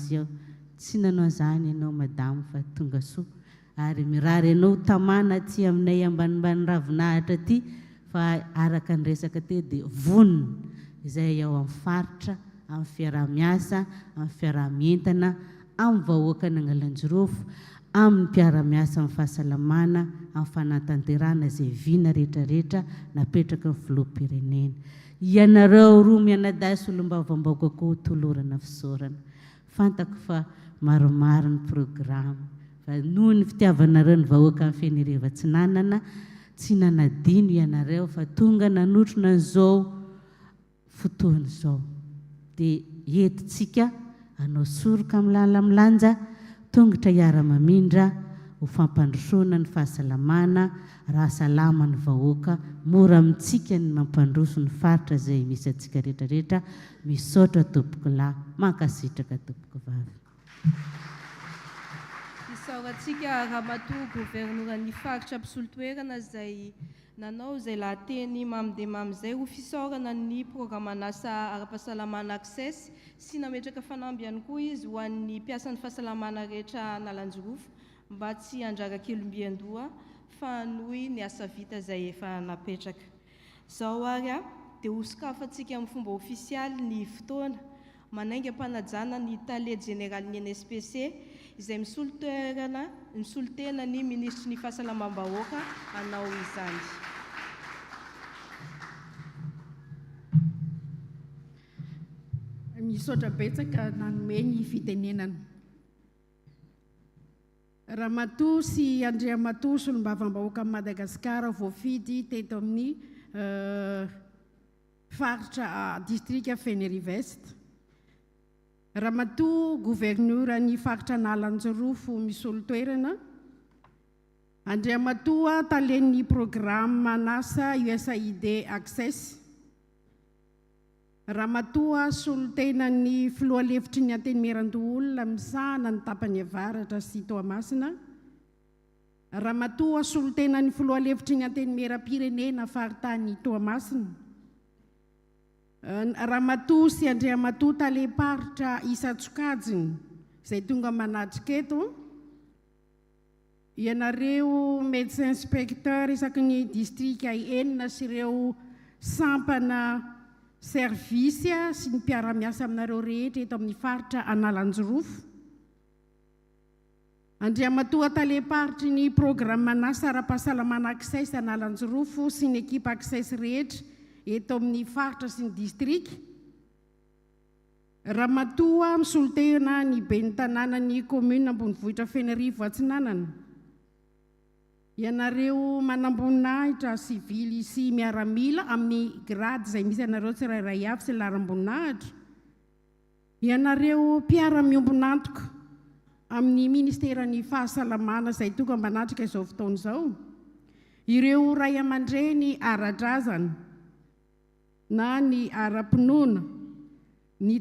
paroasy ao. Tsy nanao an'izany ianao madamo fa tonga soa ary mirary anao ho tamana aty aminay ambanimbany ravinahitra aty fa araka ny resaka teo dia vonona izay ao amin'ny faritra amin'ny fiaraha-miasa, amin'ny fiaraha-mientana amin'ny vahoakan'Angalanjirofo, amin'ny mpiara-miasa amin'ny fahasalamana, amin'ny fanatanterahana izay vina rehetrarehetra napetraky ny Filoham-pirenena. Ianareo roa mianadahy solombavambahoaka koa tolorana fisaorana. Fantako fa maromaro ny programa fa noho ny fitiavanareo ny vahoakan'i Fenerivo Atsinanana tsy nanadino ianareo fa tonga nanotrona an'izao fotoana izao dia entintsika hanao soroka amin'ny lala-milanja, tongotra hiara-mamindra ho fampandrosoana ny fahasalamana, raha salama ny vahoaka, mora amintsika ny mampandroso ny faritra izay misy antsika rehetra rehetra, misaotra tompokolahy, mankasitraka tompokovavy. Isaorantsika Ramatoa Governoran'ny Faritra mpisolo toerana izay Nanao izay lahateny mamy dia mamy izay ho fisaorana ny programan'asa ara-pahasalamana Access sy nametraka fanamby ihany koa izy ho an'ny mpiasan'ny fahasalamana rehetra Analanjirofo mba tsy handrara-kelombian-doha fa hanohy ny asa vita izay efa napetraka. Izao ary dia hosokafantsika amin'ny fomba ofisialy ny fotoana Manainga am-panajana ny Tale Jeneralin'ny NSPC izay misolo toerana misolo tena ny Minisitry ny Fahasalamam-bahoaka hanao izany. Misaotra betsaka nanome ny fitenenana. Ramatoa sy Andriamatoa Solombavambahoakan'i Madagasikara voafidy teto amin'ny Faritra Distrika Fenerive Est. Ramatoa Governoran'ny Faritra Analanjirofo misolo toerana, Andriamatoa Talen'ny Programan'asa USAID Access, Ramatoa Solontenan'ny Filoha Lefitry ny Antenimierandoholona misahana ny tapany avaratra sy Toamasina, Ramatoa solontenan'ny filoha lefitry ny Antenimierampirenena faritany Toamasina, Ramatoa sy Andriamatoa talem-paritra isan-tsokajiny izay tonga manatrika eto, ianareo médecin inspecteur isaky ny distrika enina sy ireo sampana service sy ny mpiara-miasa aminareo rehetra eto amin'ny faritra Analanjirofo. Andriamatoa Talem-paritry ny Programan'asa ara-pahasalamana Access Analanjirofo sy ny ekipa Access rehetra eto amin'ny faritra sy ny distrika, Ramatoa misolotena ny Ben'ny tanànan'ny Commune Ambonivohitra Fenerivo Atsinanana, ianareo manamboninahitra sivily sy miaramila amin'ny grady izay misy anareo tsirairay avy sy laharam-boninahitra, Ianareo mpiara-miombon'antoka amin'ny Ministeran'ny Fahasalamana izay tonga manatrika izao fotoana izao, ireo ray aman-dreny ara-drazana na ny ara-pinoana, ny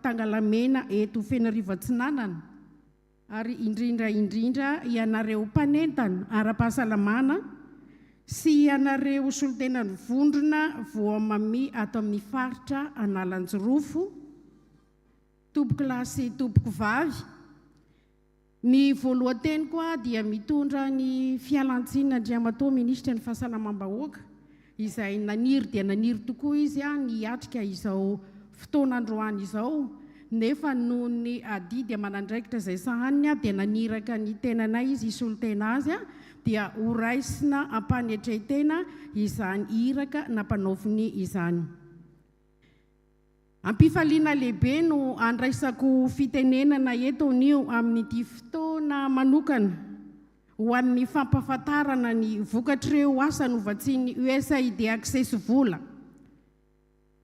Tangalamena eto Fenerivo Atsinanana, Ary indrindra indrindra ianareo mpanentana ara-pahasalamana sy ianareo solontenan'ny vondrona voamami ato amin'ny faritra Analanjirofo, tompokolahy sy tompokovavy, ny voalohan-teniko dia mitondra ny fialantsinin'Andriamatoa Minisitry ny Fahasalamam-bahoaka izay naniry dia naniry tokoa izy ny hiatrika izao fotoana androany izao, nefa noho ny adidy aman'andraikitra izay sahaniny dia naniraka ny tenanay izy hisolo tena azy, dia horaisina am-panetren-tena izany iraka nampanaoviny izany. Am-pifaliana lehibe no andraisako fitenenana eto anio amin'ity fotoana manokana ho an'ny fampahafantarana ny vokatr'ireo asa novatsian'ny USAID Access vola.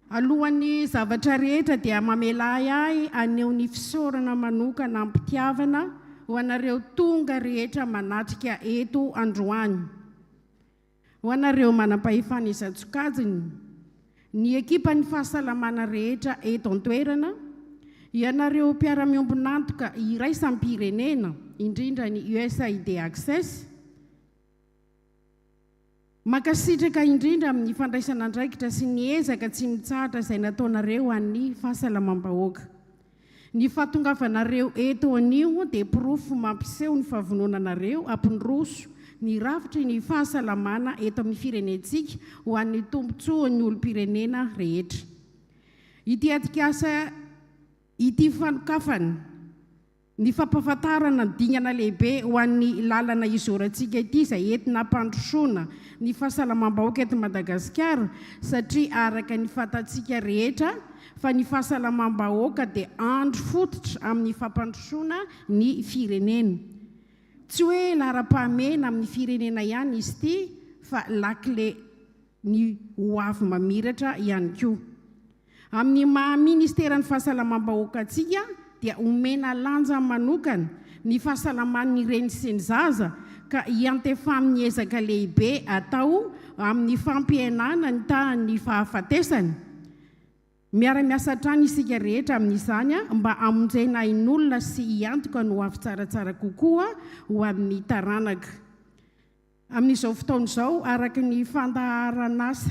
Alohan'ny zavatra rehetra dia mamelà ahy haneho ny fisaorana manokana am-pitiavana ho anareo tonga rehetra manatrika eto androany. Ho anareo manam-pahefana isan-tsokajiny, ny ekipan'ny fahasalamana rehetra eto an-toerana, ianareo mpiara-miombon'antoka iraisam-pirenena, indrindra ny USAID Access, mankasitraka indrindra amin'ny fandraisana andraikitra sy ny ezaka tsy mitsahatra izay nataonareo ho an'ny fahasalamam-bahoaka. Ny fahatongavanareo eto anio dia porofo mampiseho ny fahavononanareo hampindroso ny rafitry ny fahasalamana eto amin'ny firenentsika ho an'ny tombontsoan'ny olom-pirenena rehetra. Ity atrikasa ity fanokafana ny fampahafantarana ny dingana lehibe ho an'ny lalana izorantsika ity izay entina hampandrosoana ny fahasalamam-bahoaka eto Madagasikara satria araka ny fantatsika rehetra fa ny fahasalamam-bahoaka dia andry fototra amin'ny fampandrosoana ny firenena. Tsy hoe laharam-pahamehana amin'ny firenena ihany izy ity fa lakile ny ho avy mamiratra ihany koa. Amin'ny maha Ministeran'ny Fahasalamam-bahoaka antsika dia omena lanja manokana ny fahasalaman'ny reny sy ny zaza ka hiantefan'ny ezaka lehibe atao amin'ny fampihenana ny tahan'ny fahafatesana. Miara-miasa hatrany isika rehetra amin'izany mba hamonjena ain'olona sy hiantoka ny hoavy tsaratsara kokoa ho an'ny taranaka. Amin'izao fotoana izao, araka ny fandaharanasa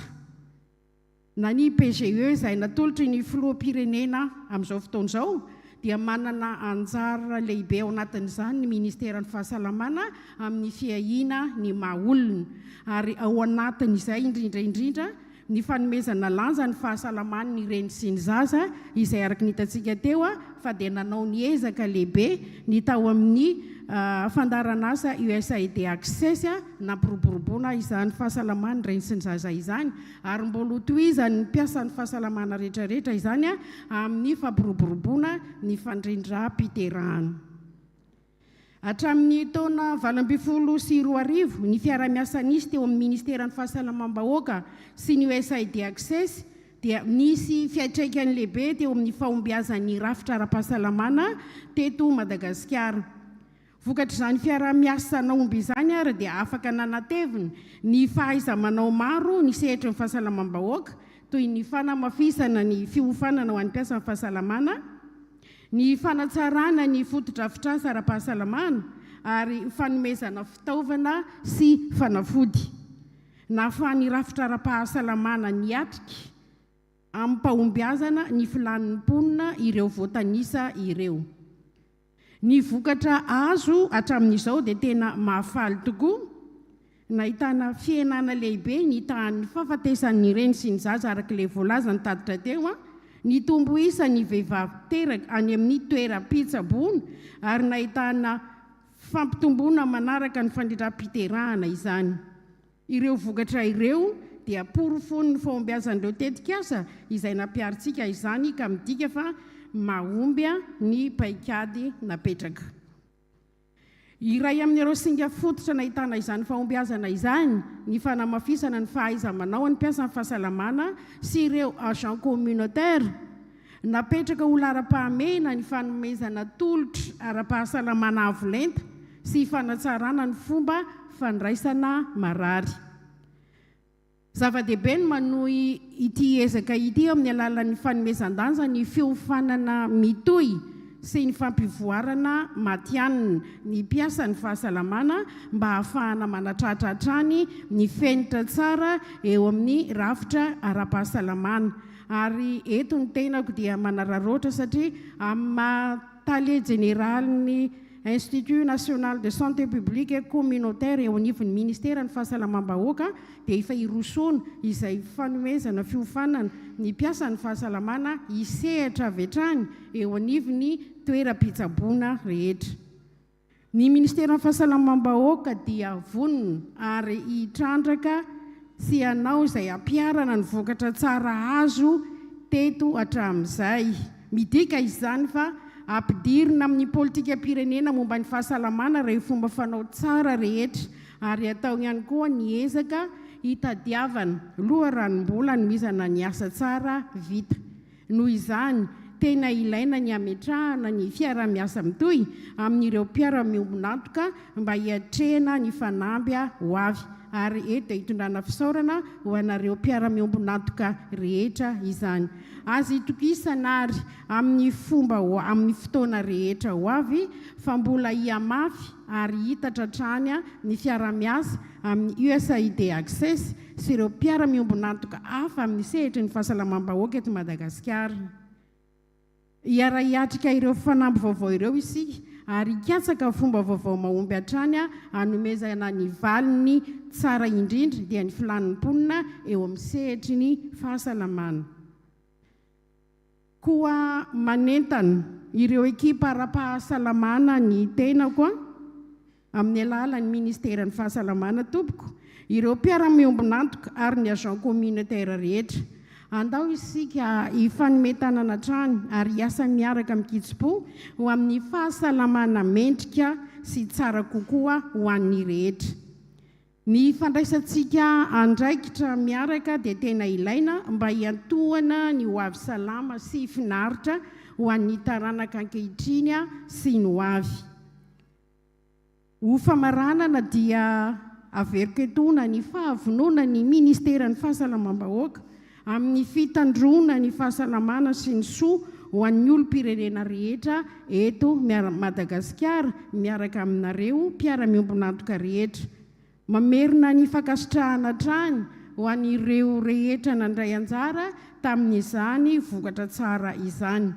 na ny PGE izay natolotry ny Filoham-pirenena amin'izao fotoana izao dia manana anjara lehibe ao anatin'izany ny Ministeran'ny Fahasalamana amin'ny fiahiana ny maha olona ary ao anatin'izay indrindra indrindra ny fanomezana lanja ny fahasalaman'ny reny sy ny zaza izay araka ny hitantsika teo fa dia nanao ny ezaka lehibe ny tao amin'ny fandaharanasa USAID Access nampiroboroboana izany fahasalaman'ny reny sy ny zaza izany ary mbola hotohizan'ny mpiasan'ny fahasalamana rehetrarehetra izany amin'ny fampiroboroboana ny fandrindram-piterahana. Hatramin'ny taona 2018, ny fiaraha-miasa nisy teo amin'ny Ministeran'ny Fahasalamam-bahoaka sy ny USAID Access dia nisy fiantraikany lehibe teo amin'ny fahombiazan'ny rafitra ara-pahasalamana teto Madagasikara. Vokatr'izany fiaraha-miasa nahomby izany ary dia afaka nanatevina ny fahaiza-manao maro ny sehatry ny fahasalamam-bahoaka toy ny fanamafisana ny fiofanana ho an'ny mpiasan'ny fahasalamana, ny fanatsarana ny fotodrafitrasa ara-pahasalamana ary fanomezana fitaovana sy fanafody. Nahafahan'ny rafitra ara-pahasalamana niatrika amim-pahombiazana ny filàn'ny mponina ireo voatanisa ireo. Ny vokatra azo hatramin'izao dia tena mahafaly tokoa. Nahitana fihenana lehibe ny tahan'ny fahafatesan'ny reny sy ny zaza araka ilay voalazan'ny tatitra teo. Nitombo isa ny vehivavy teraka any amin'ny toeram-pitsaboana ary nahitana fampitomboana manaraka ny fandrindram-piterahana izany. Ireo vokatra ireo dia porofon'ny fahombiazan'ireo tetikasa izay nampiharintsika izany ka midika fa mahomby ny paikady napetraka. Iray amin'ireo singa fototra nahitana izany fahombiazana izany ny fanamafisana ny fahaiza-manao an'ny mpiasan'ny fahasalamana sy ireo agents communautaires. Napetraka ho laharam-pahamehana ny fanomezana tolotra ara-pahasalamana avo lenta sy fanatsarana ny fomba fandraisana marary. Zava-dehibe ny manohy ity ezaka ity amin'ny alalan'ny fanomezan-danja ny fiofanana mitohy sy ny fampivoarana matihanina ny mpiasan'ny fahasalamana mba hahafahana manatratra hatrany ny fenitra tsara eo amin'ny rafitra ara-pahasalamana. Ary eto ny tenako dia manararaotra satria amin'ny maha tale jeneralin'ny Institut National de Santé Publique et Communautaire eo anivon'ny Ministeran'ny Fahasalamam-bahoaka dia efa hirosoana izay fanomezana fiofanana ny mpiasan'ny fahasalamana hisehatra avy hatrany eo anivon'ny toeram-pitsaboana rehetra. Ny Ministeran'ny Fahasalamam-bahoaka dia vonona ary hitrandraka sy hanao izay hampiharana ny vokatra tsara azo teto hatramin'izay. Midika izany fa ampidirina amin'ny politikam-pirenena momba ny fahasalamana ireo fomba fanao tsara rehetra ary atao ihany koa ny ezaka hitadiavana loharanom-bola hanomezana ny asa tsara vita. Noho izany, tena ilaina ny hametrahana ny fiaraha-miasa mitohy amin'ireo mpiara-miombon'antoka mba hiatrehana ny fanamby ho avy. Ary eto dia itondrana fisaorana ho anareo mpiara-miombon'antoka rehetra izany. Azo itokisana ary amin'ny fomba amin'ny fotoana rehetra ho avy fa mbola hihamafy ary hitatra hatrany ny fiaraha-miasa amin'ny USAID Access sy ireo mpiara-miombon'antoka hafa amin'ny sehatry ny fahasalamam-bahoaka eto Madagasikara. Hiara-hiatrika ireo fanamby vaovao ireo isika ary hikatsaka fomba vaovao mahomby hatrany hanomezana ny valiny tsara indrindra dia ny filàn'ny mponina eo amin'ny sehatry ny fahasalamana. Koa manentana ireo ekipa ara-pahasalamana ny tenako amin'ny alalan'ny Ministeran'ny Fahasalamana tompoko, ireo mpiara-miombon'antoka ary ny agents communautaires rehetra. Andao isika hifanome tanana hatrany ary hiasa miaraka amin-kitsim-po ho amin'ny fahasalamana mendrika sy tsara kokoa ho an'ny rehetra. Ny fandraisantsika andraikitra miaraka dia tena ilaina mba hiantohana ny ho avy salama sy finaritra ho an'ny taranaka ankehitriny sy ny ho avy. Ho famaranana dia averiko etoana ny fahavononan'ny Ministeran'ny Fahasalamam-bahoaka amin'ny fitandroana ny fahasalamana sy ny soa ho an'ny olom-pirenena rehetra eto Madagasikara miaraka aminareo mpiara-miombon'antoka rehetra. Mamerina ny fankasitrahana hatrany ho an'ireo rehetra nandray anjara tamin'izany vokatra tsara izany.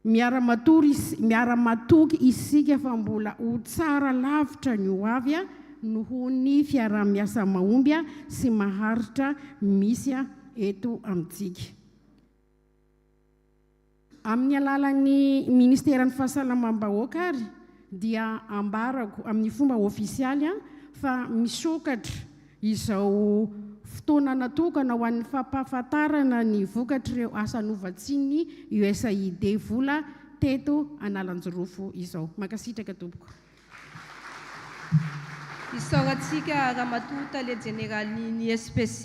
Miara-matory miara-matoky isika fa mbola ho tsara lavitra ny ho avy noho ny fiaraha-miasa mahomby sy maharitra misy eto amintsika. Amin'ny alalan'ny Ministeran'ny Fahasalamam-bahoaka ary dia ambarako amin'ny fomba ofisialy fa misokatra izao fotoana natokana ho an'ny fampahafantarana ny vokatr'ireo asa novatsian'ny USAID vola teto Analanjirofo izao. Mankasitraka tompoko. Isaorantsika Ramatoa Tale Jeneralin'ny SPC,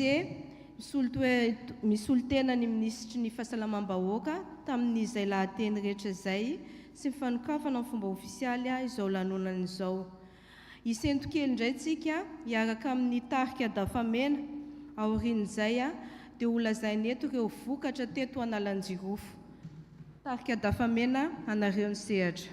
misolo tena ny Minisitry ny Fahasalamam-bahoaka tamin'izay lahateny rehetra izay sy ny fanokafana amin'ny fomba ofisialy izao lanonana izao. Hisento kely indray tsika hiaraka amin'ny tarika Dafamena, aorian'izay dia ho lazaina eto ireo vokatra teto Analanjirofo. Tarika Dafamena, anareo ny sehatra.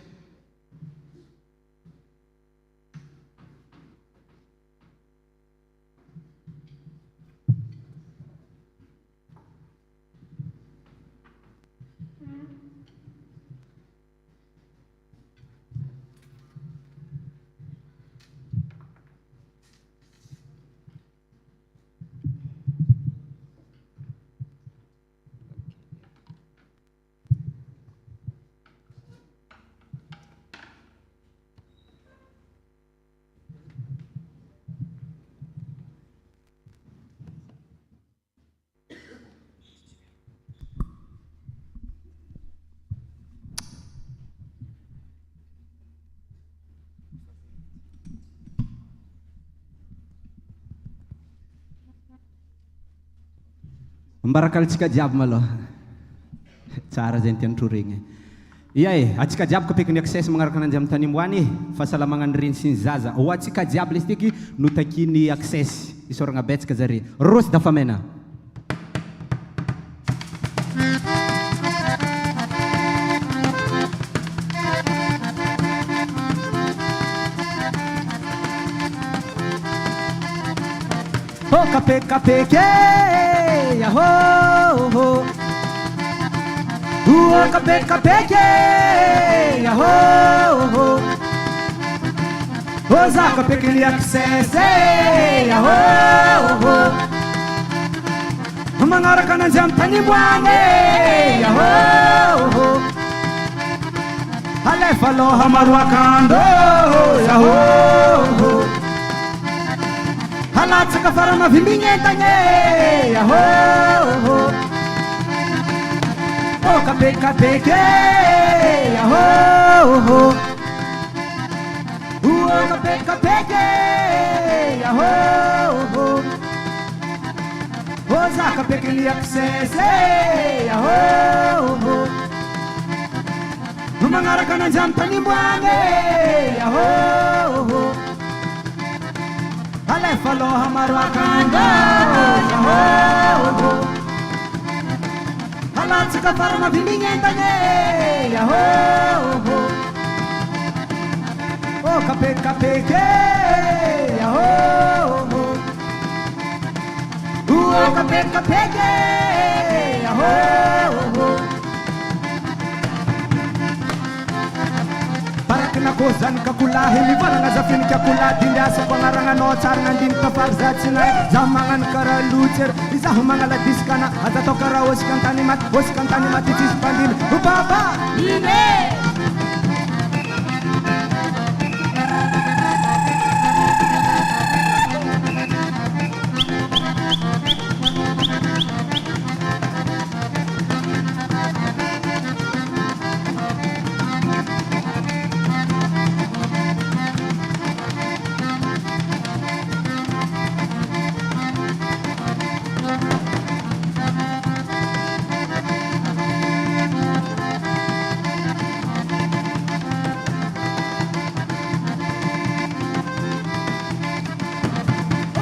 Ambarakalintsika jiaby malôha. Tsara zegny tian'i Troregny. Ia e, antsika jiaby kapeky ny access magnaraka ananjy amin'ny tany amboany e, fahasalamagna ny reny sy ny zaza. Ho antsika jiaby lesy tiky no takian'ny access. Isaoragna betsaka zare. Rossy Dafamena. Ho kapekapeke e, yahoo Ho kapekapeke e, yahoo Ho za kapeky ny access e, yahoo Magnaraka ananjy amin'ny tanimboany e, yahoo Alefa aloha maroakandro, yahoo Halatsaka faramavimbigny entagna e, yahoo Oh kapekapeke e, yahoo Oh kapekapeke e, yahoo Oh za kapeky ny access e, yahoo Magnaraka ananjy amin'ny tanimbo agny e, yahoo Alefa aloha maro akanga Yahoo Alatsaka farana vimbigny entagna e Yahoo Oh kapekapeke Yahoo Oh kapekapeke Yahoo. Ko zanak'akolahy mivalagna zafinik'akolahy Dimbiasako agnaragnanao tsara nandiny tafary za tsy nahay Zaho magnano karaha lotsery izaho magnala diskana Aza atao karaha osika an-tany maty osika an-tany maty tsisy mpandimby Ho baba!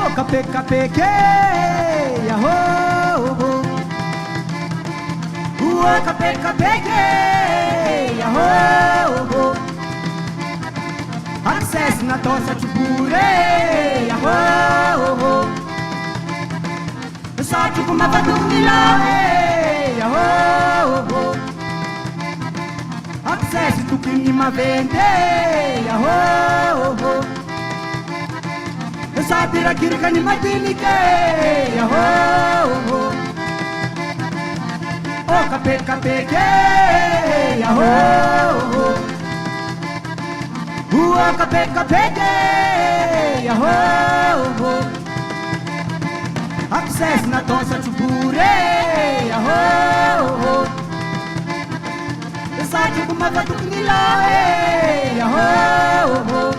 Oh, kapekapeke, yahoo! Oh, kapekapeke, yahoo! Access na tosa tubure, yahoo! Satroko mampatomila, yahoo! Access tokony maventy, yahoo! Sady rakiraka ny madinike, yahoo! Oh, kapekapeke, yahoo! Oh, kapekapeke, yahoo! Access na tosa tubure, yahoo! Satroko mampatokinila, yahoo!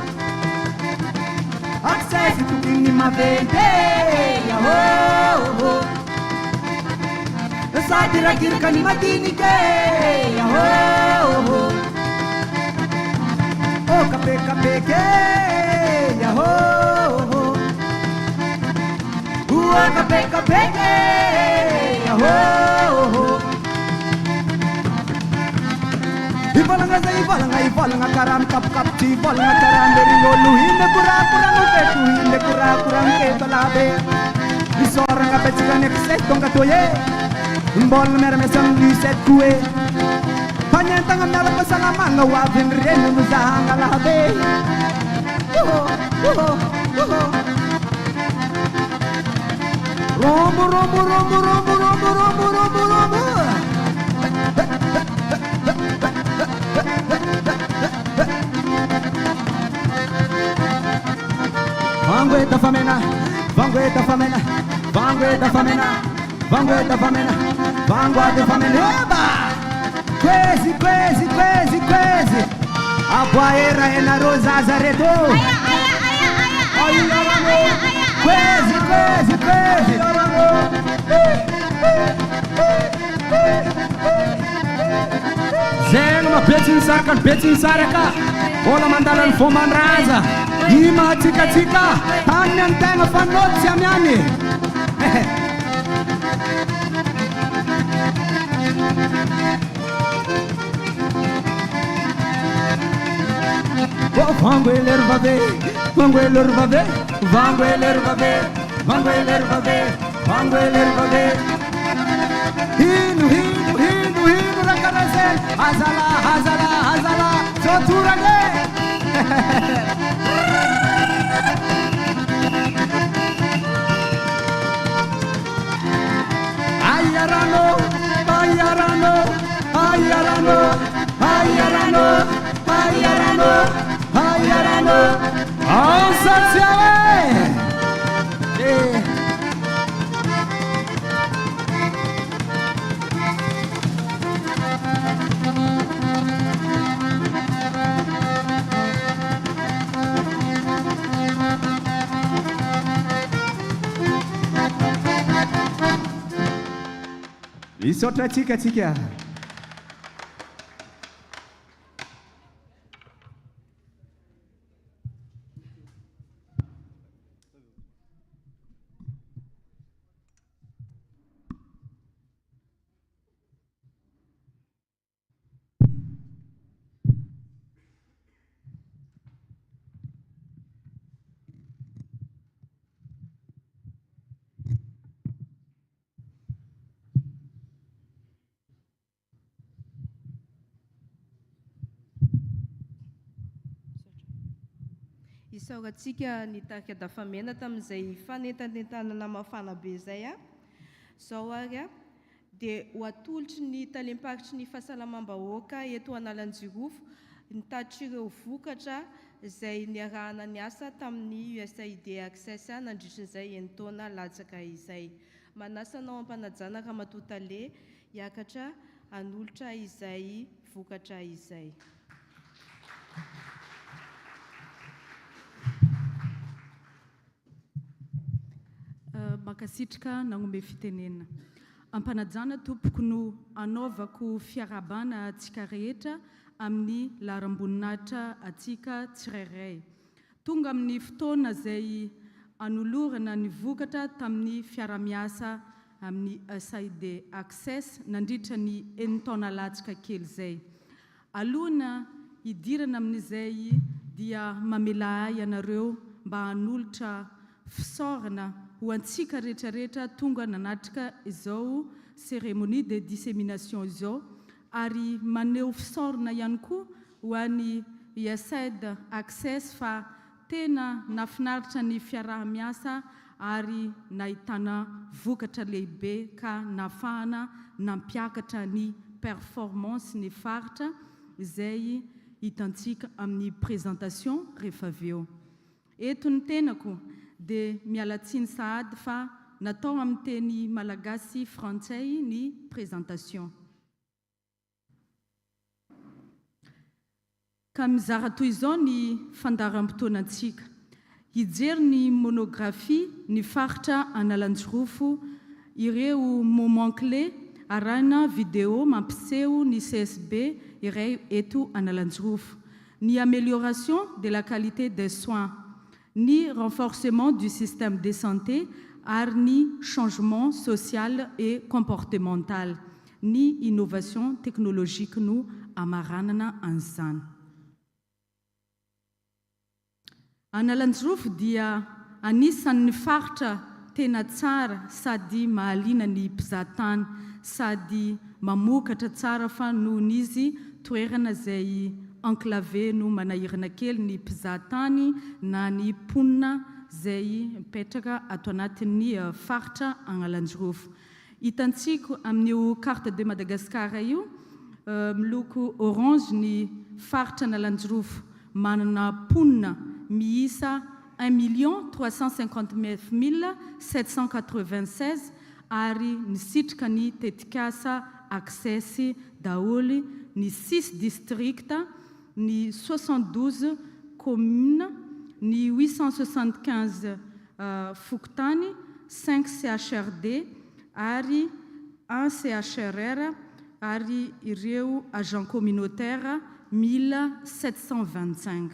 Access tokony maventy, yahoo! Sady rakiraka ny madinike, yahoo! Oh, kapekapeke, yahoo! Oh, kapekapeke, yahoo! Ivalagna zay ivalagna ivalagna karaha mikapokapotry tsy ivalagna karaha merign'olo ine korakoragno feto ine korakoragno feto alabe Isoragna betsaka ny access tonga toy e Mbola miara-miasa amin'ny USAID koe Mpagnentagna miara-pahasalamagna ho avy ny reny no zahagna lahabe Oho, oho, oho. Rombo, rombo, rombo, rombo, rombo, rombo, rombo, rombo. Vango e tafamena, vango e tafamena, vango e tafamena, vango e tafamena, vango e tafamena. Eba! Kwezi, kwezi, kwezi, kwezi. Aboaera enareo zaza reto. Kwezi, kwezi, kwezi. Zegny mabetsy ny saraka ny betsy ny saraka. Mbola mandala ny fomban-draza. I mahatsikatsika tany an-tegna fa nôty tsy amiany. Oh, vango elery vave, vango elery vave, vango elery vave, vango elery vave, vango elery vave. Hino, hino, hino, hino raha karaha zay. Azala, azala, azala, tsotorane. Ayarano, ayarano, ayarano, ayarano, ayarano, ayarano. Ansatsiawe. Eh. Misaotra atsika atsika. Isaorantsika ny tarika Dafamena tamin'izay fanentanentanana mafana be izay a. Izao ary a, dia ho atolotry ny talem-paritry ny fahasalamam-bahoaka eto Analanjirofo ny tatitr'ireo vokatra izay niarahana niasa tamin'ny USAID Access nandritry izay enin-taona latsaka izay. Manasa anao am-panajana Ramatoa Tale hiakatra hanolotra izay vokatra izay. Mankasitrka nagnome fitenenana. Ampanajana tompoko no anaovako fiarahabana atsika rehetra amin'ny laharam-boninahitra atsika tsirairay. Tonga amin'ny fotoana izay anolorana ny vokatra tamin'ny fiarahamiasa amin'ny USAID Access nandritra ny enin-taona latsaka kely izay. Alohana hidirana amin'izay dia mamelà ahy ianareo mba hanolotra fisaorana ho antsika rehetrarehetra tonga nanatrika izao cérémonie de dissémination izao ary maneho fisaorana ihany koa ho an'i USAID Access fa tena nafinaritra ny fiaraha-miasa ary nahitana vokatra lehibe ka nahafahana nampiakatra ny performance ny faritra izay hitantsika amin'ny présentation rehefa avy eo. Eto ny tenako dia miala tsiny sahady fa natao amin'ny teny malagasy frantsay ny présentation. Ka mizara toy izao ny fandaharam-potoanantsika. Hijery ny monographie ny faritra Analanjirofo ireo moments clés arahina vidéo mampiseho ny CSB iray eto Analanjirofo. Ny amélioration de la qualité des soins, ny renforcement du système de santé ary ny changement social et comportemental. Ny innovation technologique no amaranana an'izany. Analanjirofo dia anisan'ny faritra tena tsara sady mahaliana ny mpizaha tany sady mamokatra tsara fa nohon'izy toerana izay enclavé no manahirana kely ny mpizaha tany na ny mponina izay mipetraka ato anatin'ny faritra Agnalanjirofo. Hitantsika amin'io carte de Madagascar io, miloko orange ny faritra Analanjirofo manana mponina miisa 1 359 796 ary nisitrika ny tetikasa Access daholo ny six districts, ny 72 communes, ny 875 fokontany, cinq CHRD ary un CHRR ary ireo agents communautaires 1725.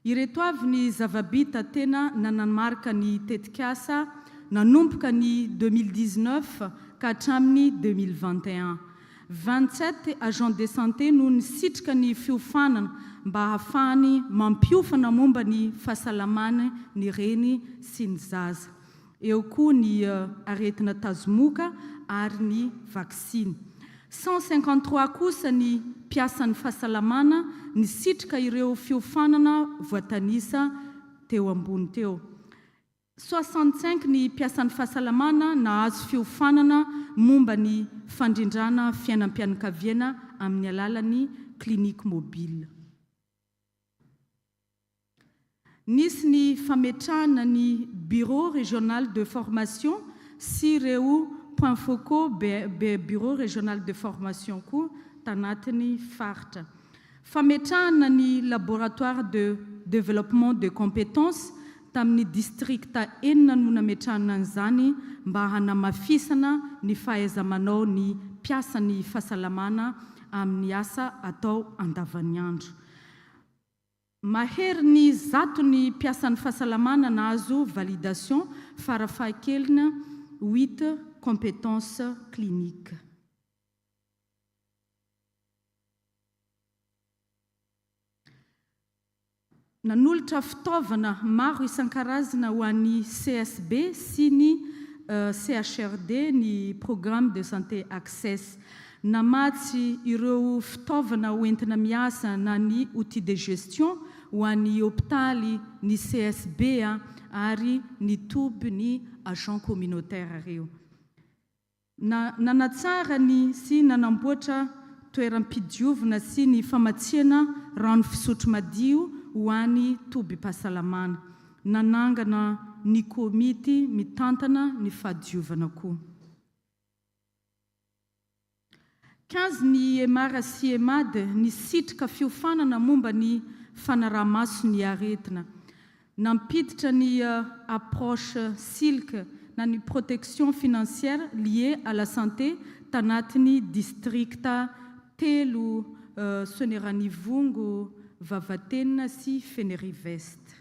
Ireto avy ny zava-bita tena nanamarika ny tetikasa nanomboka ny 2019 ka hatramin'ny 2021. 27 agents de santé no nisitrika ny fiofanana mba hahafahany mampiofana momba ny fahasalamany ny reny sy ny zaza. Eo koa ny aretina tazomoka ary ny vaksiny. 153 kosa ny mpiasan'ny fahasalamana nisitrika ireo fiofanana voatanisa teo ambony teo. 65 ny mpiasan'ny fahasalamana nahazo fiofanana momba ny fandrindrana fiainam-pianakaviana amin'ny alalan'ny clinique mobile. Nisy ny fametrahana ny bureau régional de formation sy ireo points focaux bureau régional de formation koa tanatin'ny faritra. Fametrahana ny laboratoire de développement de compétences tamin'ny distrikta enina no nametrahana an'izany mba hanamafisana ny fahaiza-manao ny mpiasan'ny fahasalamana amin'ny asa atao andavaniandro. Mahery ny 100 ny mpiasan'ny fahasalamana nahazo validation farafahakeliny huit compétences cliniques. Nanolotra fitaovana maro isan-karazana ho an'ny CSB sy ny CHRD ny programme de santé Access. Namatsy ireo fitaovana hoentina miasa na ny outil de gestion ho an'ny hopitaly, ny CSB ary ny toby ny agents communautaires ireo. Na nanatsara ny sy nanamboatra toeram-pidiovina sy ny famatsiana rano fisotro madio ho an'ny tobim-pahasalamana. Nanangana ny komity mitantana ny fahadiovana koa. 15 ny Emar sy Emad nisitrika fiofanana momba ny fanaraha-maso ny aretina. Nampiditra ny approche SILC na ny protection financière liée à la santé tanatin'ny distrikta telo Sonieranivongo, Vavatenina sy Fenerive-Est.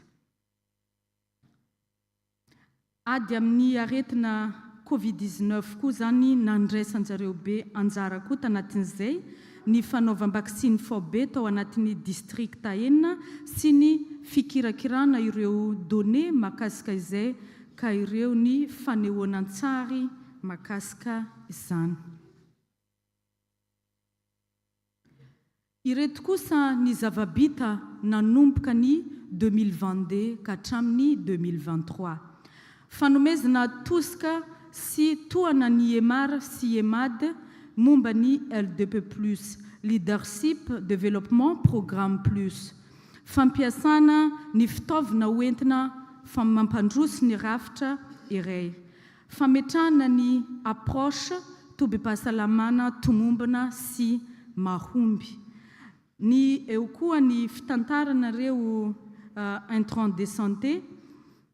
Ady amin'ny aretina Covid 19 koa izany nandraisan-jareo be anjara koa tanatin'izay ny fanaovam-baksiny faobe tao anatin'ny distrikta enina sy ny fikirakirana ireo données mahakasika izay ka ireo ny fanehoana an-tsary mahakasika izany. Ireto kosa ny zava-bita nanomboka ny 2022 ka hatramin'ny 2023. Fanomezana tosika sy tohana ny Iemar sy Iemad momba ny LDP Plus, Leadership Development Programme Plus. Fampiasana ny fitaovana hoentina mampandroso ny rafitra iray. Fametrahana ny approche tobim-pahasalamana tomombana sy mahomby. Ny eo koa ny fitantarana ireo intrants de santé,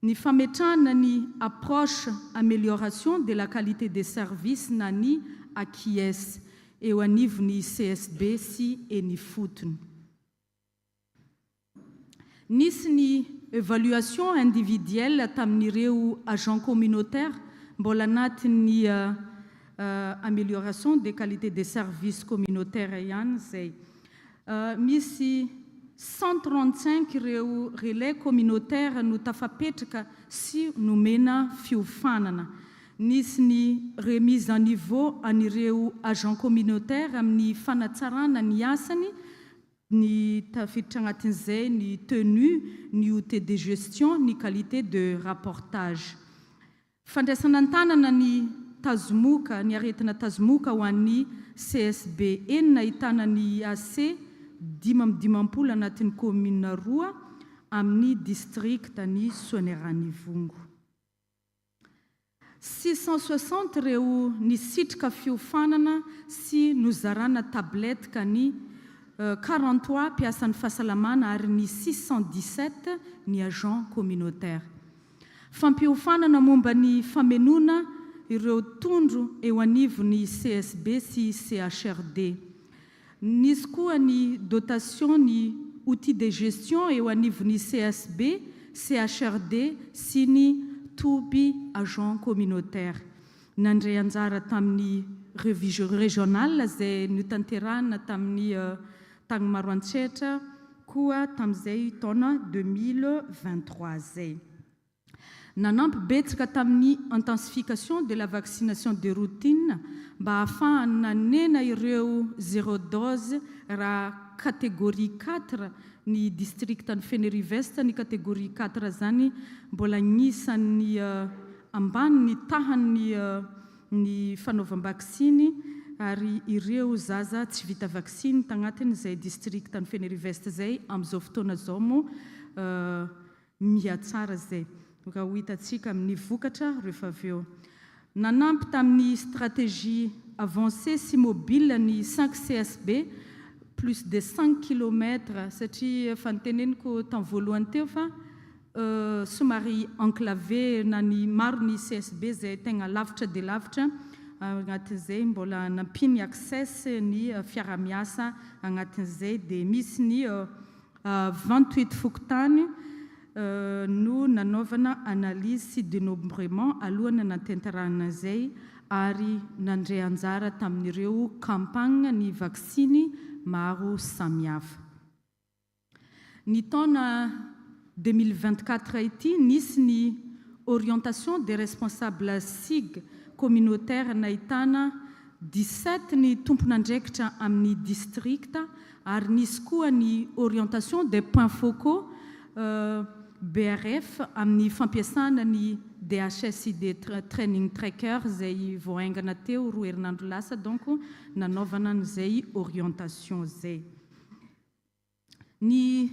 ny fametrahana ny approche amélioration de la qualité des services na ny AQS eo anivon'ny CSB sy eny ifotony. Nisy ny évaluation individuelle tamin'ireo agents communautaires mbola anatin'ny amélioration des qualités des services communautaires ihany izay. Misy 135 ireo relais communautaires no tafapetraka sy nomena fiofanana. Nisy ny remise à niveau an'ireo agents communautaires amin'ny fanatsarana ny asany, ny tafiditra agnatin'izay ny tenue, ny outil de gestion, ny qualité de rapportage. Fandraisana an-tanana ny tazomoka, ny aretina tazomoka ho an'ny CSB enina ahitana ny AC 55 anatin'ny commune roa amin'ny district ny Soanierana-Ivongo. 660 ireo nisitrika fiofanana sy nozarana tablette ka ny 43 mpiasan'ny fahasalamana ary ny 617 ny agent communautaire. Fampiofanana momba ny famenoana ireo tondro eo anivon'ny CSB sy CHRD. Nisy koa ny dotation ny outil de gestion eo anivon'ny CSB, CHRD sy ny toby agent communautaire. Nandray anjara tamin'ny revue régionale izay notanterahina tamin'ny tany Maroantsetra koa tamin'izay taona 2023 izay. Nanampy betsaka tamin'ny intensification de la vaccination de routine mba hahafahana nanena ireo zéro dose raha catégorie 4 ny district ny Fénérive-Est. Ny catégorie 4 zany mbola anisan'ny ambany ny tahany ny fanaovam-baksiny ary ireo zaza tsy vita vaksiny tagnatin'izay district ny Fénérive-Est zay amin'izao fotoana zao moa mihatsara zay raha ho hitantsika amin'ny vokatra rehefa avy eo. Nanampy tamin'ny stratégie avancée sy mobile ny 5 CSB plus de 5 kilomètres satria efa niteneniko tamin'ny voalohany teo fa somary enclavé na ny maro ny CSB zay tegna lavitra de lavitra. Agnatin'izay mbola nampiany Access ny fiarahamiasa agnatin'izay dia misy ny 28 fokontany no nanaovana analyse sy dénombrement alohany nanatanterahana izay ary nandray anjara tamin'ireo campagne ny vaksiny maro samihafa. Ny taona 2024 ity nisy ny orientation des responsables SIG communautaire nahitana Dix-sept ny tompon'andraikitra amin'ny distrikta ary nisy koa ny orientation des points focaux BRF amin'ny fampiasana ny DHSID Training Tracker izay vao haingana teo roa herinandro lasa donc nanaovana an'izay orientation izay. Ny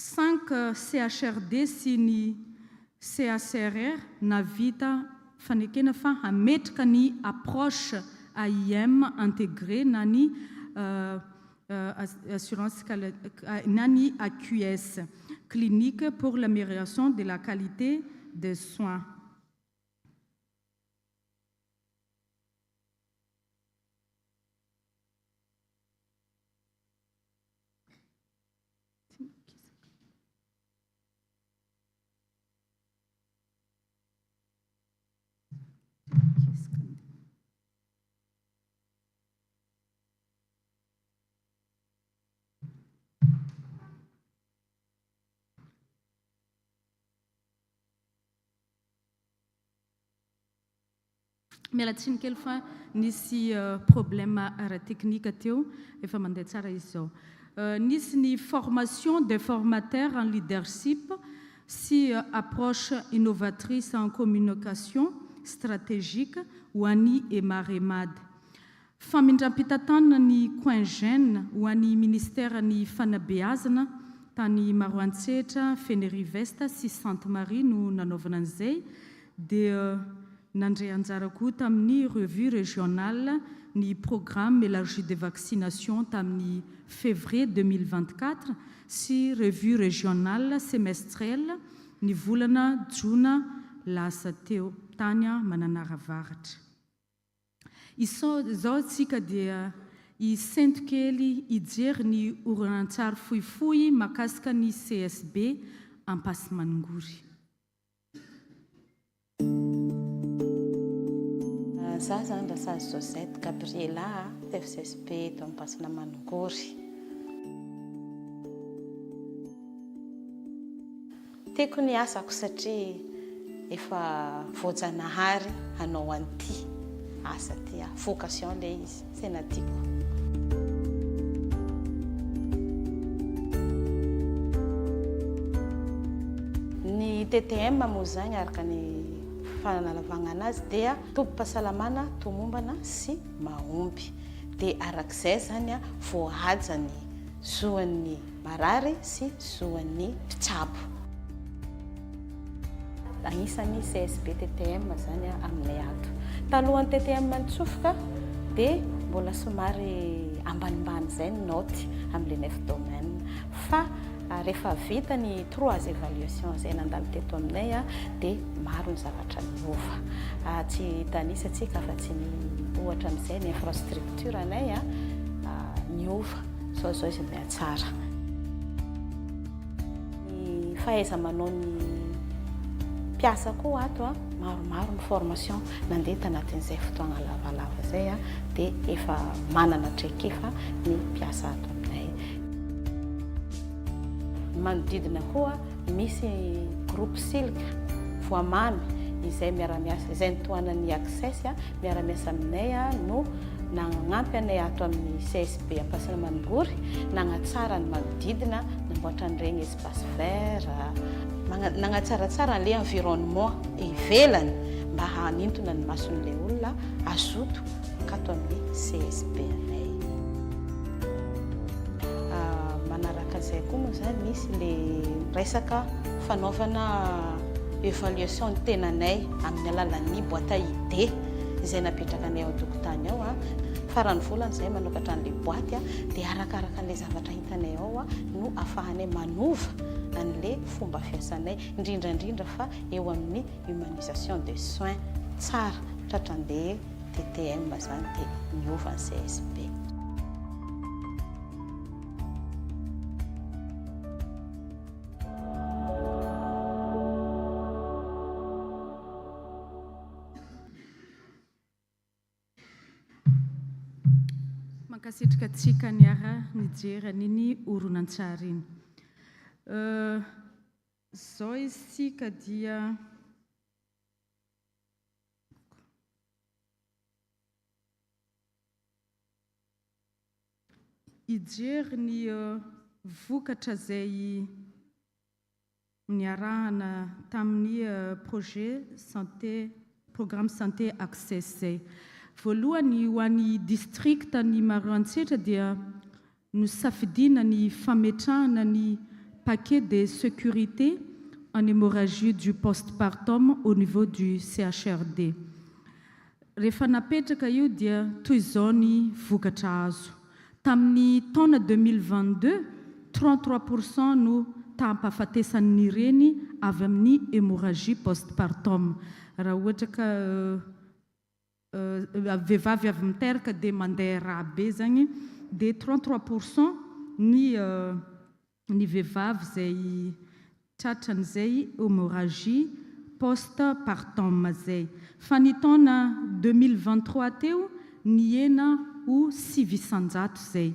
Cinq CHRD sy ny CACRR nahavita fanekena fa hametraka ny approche AIM intégrée na ny assurance na ny AQS clinique pour l'amélioration de la qualité des soins. Miala tsiny kely fa nisy problème ara-teknika teo, efa mandeha tsara izy izao. Nisy ny formation des formateurs en leadership sy approche innovatrice en communication stratégique ho an'ny Emaremad. Famindram-pitantanana ny Coin Jeune ho an'ny Ministeran'ny Fanabeazana tany Maroantsetra, Fenerive-Est sy Sainte Marie no nanaovana an'izay dia nandray anjara koa tamin'ny revue régionale ny programme élargi de vaccination tamin'ny février 2024 sy revue régionale semestrielle ny volana jona lasa teo tany Mananara Avaratra. Izao tsika dia hisento kely hijery ny horonantsary fohifohy makasika ny CSB Ampasimaningory. Za zany Rasazy Josette Gabriella a, FCSB eto Ampasinamanongory. Tiako ny asako satria efa voajanahary hanao an'ity asa ity aho, vocation ilay izy, tena tiako. Ny TTM moa izany araka ny fanalavagna anazy dia tobim-pahasalamana tomombana sy mahomby. Dia arak'izay izany voahaja ny zoan'ny marary sy zoan'ny mpitsabo. Anisan'ny CSB TTM izany aminay ato. Talohan'ny TTM nitsofoka dia mbola somary ambanimbany izay ny naoty amin'ilay neuf domaines. Fa rehefa vita ny trois évaluations izay nandalo teto aminay dia maro ny zavatra niova. Tsy hitanisa tsika afa-tsy ny ohatra amin'izay ny infrastructure anay niova. Zao zao izy mihatsara. Ny fahaiza-manao ny mpiasa koa ato a, maromaro ny formation nandeha tanatin'izay fotoagna lavalava izay a, dia efa manana traikefa ny mpiasa ato aminay. Ny manodidina koa misy groupe silka voamamy izay miara-miasa, izay notohanan'ny Access miara-miasa aminay no nagnampy anay ato amin'ny CSB Ampasana Maningory nagnatsara ny manodidina, namboatra an'iregny espace vert, nagnatsaratsara an'le environnement ivelany mba hanintona ny mason'le olona hazoto hankato amin'ny CSB anay. Manaraka izay koa moa izany misy le resaka fanaovana évaluation ny tenanay amin'ny alalan'ny boîte à idées izay napetraka anay ao an-tokotany ao. Faran'ny volana izahay manokatra an'ilay boîte dia arakaraka an'ilay zavatra hitanay ao no ahafahanay manova an'ilay fomba fiasanay, indrindra indrindra fa eo amin'ny humanisation des soins tsara tratran'ilay TTM izany dia niova ny CSB. Mankasitraka antsika niara nijery an'iny horonantsary iny. Zao isika dia. hijery ny vokatra izay niarahana tamin'ny projet santé, programme santé access izay. Voalohany ho an'ny district ny Maroantsetra dia nosafidiana ny fametrahana ny paquet de sécurité en hémorragie du post-partum au niveau du CHRD. Rehefa napetraka io dia toy izao ny vokatra azo. Tamin'ny taona 2022, 33 pour cent no taham-pahafatesan'ny reny avy amin'ny hémorragie post-partum. Raha ohatra ka vehivavy avy miteraka dia mandeha rà be zagny dia 33 pour cent ny vehivavy izay tratran'izay hémorragie post-partum zay. Fa ny taona 2023 teo nihena ho 9% zay.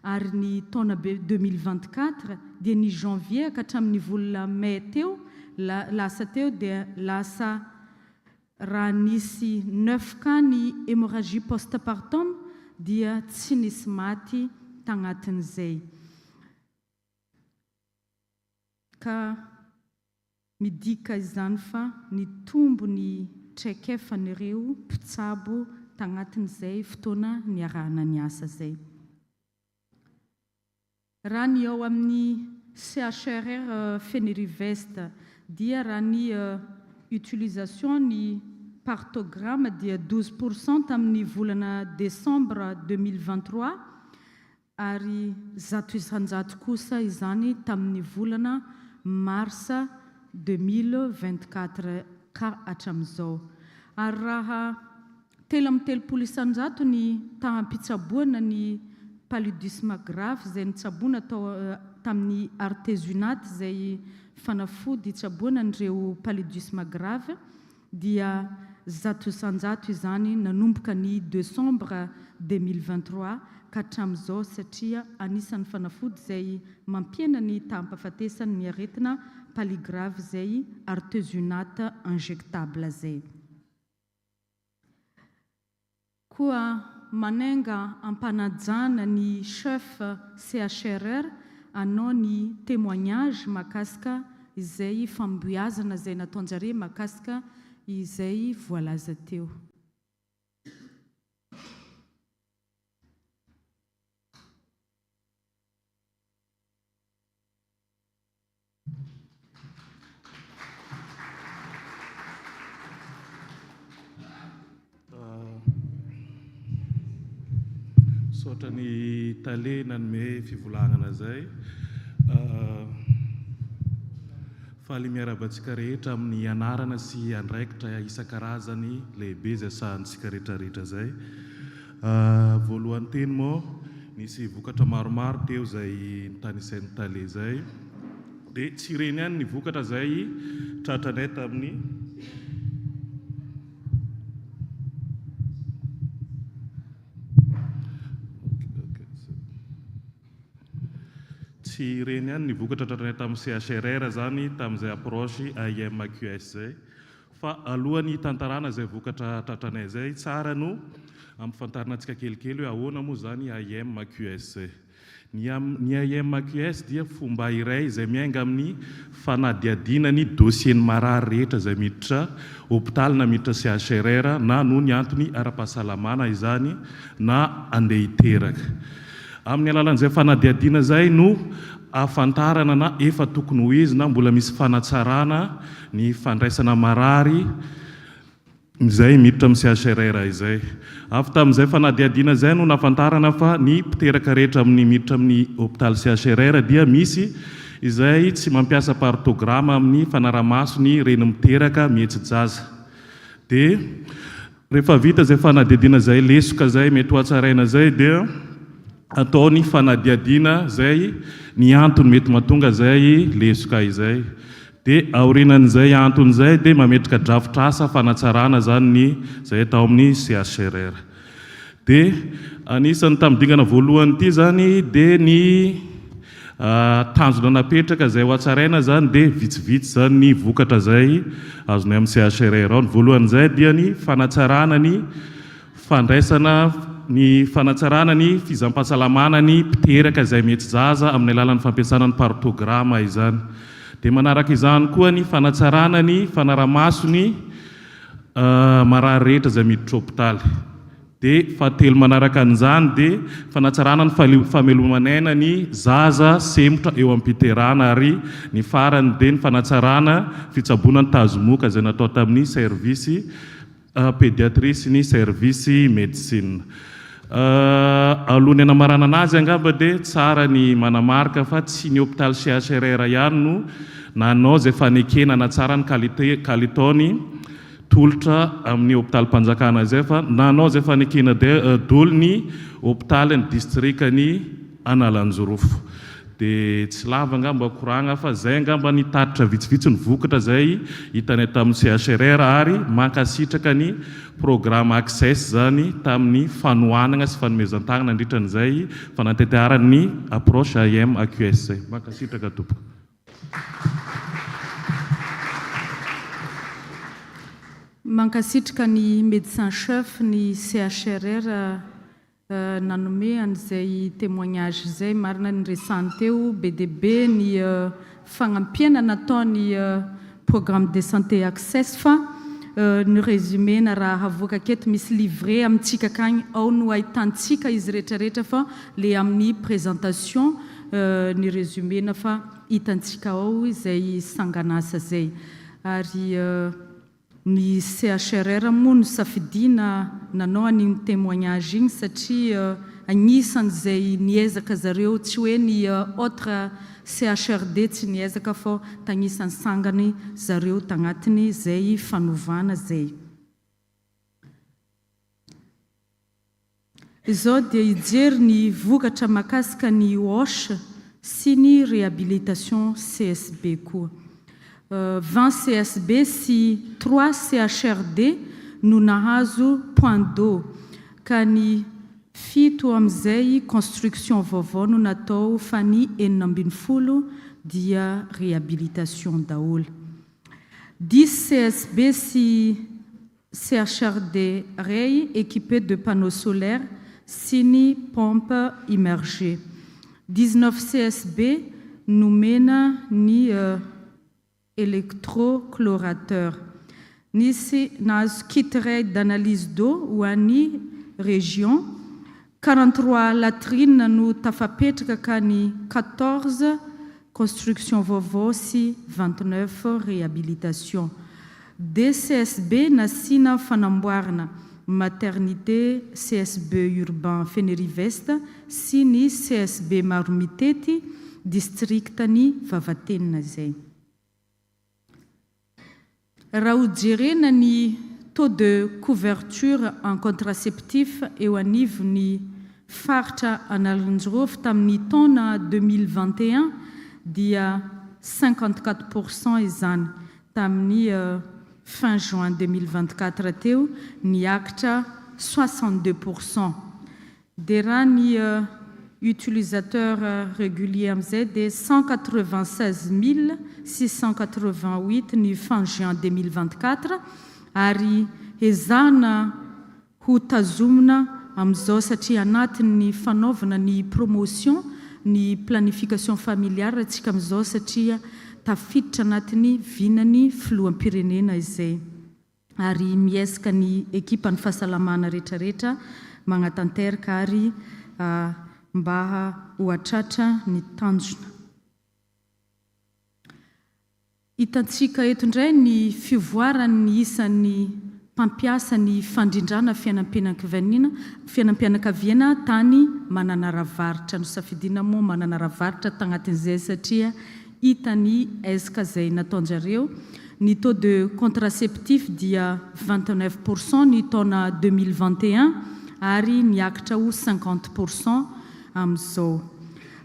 Ary ny taona 2024 dia ny janvier ka hatramin'ny volana mai teo lasa teo dia lasa raha nisy 9 cas ny hémorragie post-partum dia tsy nisy maty tagnatin'izay. Ka midika izany fa nitombo ny traikefan'ireo mpitsabo tagnatin'izay fotoana niarahana niasa zay. Raha ny ao amin'ny CHRR Fénérive-Est dia raha ny utilisation ny partogramme dia 12 % tamin'ny volana décembre 2023 ary 100% kosa izany tamin'ny volana mars 2024 ka hatramin'izao. Ary raha 33% ny taham-pitsaboana ny paludisme grave izay nitsaboana tao tamin'ny artésunate izay fanafody itsaboana an'ireo paludisme grave dia 100% izany nanomboka ny décembre 2023 ka hatramin'izao, satria anisan'ny fanafody izay mampihena ny taham-pahafatesany ny aretina palu grave izay artésunate injectable zay. Koa manainga ampanajana ny chef CHRR anao ny témoignage mahakasika izay famboiazana izay nataon-jare mahakasika izay voalaza teo. Misaotra ny tale nanome fivolagnana zay. Faly miarahaba antsika rehetra amin'ny anarana sy andraikitra isan-karazany lehibe izay sahanintsika rehetrarehetra zay. Voalohany teny moa, nisy vokatra maromaro teo izay notanisain'ny tale izay. Dia tsy ireny ihany ny vokatra izay tratranay tamin'ny. Tsy ireny ihany ny vokatra tratranay tamin'ny CHRR izany tamin'izay approche AIMQS izay. Fa alohan'ny hitantarana izay vokatra tratranay izay, tsara no ampifantarina antsika kelikely hoe ahoana moa izany AIMQS. Ny ny AIMQS dia fomba iray izay miainga amin'ny fanadihadiana ny dossier-n'ny marary rehetra izay miditra hopitaly na miditra CHRR na noho ny antony ara-pahasalamana izany na andeha hiteraka. Amin'ny alalan'izay fanadihadiana izay no ahafantarana na efa tokony ho izy na mbola misy fanatsarana ny fandraisana marary izay miditra amin'ny CHRR izay. Avy tamin'izay fanadihadiana izay no nahafantarana fa ny mpiteraka rehetra amin'ny miditra amin'ny hopitaly CHRR dia misy izay tsy mampiasa partograma amin'ny fanarahamaso ny reny miteraka mihetsi-jaza. Dia Rehefa vita izay fanadihadiana izay lesoka izay mety ho hatsaraina izay dia atao ny fanadihadiana izay ny antony mety mahatonga izay lesoka izay. Dia aorianan'izay antony izay dia mametraka drafitr'asa fanatsarana izany ny izay atao amin'ny CHRR. Dia anisan'ny tamin'ny dingana voalohany ity izany dia ny Tanjona napetraka izay ho hatsaraina izany dia vitsivitsy izany ny vokatra izay azonay amin'ny CHRR ao. Ny voalohany izay dia ny fanatsarana ny fandraisana ny fanatsarana ny fizaham-pahasalamana ny mpiteraka izay mihetsi-jaza amin'ny alalan'ny fampiasana ny partograma izany. Dia manaraka izany koa ny fanatsarana ny fanaramaso ny marary rehetra izay miditra hopitaly. Dia fahatelo manaraka an'izany dia fanatsarana ny fameloman'aina ny zaza sempotra eo am-piterahana ary ny farany dia ny fanatsarana fitsaboana ny tazomoka izay natao tamin'ny service pédiatrie sy ny service médecine. Alohan'ny hanamaranana azy angamba dia tsara ny manamarika fa tsy ny hopitaly CHRR ihany no nanao izay fanekena hanatsara ny qualité kalitaony tolotra amin'ny hopitalim-panjakana izay fa nanao izay fanekena daholo ny hopitalin'ny distrikan'i Analanjirofo. Dia tsy lava angamba koragna fa zay angamba ny tatitra vitsivitsy ny vokatra zay hitanay tamin'ny CHRR ary mankasitraka ny programa Access zany tamin'ny fanohanagna sy fanomezan-tagnana nandritra an'izay fanantenteharany ny approche AIM AQS zay. Mankasitraka tompoko. Mankasitraka ny médecin chef ny CHRR nanome an'izay témoignage izay, marina ny resahany teo, be dia be ny fagnampiana nataony programme de santé access fa ny résumé-na raha havoaka aketo misy livret amintsika akagny ao no ahitantsika izy rehetrarehetra fa le amin'ny présentation ny résumé-na fa hitantsika ao izay sangan'asa zay ary Ny CHRR moa no safidiana nanao an'iny témoignage iny satria agnisan'izay niezaka zareo, tsy hoe ny autre CHRD tsy niezaka fô tagnisan'ny sangany zareo tagnatiny zay fanovana zay. Izao dia hijery ny vokatra makasika ny WASH sy ny réhabilitation CSB koa. 20 CSB sy trois CHRD no nahazo point d'eau ka ny fito amin'izay construction vaovao no natao fa ny 16 dia réhabilitation daholo. Dix CSB sy CHRD Ray équipé de panneaux solaires sy ny pompe immergée. 19 CSB nomena ny électrochlorateur. Nisy nahazo kit iray d'analyse d'eau ho an'ny région. 43 latrines no tafapetraka ka ny 14 construction vaovao sy 29 réhabilitation. DCSB nasiana fanamboarana maternité CSB Urbain Fenerive-Est sy ny CSB Maromitety, distriktan'i Vavatenina izay. Raha ho jerena ny taux de couverture en contraceptif eo anivon'ny faritra Analanjirofo tamin'ny taona 2021 dia 54 pourcent izany tamin'ny fin juin 2024 teo niakatra 62 pourcent. Dia raha ny utilisateur régulier amin'izay dia 196 688 ny fin juin 2024 ary ezahana ho tazomina amin'izao satria anatin'ny fanaovana ny promotion ny planification familiale atsika amin'izao satria tafiditra anatin'ny vinany filoham-pirenena izay ary miezaka ny ekipa ny fahasalamana rehetrarehetra magnatanteraka ary mba ho atratra ny tanjona. Hitantsika eto indray ny fivoaran'ny isan'ny mpampiasa ny fandrindrana fiainam-pianakaviana fiainam-pianakaviana tany Mananara Avaratra. Nosafidiana moa Mananara Avaratra tagnatin'izay satria hitany ezaka izay nataon-jareo. Ny taux de contraceptif dia 29 % ny taona 2021 ary niakatra ho 50 % amin'izao.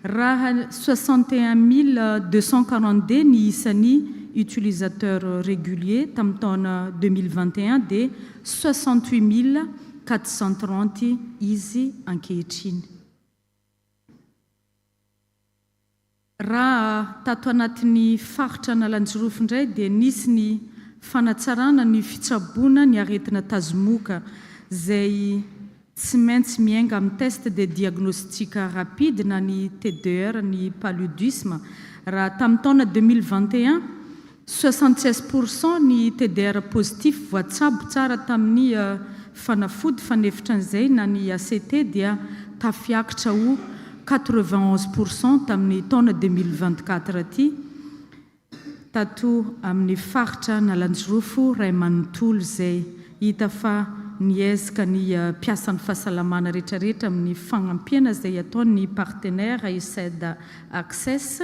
Raha 61 242 ny isan'ny utilisateur régulier tamin'ny taona 2021 dia 68 430 izy ankehitriny. Raha tato anatin'ny faritra Analanjirofo indray dia nisy ny fanatsarana ny fitsaboana ny aretina tazomoka izay. Tsy maintsy miainga amin'ny test de diagnostic rapide na ny TDR ny paludisme. Raha tamin'ny taona 2021, 76 pourcent ny TDR positif voatsabo tsara tamin'ny fanafody fanefitra an'izay na ny ACT dia tafiakatra ho 91 pourcent tamin'ny taona 2024 aty tato amin'ny faritra Analanjirofo iray manontolo, izay hita fa niezaka ny mpiasan'ny fahasalamana rehetrarehetra amin'ny fagnampiana izay ataon'ny partenaire USAID Access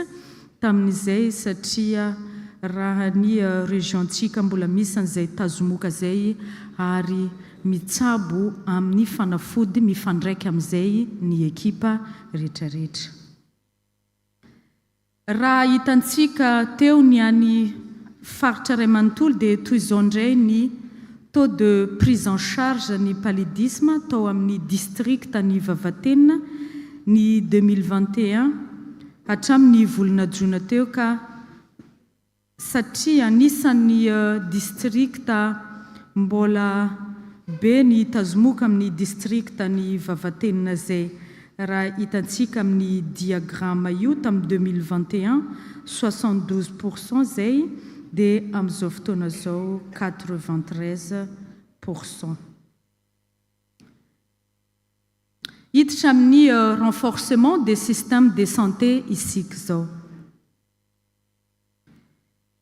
tamin'izay, satria raha ny région-tsika mbola misy an'izay tazomoka zay ary mitsabo amin'ny fanafody mifandraika amin'izay ny ekipa rehetrarehetra. Raha hitantsika teo ny any faritra ray manontolo, dia toy izao indray ny taux de prise en charge ny paludisme tao amin'ny district ny Vavatenina ny 2021 hatramin'ny volana jona teo, ka satria anisan'ny district mbola be ny tazomoka amin'ny district ny Vavatenina zay. Raha hitantsika amin'ny diagramme io, tamin'ny 2021, 72 % zay, dia amin'izao fotoana zao 93 %. Hiditra amin'ny renforcement des systèmes de santé isika zao.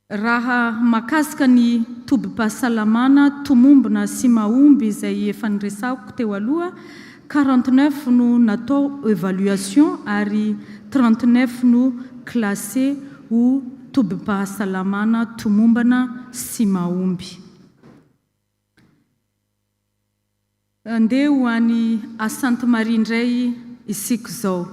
Raha mahakasika ny tobim-pahasalamana tomombona sy mahomby izay efa niresako teo aloha, 49 no natao évaluation ary 39 no classé ho tobim-pahasalamana tomombana sy mahomby. Andeha ho any Sainte Marie indray isika izao,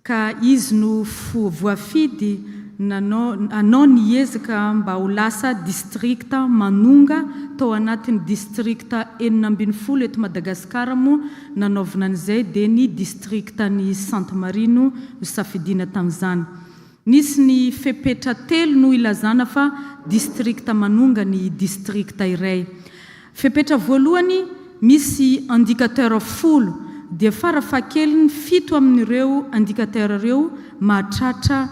ka izy no voafidy nanao anao ny ezaka mba ho lasa district manonga tao anatin'ny district 16 eto Madagasikara. Moa nanaovina an'izay dia ny district ny Sainte Marie no nosafidiana tamin'izany. Nisy ny fepetra telo no ilazana fa district manonga ny district iray. Fepetra voalohany, misy indicateur 10, dia farafahakeliny fito amin'ireo indicateur ireo mahatratra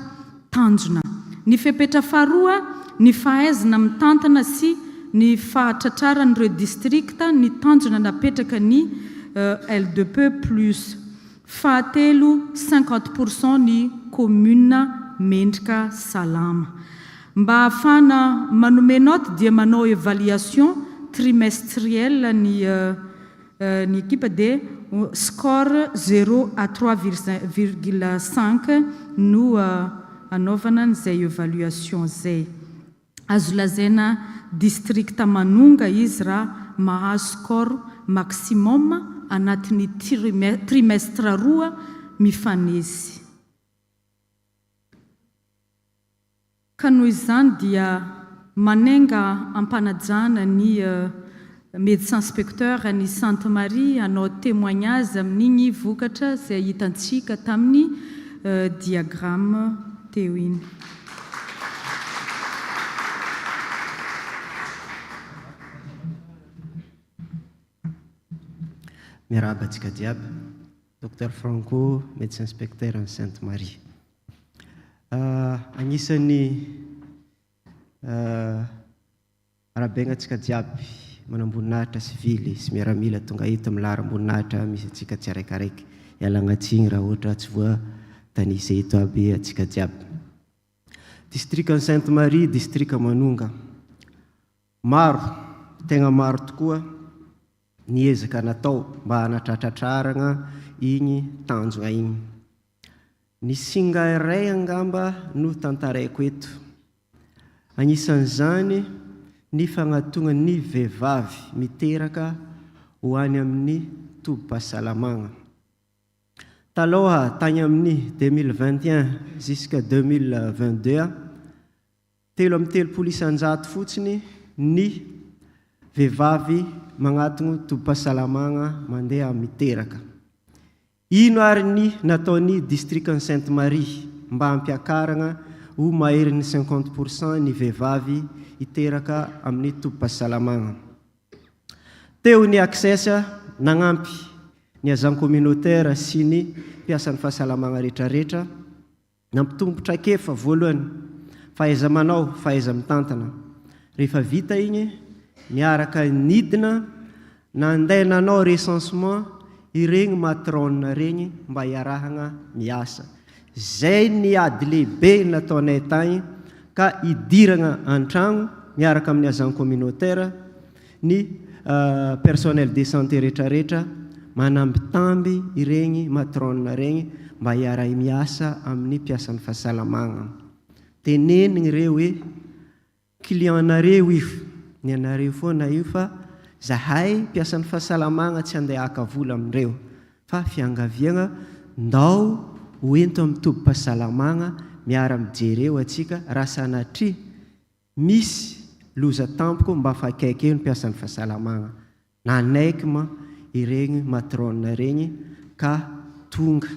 tanjona. Ny fepetra faharoa, ny fahaizana mitantana sy ny fahatratraran'ireo district ny tanjona napetraka ny L2P plus. Fahatelo, 50 % ny commune mendrika salama. Mba ahafahana manome note dia manao évaluation trimestrielle ny ekipa, dia score 0 à 3,5 no anaovana an'izay évaluation zay. Azo lazaina district manonga izy raha mahazo score maximum anatin'ny trimestre roa mifanesy. Ka noho izany dia manenga ampanajana ny médecin inspecteur ny Sainte Marie hanao témoignage amin'igny vokatra izay hitantsika tamin'ny diagramme teo iny. Miarahaba antsika jiaby. Docteur Franco, médecin inspecteur ny Sainte Marie. Agnisan'ny arahabaina antsika jiaby manamboninahitra sivily sy miaramila tonga eto amin'ny laharam-boninahitra misy antsika tsiraikiraiky. Ialagna tsiny raha ohatra tsy voatanisa eto aby antsika jiaby. District Sainte Marie, district Manonga. Maro, tegna maro tokoa ny ezaka natao mba hanatratratrarana igny tanjona igny. Ny singa iray angamba no tantaraiko eto. Anisan'izany ny fagnatognan'ny vehivavy miteraka ho any amin'ny tobim-pahasalamagna. Taloha tagny amin'ny 2021 jusqu'à 2022, 33% fotsiny ny vehivavy magnatogno tobim-pahasalamagna mandeha miteraka. Ino ary ny nataon'ny district Sainte Marie mba hampiakarana ho maherin'ny 50 % ny vehivavy hiteraka amin'ny tobim-pahasalamagna? Teo ny Access nagnampy. ny agent communautaire sy ny mpiasan'ny fahasalamagna rehetrarehetra, nampitombo traikefa voalohany, fahaiza-manao, fahaiza-mitantana. Rehefa vita igny, niaraka nidina nandeha nanao recensement iregny matrone regny mba hiarahagna miasa. Zay ny ady lehibe nataonay tagny ka hidiragna an-tragno miaraka amin'ny agent communautaire, ny personnel de santé retraretra manambitamby iregny matrone regny mba hiara-miasa amin'ny mpiasan'ny fahasalamagna. Tenenigny reo hoe client-nareo io, ny anareo foana io fa zahay mpiasan'ny fahasalamagna tsy andeha haka vola amindreo fa fiangaviagna ndao ho ento amin'ny tobim-pahasalamagna miara-mijery eo atsika raha sanatria Misy loza tampoko mba fa akaiky eo ny mpiasan'ny fahasalamagna. Nanaiky ma iregny matrone regny ka tonga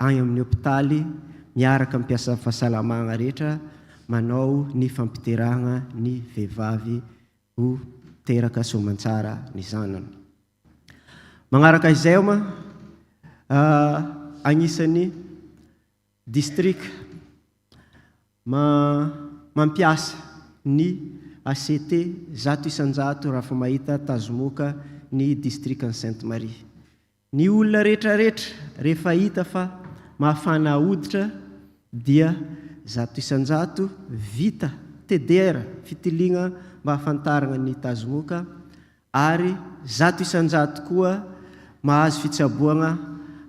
agny amin'ny hopitaly miaraka amin'ny mpiasan'ny fahasalamagna rehetra manao ny fampiterahagna ny vehivavy ho teraka soamantsara ny zanany. Magnaraka izay ma agnisan'ny Distrika mampiasa ny ACT 100% raha fa mahita tazomoka ny distrikan'i Sainte Marie. Ny olona rehetrarehetra rehefa hita fa mafana hoditra dia 100% vita TDR, fitiliana mba hahafantarana ny tazomoka, ary 100% koa mahazo fitsaboagna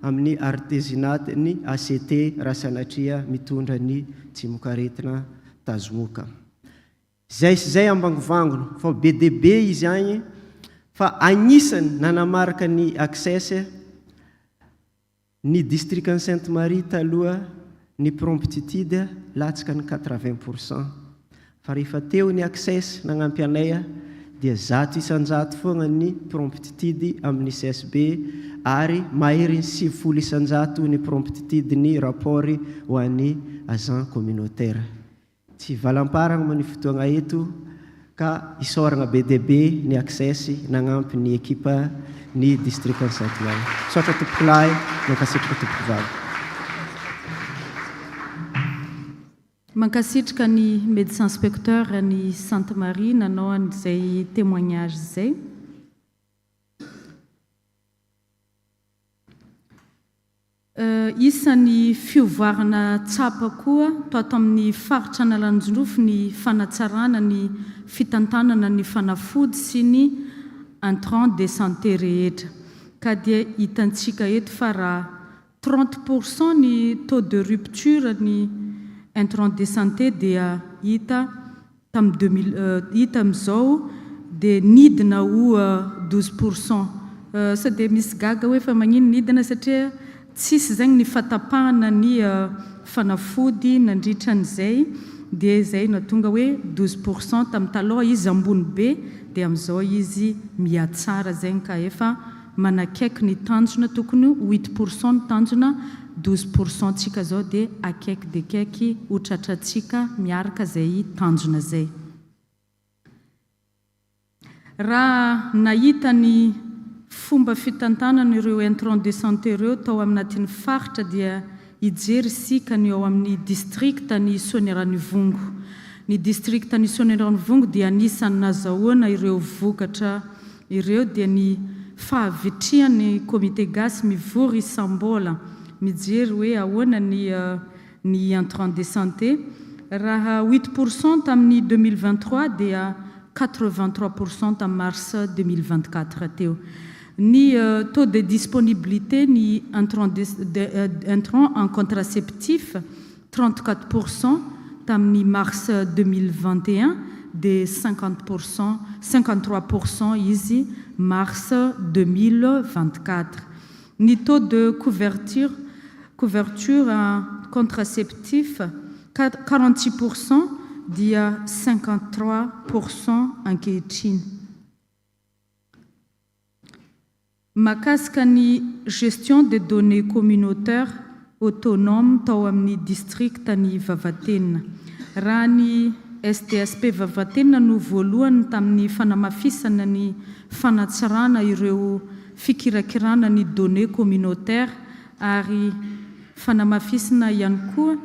amin'ny artesunate ny ACT raha sanatria mitondra ny tsimokaretina tazomoka. Zay sy zay ambangovangony fa be dia be izy agny fa agnisany nanamarika ny Access Ny distrikan'i Sainte Marie taloha ny promptitude latsaka ny quatre-vingt pour cent fa rehefa teo ny access nagnampy anay dia 100% foagna ny promptitude amin'ny CSB ary maherin'ny 90% ny promptitude ny rapport ho an'ny agent communautaire. Tsy valamparagna moa ny fotoagna eto ka isaoragna be dia be ny Access nagnampy ny ekipa ny distrikan'i Sainte Marie. Misaotra tompokolahy, mankasitraka tompokovavy. Mankasitraka ny Médecin Inspecteur ny Sainte Marie nanao an'izay témoignage izay. Isan'ny fiovarana tsapa koa tato amin'ny faritra Analanjirofo ny fanatsarana ny fitantanana ny fanafody sy ny intrants de santé rehetra. Ka dia hitantsika eto fa raha 30 pour cent ny taux de rupture ny intrants de santé dia hita tamin'ny deux mille hita amin'izao dia nidina ho 12 pour cent. Sao dia misy gaga hoe fa magnino nidina satria tsisy zegny ny fatapahana ny fanafody nandritra an'izay dia izay nahatonga hoe 12 pour cent. Tamin'ny taloha izy ambony be dia amin'izao izy mihatsara zegny ka efa manakaiky ny tanjona tokony ho 8 pour cent ny tanjona, 12 pour cent tsika zao dia akaiky dia akaiky ho tratrantsika miaraka zay tanjona zay. Raha nahita ny fomba fitantanana ireo intrants de santé ireo tao aminatin'ny faritra dia hijery isika ny ao amin'ny district ny Soanierana-Ivongo. Ny district ny Soanierana-Ivongo dia anisan'ny nazahoana ireo vokatra ireo dia ny fahavitrihan'ny comité gasy mivory isam-bola mijery hoe ahoana ny ny intrants de santé. Raha 8 pour cent tamin'ny 2023 dia 83 pour cent tamin'ny mars 2024 teo. Ny taux de disponibilité ny intrant de intrant en contraceptif, 34 pour cent tamin'ny mars 2021 dia 50 pour cent, 53 pour cent izy mars 2024. Ny taux de couverture contraceptif, 46 pour cent dia 53 pour cent ankehitriny. Mahakasika ny gestion des données communautaires autonome tao amin'ny district ny Vavatenina, raha ny SDSP Vavatenina no voalohany tamin'ny fanamafisana ny fanatsarana ireo fikirakirana ny données communautaires ary fanamafisina ihany koa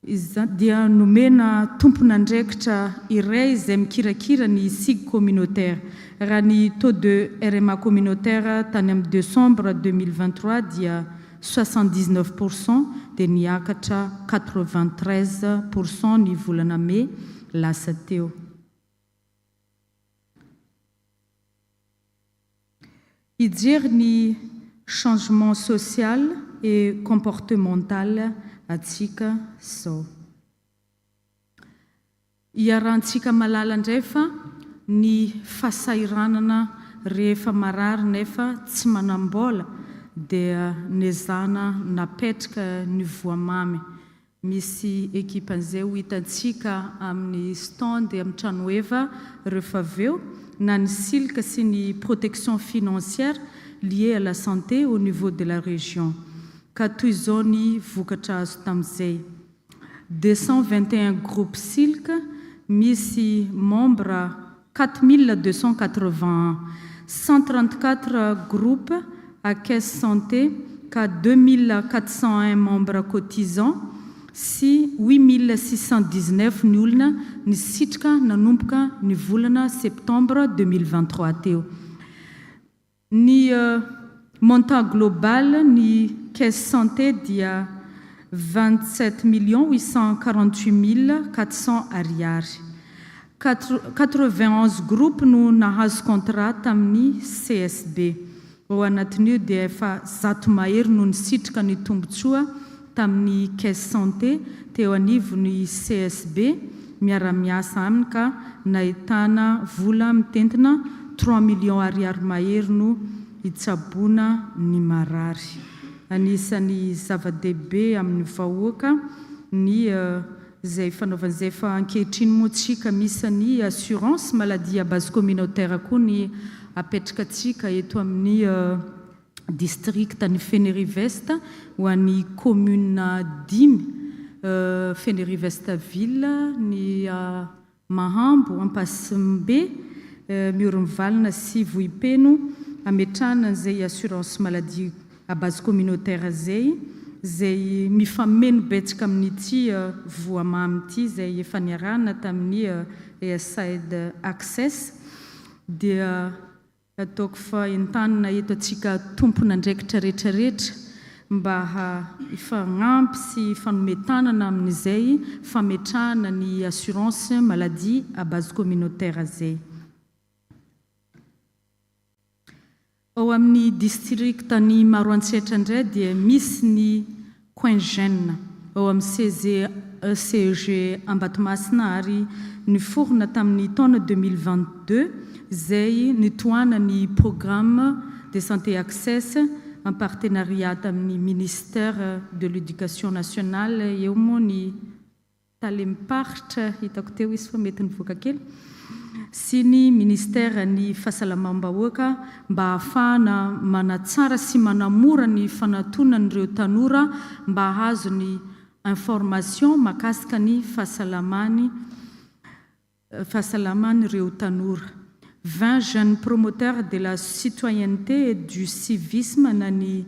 izany dia nomena tompon'andraikitra iray izay mikirakira ny SIG communautaire. Raha ny taux de RMA communautaire tany amin'ny décembre 2023 dia 79% dia niakatra 93% ny volana mey lasa teo. Hijery ny changement social et comportemental atsika zao. Iarahantsika malala indray fa ny fahasahiranana rehefa marary nefa tsy manam-bola dia nezahana napetraka ny voamamy. Misy ekipa an'izay ho hitantsika amin'ny stand amin'ny tranoheva rehefa avy eo, na ny silk sy ny protection financière liée à la santé au niveau de la région. Ka toy izao ny vokatra azo tamin'izay. 221 groupes silk misy membres 4281, 134 groupes à caisse santé ka 2401 membres cotisants sy 8619 ny olona nisitrika nanomboka ny volana septembre 2023 teo. Ny montant global ny caisse santé dia 27 848 400 ariary. 91 groupe no nahazo contrat tamin'ny CSB. Ao anatin'io dia efa 100 mahery no nisitrika ny tombontsoa tamin'ny caisse santé teo anivon'ny CSB miara-miasa aminy ka nahitana vola mitentina 3 millions ariary mahery no hitsaboana ny marary. Anisan'ny zava-dehibe amin'ny vahoaka ny izay fanaovan'izay fa ankehitriny moa tsika misy ny assurance maladie à base communautaire koa ny apetraka atsika eto amin'ny district ny Fénérive-Est ho an'ny commune dimy: Fénérive-Est ville, ny Mahambo, Ampasimbe, Miorimivalina sy Vohipeno, ametrahana an'izay assurance maladie à base communautaire zay mifameno betsaka amin'ity voamamy ity zay efa niarahana tamin'ny USAID Access. Dia ataoko fa entanina eto atsika tompon'andraikitra rehetrarehetra mba hifagnampy sy fanometanana amin'izay fametrahana ny assurance maladie à base communautaire zay. Ao amin'ny district ny Maroantsetra indray dia misy ny coin jeune ao amin'ny CG CEG Ambatomasina ary niforona tamin'ny taona 2022 zay nitohana ny programme de santé Access en partenariat amin'ny ministère de l'Éducation nationale. Eo moa ny talem-paritra hitako teo izy fa mety nivoaka kely sy ny ministère ny fahasalamam-bahoaka mba ahafahana manatsara sy manamora ny fanatonan'ireo tanora mba hahazo ny information mahakasika ny fahasalaman'ireo tanora. 20 jeunes promoteurs de la citoyenneté et du civisme na ny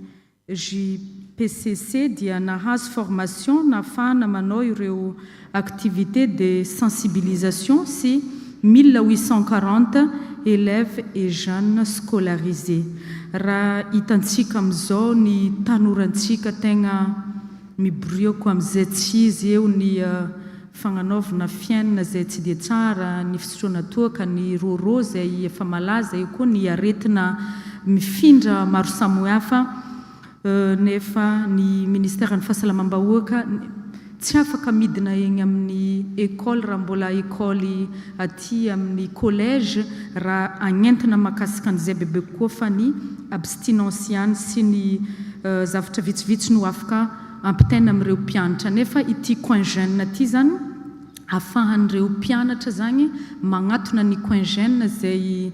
JPCC dia nahazo formation nahafahana manao ireo activité de sensibilisation sy 1840 élèves et jeunes scolarisés. Raha hitantsika amin'izao ny tanorantsika tegna miboriako amin'izay tsy izy eo ny fagnanaovana fiainana zay tsy dia tsara, ny fisotroana toaka, ny roro zay efa malaza io koa, ny aretina mifindra maro samihafa, nefa ny ministère ny fahasalamam-bahoaka tsy afaka midina eny amin'ny école raha mbola école aty amin'ny collège raha agnentina mahakasika an'izay bebe kokoa fa ny abstinence ihany sy ny zavatra vitsivitsy no afaka ampitaina amin'ireo mpianatra. Nefa ity coin jeune aty zany ahafahan'ireo mpianatra zany magnatona ny coin jeune zay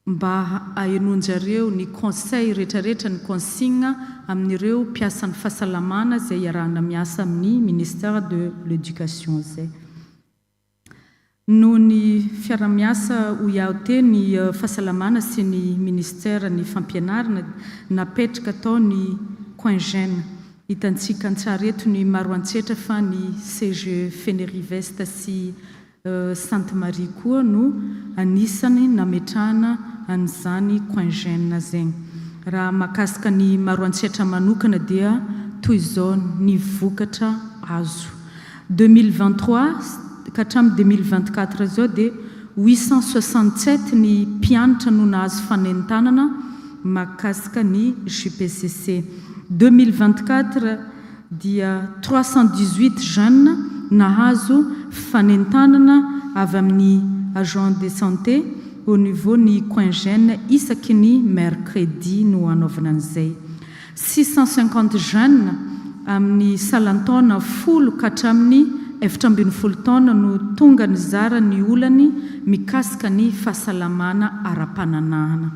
mba ahenonjareo ny conseil rehetrarehetra, ny consigne amin'ireo mpiasan'ny fahasalamana zay iarahana miasa amin'ny ministère de l'Éducation zay. Noho ny fiarahamiasa hoy aho teo ny fahasalamana sy ny ministère ny fampianarana napetraka tao ny coin jeune. Hitantsika an-tsary eto ny Maroantsetra fa ny CGE Fenerive-Est sy Sainte Marie koa no anisany nametrahana an'izany coin jeune zegny. Raha mahakasika ny Maroantsetra manokana dia toy izao ny vokatra azo. 2023 ka hatramin'ny 2024 izao dia 867 ny mpianatra no nahazo fanentanana mahakasika ny JPCC. 2024 dia 318 jeunes nahazo fanentanana avy amin'ny agent de santé au niveau ny coin jeune isaky ny mercredi no hanaovana an'izay. 650 jeunes amin'ny salan-taona folo ka hatramin'ny 14 taona no tonga nizara ny olany mikasika ny fahasalamana ara-pananahana.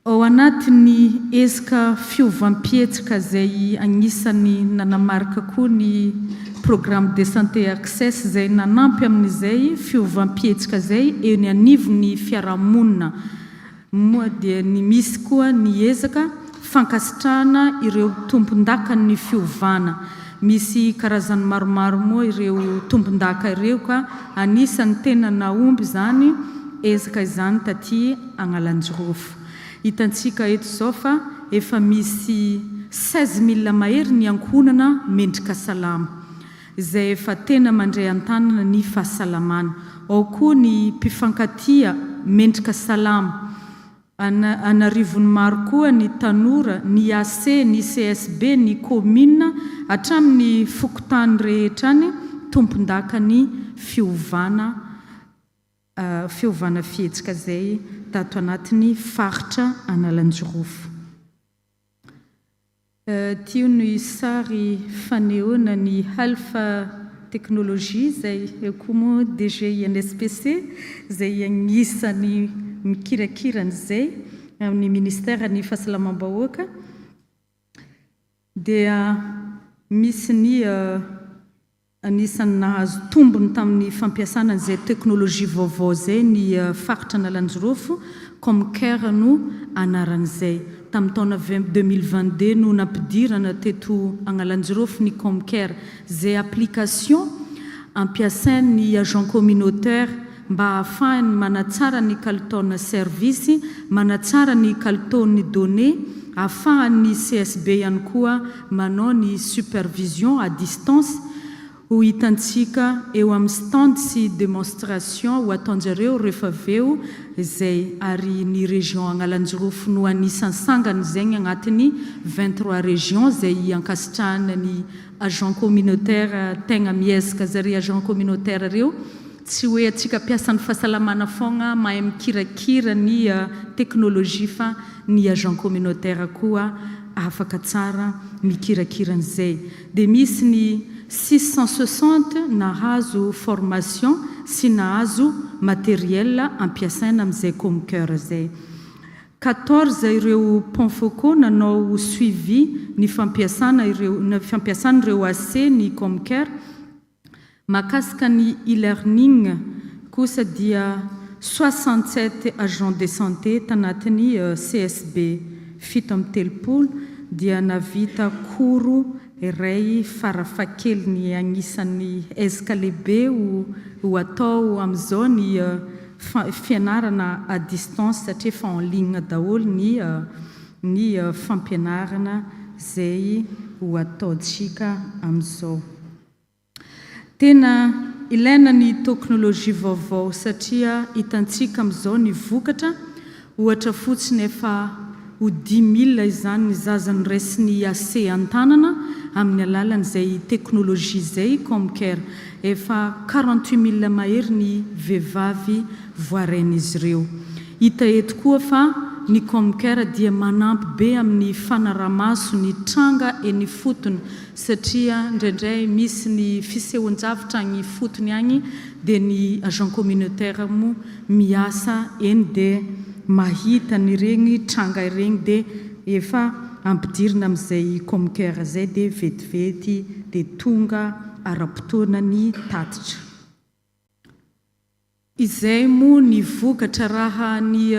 Ao anatin'ny ezaka fiovam-pihetsika izay anisan'ny nanamarika koa ny Programme de Santé Access izay nanampy amin'izay fiovam-pihetsika izay eny anivon'ny fiarahamonina moa dia ny misy koa ny ezaka fankasitrahana ireo tompon-dakan'ny fiovana. Misy karazany maromaro moa ireo tompon-daka ireo ka anisan'ny tena nahomby izany ezaka izany taty Agnalanjirofo. Hitantsika eto izao fa efa misy 16 mille mahery ny ankohonana mendrika salama. Izay efa tena mandray an-tanana ny fahasalamana. Ao koa ny mpifankatia mendrika salama. An'arivony maro koa ny tanora, ny AC, ny CSB, ny kaominina, hatramin'ny fokontany rehetra any, tompon-dakan'ny fiovana fiovana fihetsika izay tato anatin'ny faritra Analanjirofo. Ity ny sary fanehoana ny Health Technology izay eo koa moa DG INSPC izay anisan'ny mikirakira an'izay amin'ny ministeran'ny fahasalamam-bahoaka dia misy ny Anisan'ny nahazo tombony tamin'ny fampiasana an'izay teknolojia vaovao izay ny faritra Analanjirofo, Comcare no anaran'izay. Tamin'ny taona 2022 no nampidirana teto Agnalanjirofo ny Comcare, izay application ampiasain'ny agent communautaire mba hahafahany manatsara ny kalitaona service, manatsara ny kalitaon'ny données, ahafahan'ny CSB ihany koa manao ny supervision à distance, ho hitantsika eo amin'ny stand sy demonstration ho ataonjareo rehefa avy eo izay ary ny région Agnalanjirofo no anisan'ny sangany zegny agnatin'ny 23 régions izay ankasitrahana ny agent communautaire tegna miezaka zare agent communautaire reo. Tsy hoe antsika mpiasan'ny fahasalamana foagna mahay mikirakira ny technologie fa ny agent communautaire koa afaka tsara mikirakira an'izay. Dia misy ny 660 nahazo formation sy nahazo matériel ampiasaina amin'izay Comcare izay. 14 ireo points focaux nanao suivi ny fampiasana ireo ny fampiasan'ireo AC ny Comcare. Mahakasika ny e-learning kosa dia 67 agents de santé tanatin'ny CSB 37 dia navita cours iray farafahakeliny. Anisan'ny ezaka lehibe ho atao amin'izao ny fianarana à distance satria efa en ligne daholo ny ny fampianarana izay ho ataontsika amin'izao. Tena ilaina ny toknolojia vaovao satria hitantsika amin'izao ny vokatra, ohatra fotsiny efa ho 10 000 izany ny zaza noraisin'ny IAC an-tanana amin'ny alalan'izay teknolojia izay, Comcare. Efa 48 000 mahery ny vehivavy voarain'izy ireo. Hita eto koa fa ny Comcare dia manampy be amin'ny fanaraha-maso ny tranga eny ifotony satria indraindray misy ny fisehoan-javatra agny ifotony agny dia ny agent communautaire moa miasa eny dia mahita an'iregny tranga iregny dia efa ampidirina amin'izay Comcare zay dia vetivety dia tonga. ara-potoana ny tatitra. Izay moa ny vokatra raha ny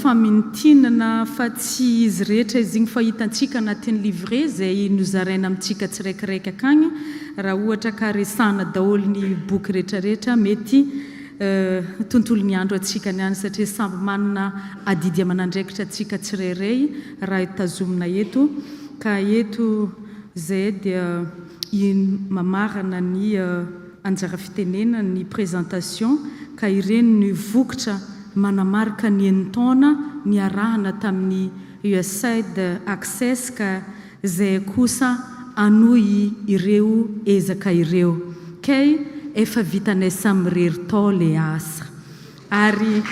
famintinana fa tsy izy rehetra izy igny fa hitantsika anatin'ny livret izay nozaraina amintsika tsiraikiraiky akagny raha ohatra ka resahana daholo ny boky rehetrarehetra mety tontolon'ny andro antsika niany satria samby manana adidy aman'andraikitra antsika tsirairay raha tazomina eto ka eto izay dia mamarana ny Anjara fitenenana ny présentation ka ireny ny voktra manamarika ny enin-taona niarahana tamin'ny USAID Access ka zay kosa hanohy ireo ezaka ireo. Kay efa vitanay samirery tao le asa. Ary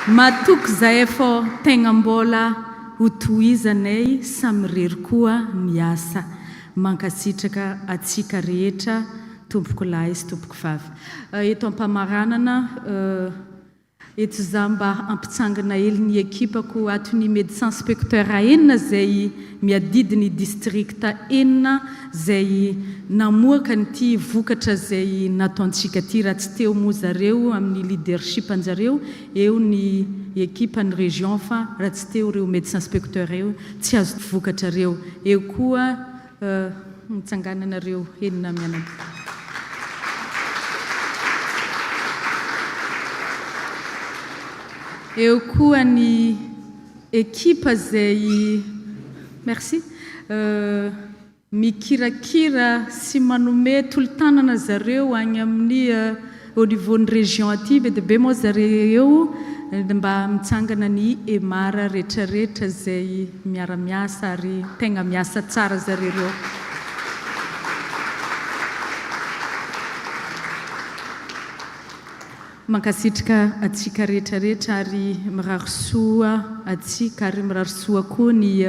matoky zahay fô tegna mbôla ho tohizanay samirery koa ny asa. Mankasitraka atsika rehetra tompoko lahy sy tompoko vavy. Eto ampamaranana. Eto za mba hampitsangana hely ny ekipako ato ny médecin inspecteur enina zay miadidy ny district enina zay namoaka an'ity vokatra zay nataontsika ty raha tsy teo moa zareo amin'ny leadership anjareo eo ny ekipa ny région fa raha tsy teo reo médecin inspecteur reo tsy azo vokatra reo eo koa Mitsangàna nareo enina mianaka. Eo koa ny ekipa izay merci mikirakira sy manome tolo-tanana zareo agny amin'ny Au niveau ny région aty be dia be moa zareo eo mba mitsangana ny EMAR retraretra izay miara miasa ary tegna miasa tsara zareo reo. Mankasitraka atsika retraretra ary mirary soa atsika ary mirary soa koa ny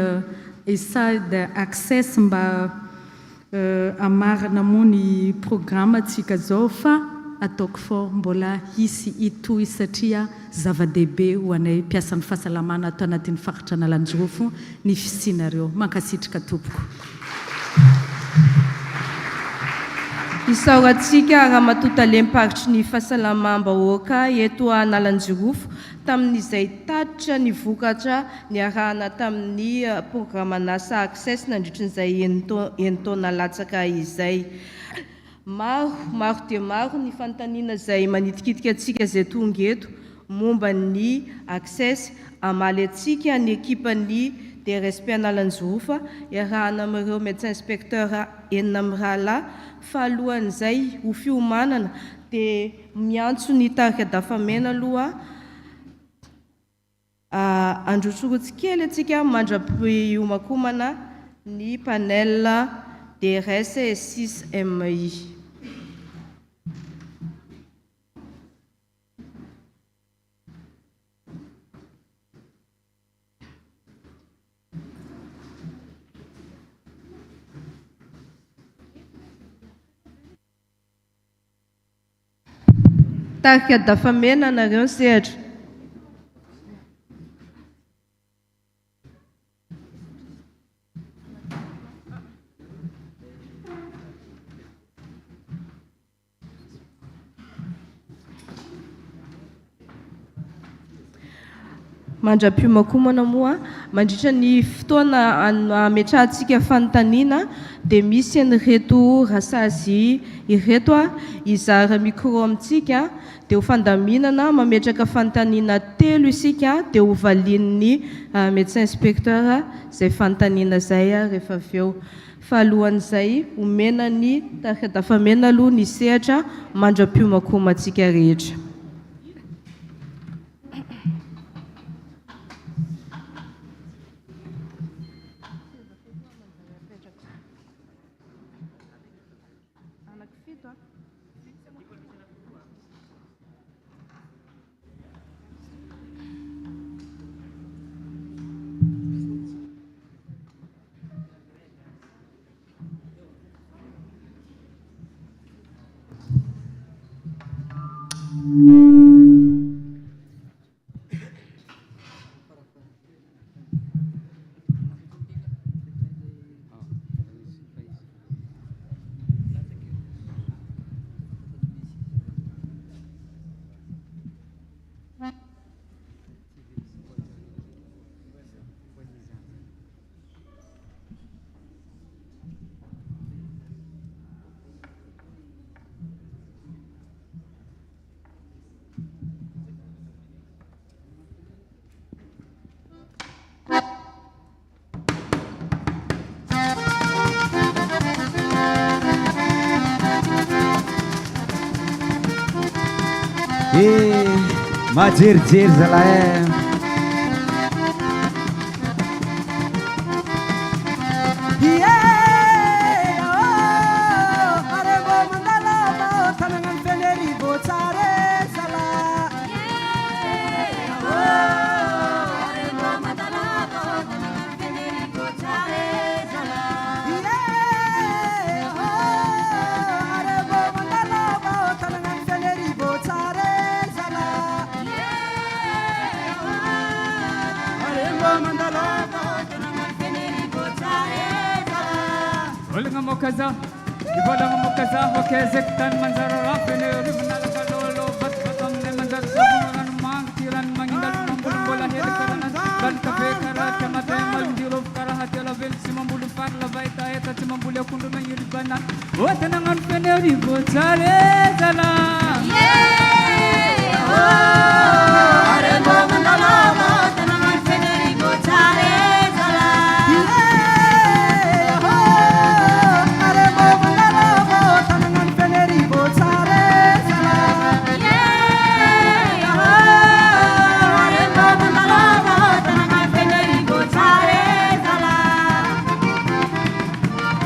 USAID Access mba Hamarana moa ny programa tsika zao fa ataoko fô mbola hisy hitohy satria zava-dehibe ho anay mpiasan'ny fahasalamana ato anatin'ny faritra Analanjirofo ny fisianareo. Mankasitrka tompoko. Isaorantsika Ramatoa Talem-paritry ny Fahasalamam-bahoaka eto Analanjirofo tamin'izay tatitra ny vokatra niarahana tamin'ny programan'asa Access nandritry izay enin-taona latsaka izay. Maro, maro dia maro ny fanontaniana izay manitikitika antsika izay tonga eto momba ny Access. Hamaly antsika ny ekipan'ny DRSP Analanjirofo iarahana amin'ireo Médecin Inspecteur enina mirahalahy fa alohan'izay ho fiomanana dia miantso ny tarika Dafamena aloha Handrotsirotsy kely antsika mandra-piomakomana ny panel DRS S6MI. Tarika Dafamena anareo ny sehatra. Mandra-piomakomana moa, mandritra ny fotoana hametrahantsika fanontaniana dia misy an'ireto rasazy ireto hizara micro amintsika dia ho fandaminana mametraka fanontaniana telo isika dia ho valian'ny médecin inspecteur izay fanontaniana izay rehefa avy eo. Fa alohan'izay, omena ny tarika Dafamena aloha ny sehatra mandra-piomakomantsika rehetra. Eh, majerijery zalahy eh. Volagna mokaza, volagna mokaza, hokezek tany manjary rafiny, rivinalaka lolo, vatovato aminay manjary savogna rano mangy, ty rano magnindalo mamboly mbola hely karaha dalo kafe karaha tiamatay malondirovy karaha tialavelo tsy mamboly fary lava hetaheta tsy mamboly akondro magniry banana ô tanagnano Fenerivo tsara e zalahy.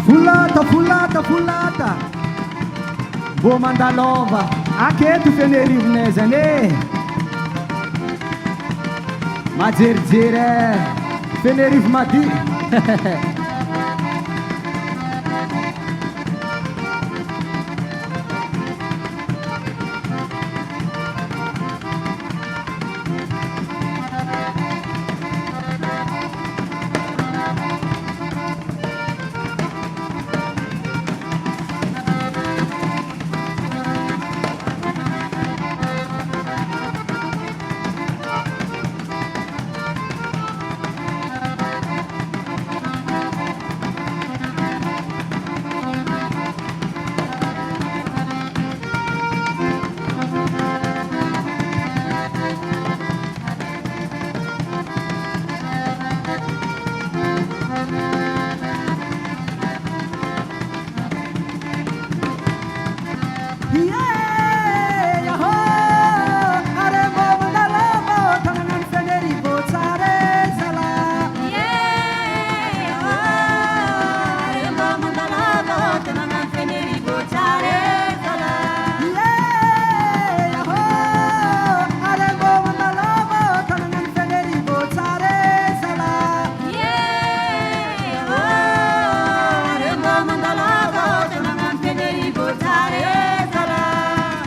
Folata, folata, folata. Mbô mandalova aketo Fenerivo-nay zany e. Majerijery e. Fenerivo madio.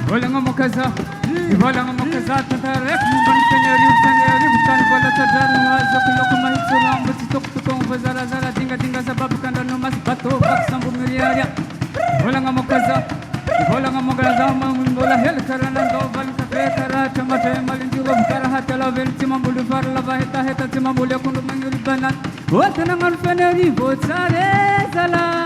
Volagna mokaza, volagna mokaza, tantaraiky momba ny Fenerivo, Fenerivo tany voalatsa-drano, hazako loko mahitsy rambo, tsy tokotokogno fa zarazara, dingadinga sababoka an-dranomasy, bateau vaky sambo miriaria. Volagna mokaza, volagna mokaza, mbola hely karaha nandao valy kafe karaha tramatray malindirovy karaha tialavelo tsy mamboly vary lava hetaheta tsy mamboly akondro magniry banana. Ô tanagnano Fenerivo tsara e zalahy.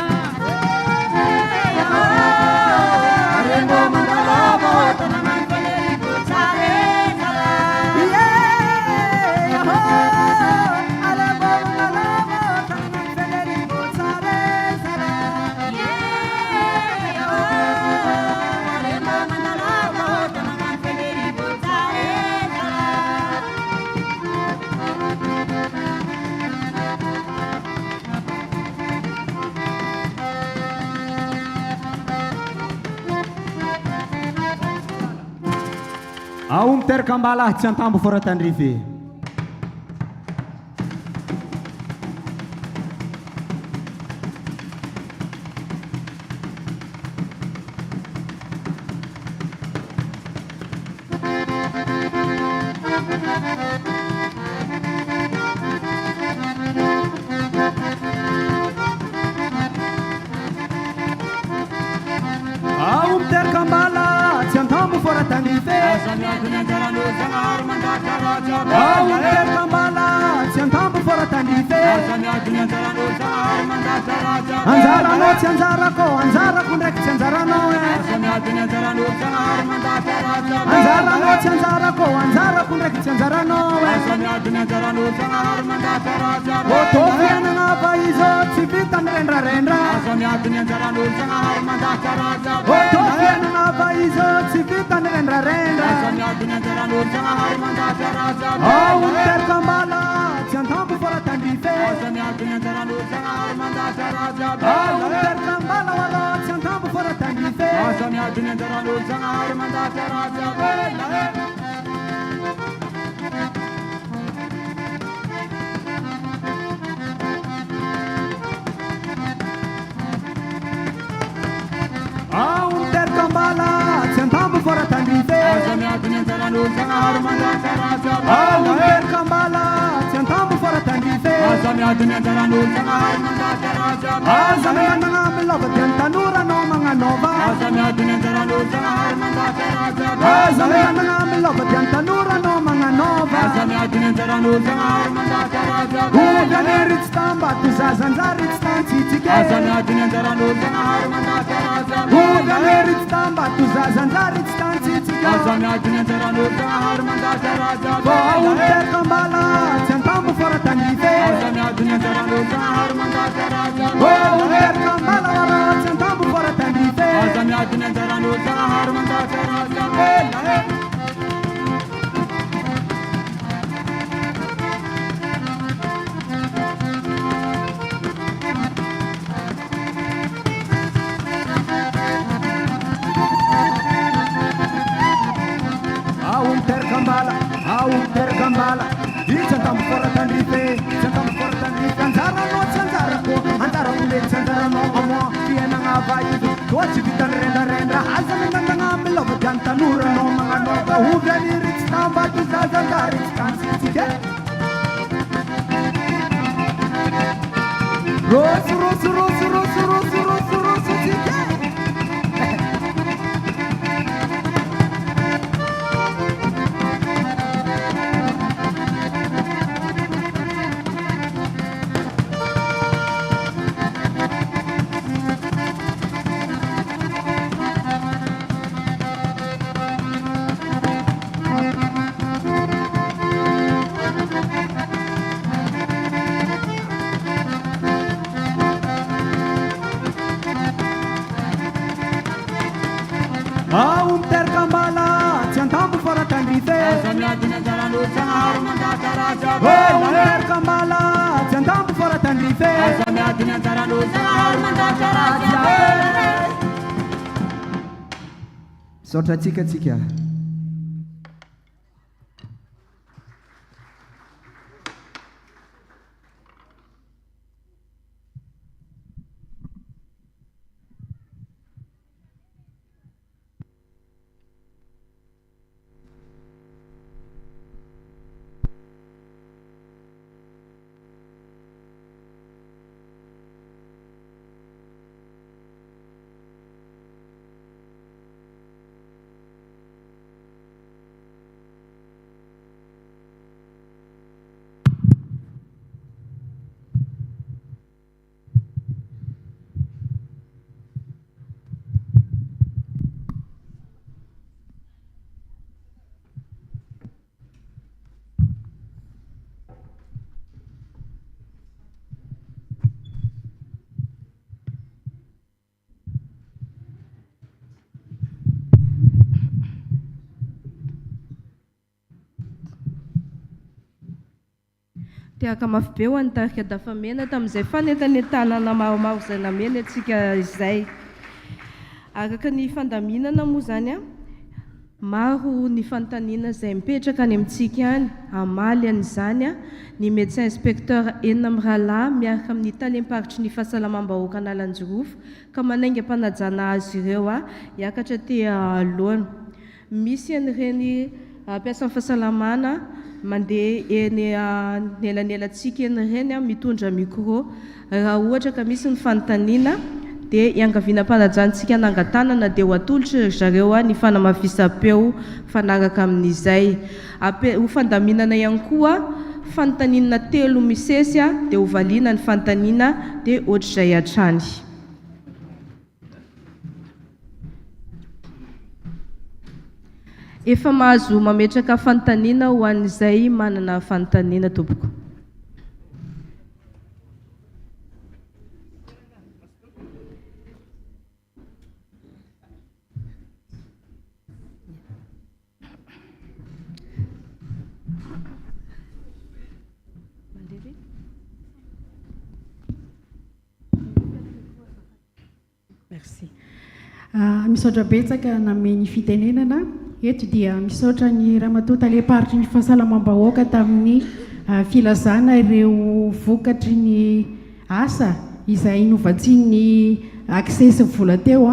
Ao miteraka ambala tsy antambo fô raha tandrify. Ao miteraka ambala tsy antambo fô raha tandrify. Ao miteraka ambala tsy antambo fô raha tandrify. Anjaranao tsy anjarako, anjarako ndraiky tsy anjaranao eh. Anjaranao tsy anjarako, anjarako ndraiky tsy anjaranao eh. Ô tô fiainana fa izao tsy vita ny rendrarendra. Ô tô fiainana fa izao tsy vita ny rendrarendra. Ao miteraka ambala tsy antambo fa raha tandrife. Ao miteraka ambala wa raha tsy antambo fa raha tandrife. Ao miteraka ambala tsy antambo fa raha tandrife. Ao miteraka ambala tsy antambo fa raha tandrife. Aza manana milova dia ny tanora anao magnanaova. Aza manana milova dia ny tanora anao magnanaova. Ovy anie ry tsy tambato zazanjary tsy tantsitsika e. Ovy anie ry tsy tambato zazanjary tsy tantsitsika. Vao ao miteraka ambala tsy antambo fa raha tandrife. Vao miteraka ambala wa raha tsy antambo fa raha tandrife. Ao miteraka ambala, ao miteraka ambala, io tsy antambo fa raha tandrife, tsy antambo fa raha tandrife, anjaranao tsy anjarako, anjarako le tsy anjaranao, amoa fiainagna vahiny, toa tsy vitan'ny rendrarendra, aza minandagna milova dia ny tanora anao magnanaova, ovy any ry tsy tambato zazanjary tsy tantsitsika. Roso, roso, roso, roso, roso, roso, roso tsika. Ao miteraka ambala tsy antambo fa raha tandrife. Ao miteraka ambala tsy antambo fa raha tandrife. Misaotra antsika tsika. Tehaka mafy be ho an'ny tarika Dafamena tamin'izay fanentanentanana maromaro izay namely antsika izay. Araka ny fandaminana moa izany, maro ny fanontaniana izay mipetraka any amintsika any, hamaly an'izany ny Médecin Inspecteur enina mirahalahy miaraka amin'ny Talem-paritry ny Fahasalamam-bahoaka Analanjirofo ka manainga am-panajana azy ireo hiakatra aty alohana. Misy an'ireny mpiasan'ny fahasalamana mandeha eny anelanelantsika eny ireny mitondra micro. Raha ohatra ka misy ny fanontaniana dia iangaviana am-panajantsika hanangan-tanana dia ho atolotry ry zareo ny fanamafisam-peo mifanaraka amin'izay. Ho fandaminana ihany koa. fanontaniana telo misesy dia hovaliana ny fanontaniana dia ohatr'izay hatrany. Efa mahazo mametraka fanontaniana ho an'izay manana fanontaniana tompoko. Merci. Misaotra betsaka nanome ny fitenenana. Eto dia misaotra ny Ramatoa Talem-paritry ny Fahasalamam-bahoaka tamin'ny filazana ireo vokatry ny asa izay novatsian'ny Access vola teo.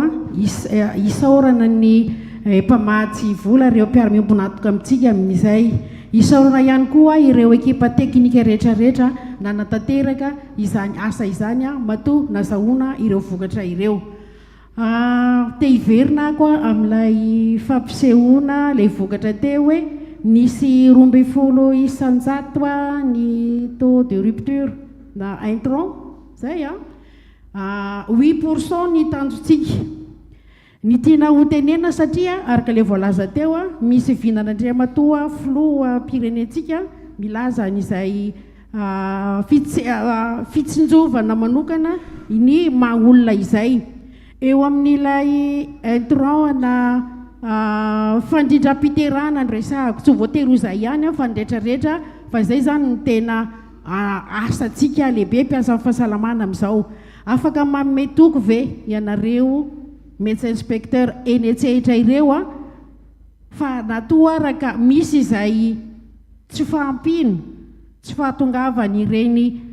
Isaorana ny mpamatsy vola, ireo mpiara-miombon'antoka amintsika amin'izay. Isaorana ihany koa ireo ekipa teknika rehetra rehetra nanatanteraka izany asa izany matoa nazahoana ireo vokatra ireo. Te hiverina ako amin'ilay fampisehoana ilay vokatra teo hoe nisy 12% ny taux de rupture na intrant zay an, 8% ny tanjontsika. Ny tiana ho tenenina satria araka ilay voalaza teo misy vinan'Andriamatoa Filoham-pirenentsika milaza an'izay fitsinjovana manokana ny maha olona izay. Eo amin'ilay intrant na fandrindram-piterahana no resahako, tsy voatery ho izay ihany fa ny rehetrarehetra fa izay izany no tena asantsika lehibe mpiasan'ny fahasalamana amin'izao. Afaka manome toky ve ianareo médecin inspecteur eny an-tsehitra ireo a fa na toa ara ka misy izay tsy fahampiana, tsy fahatongavan'ireny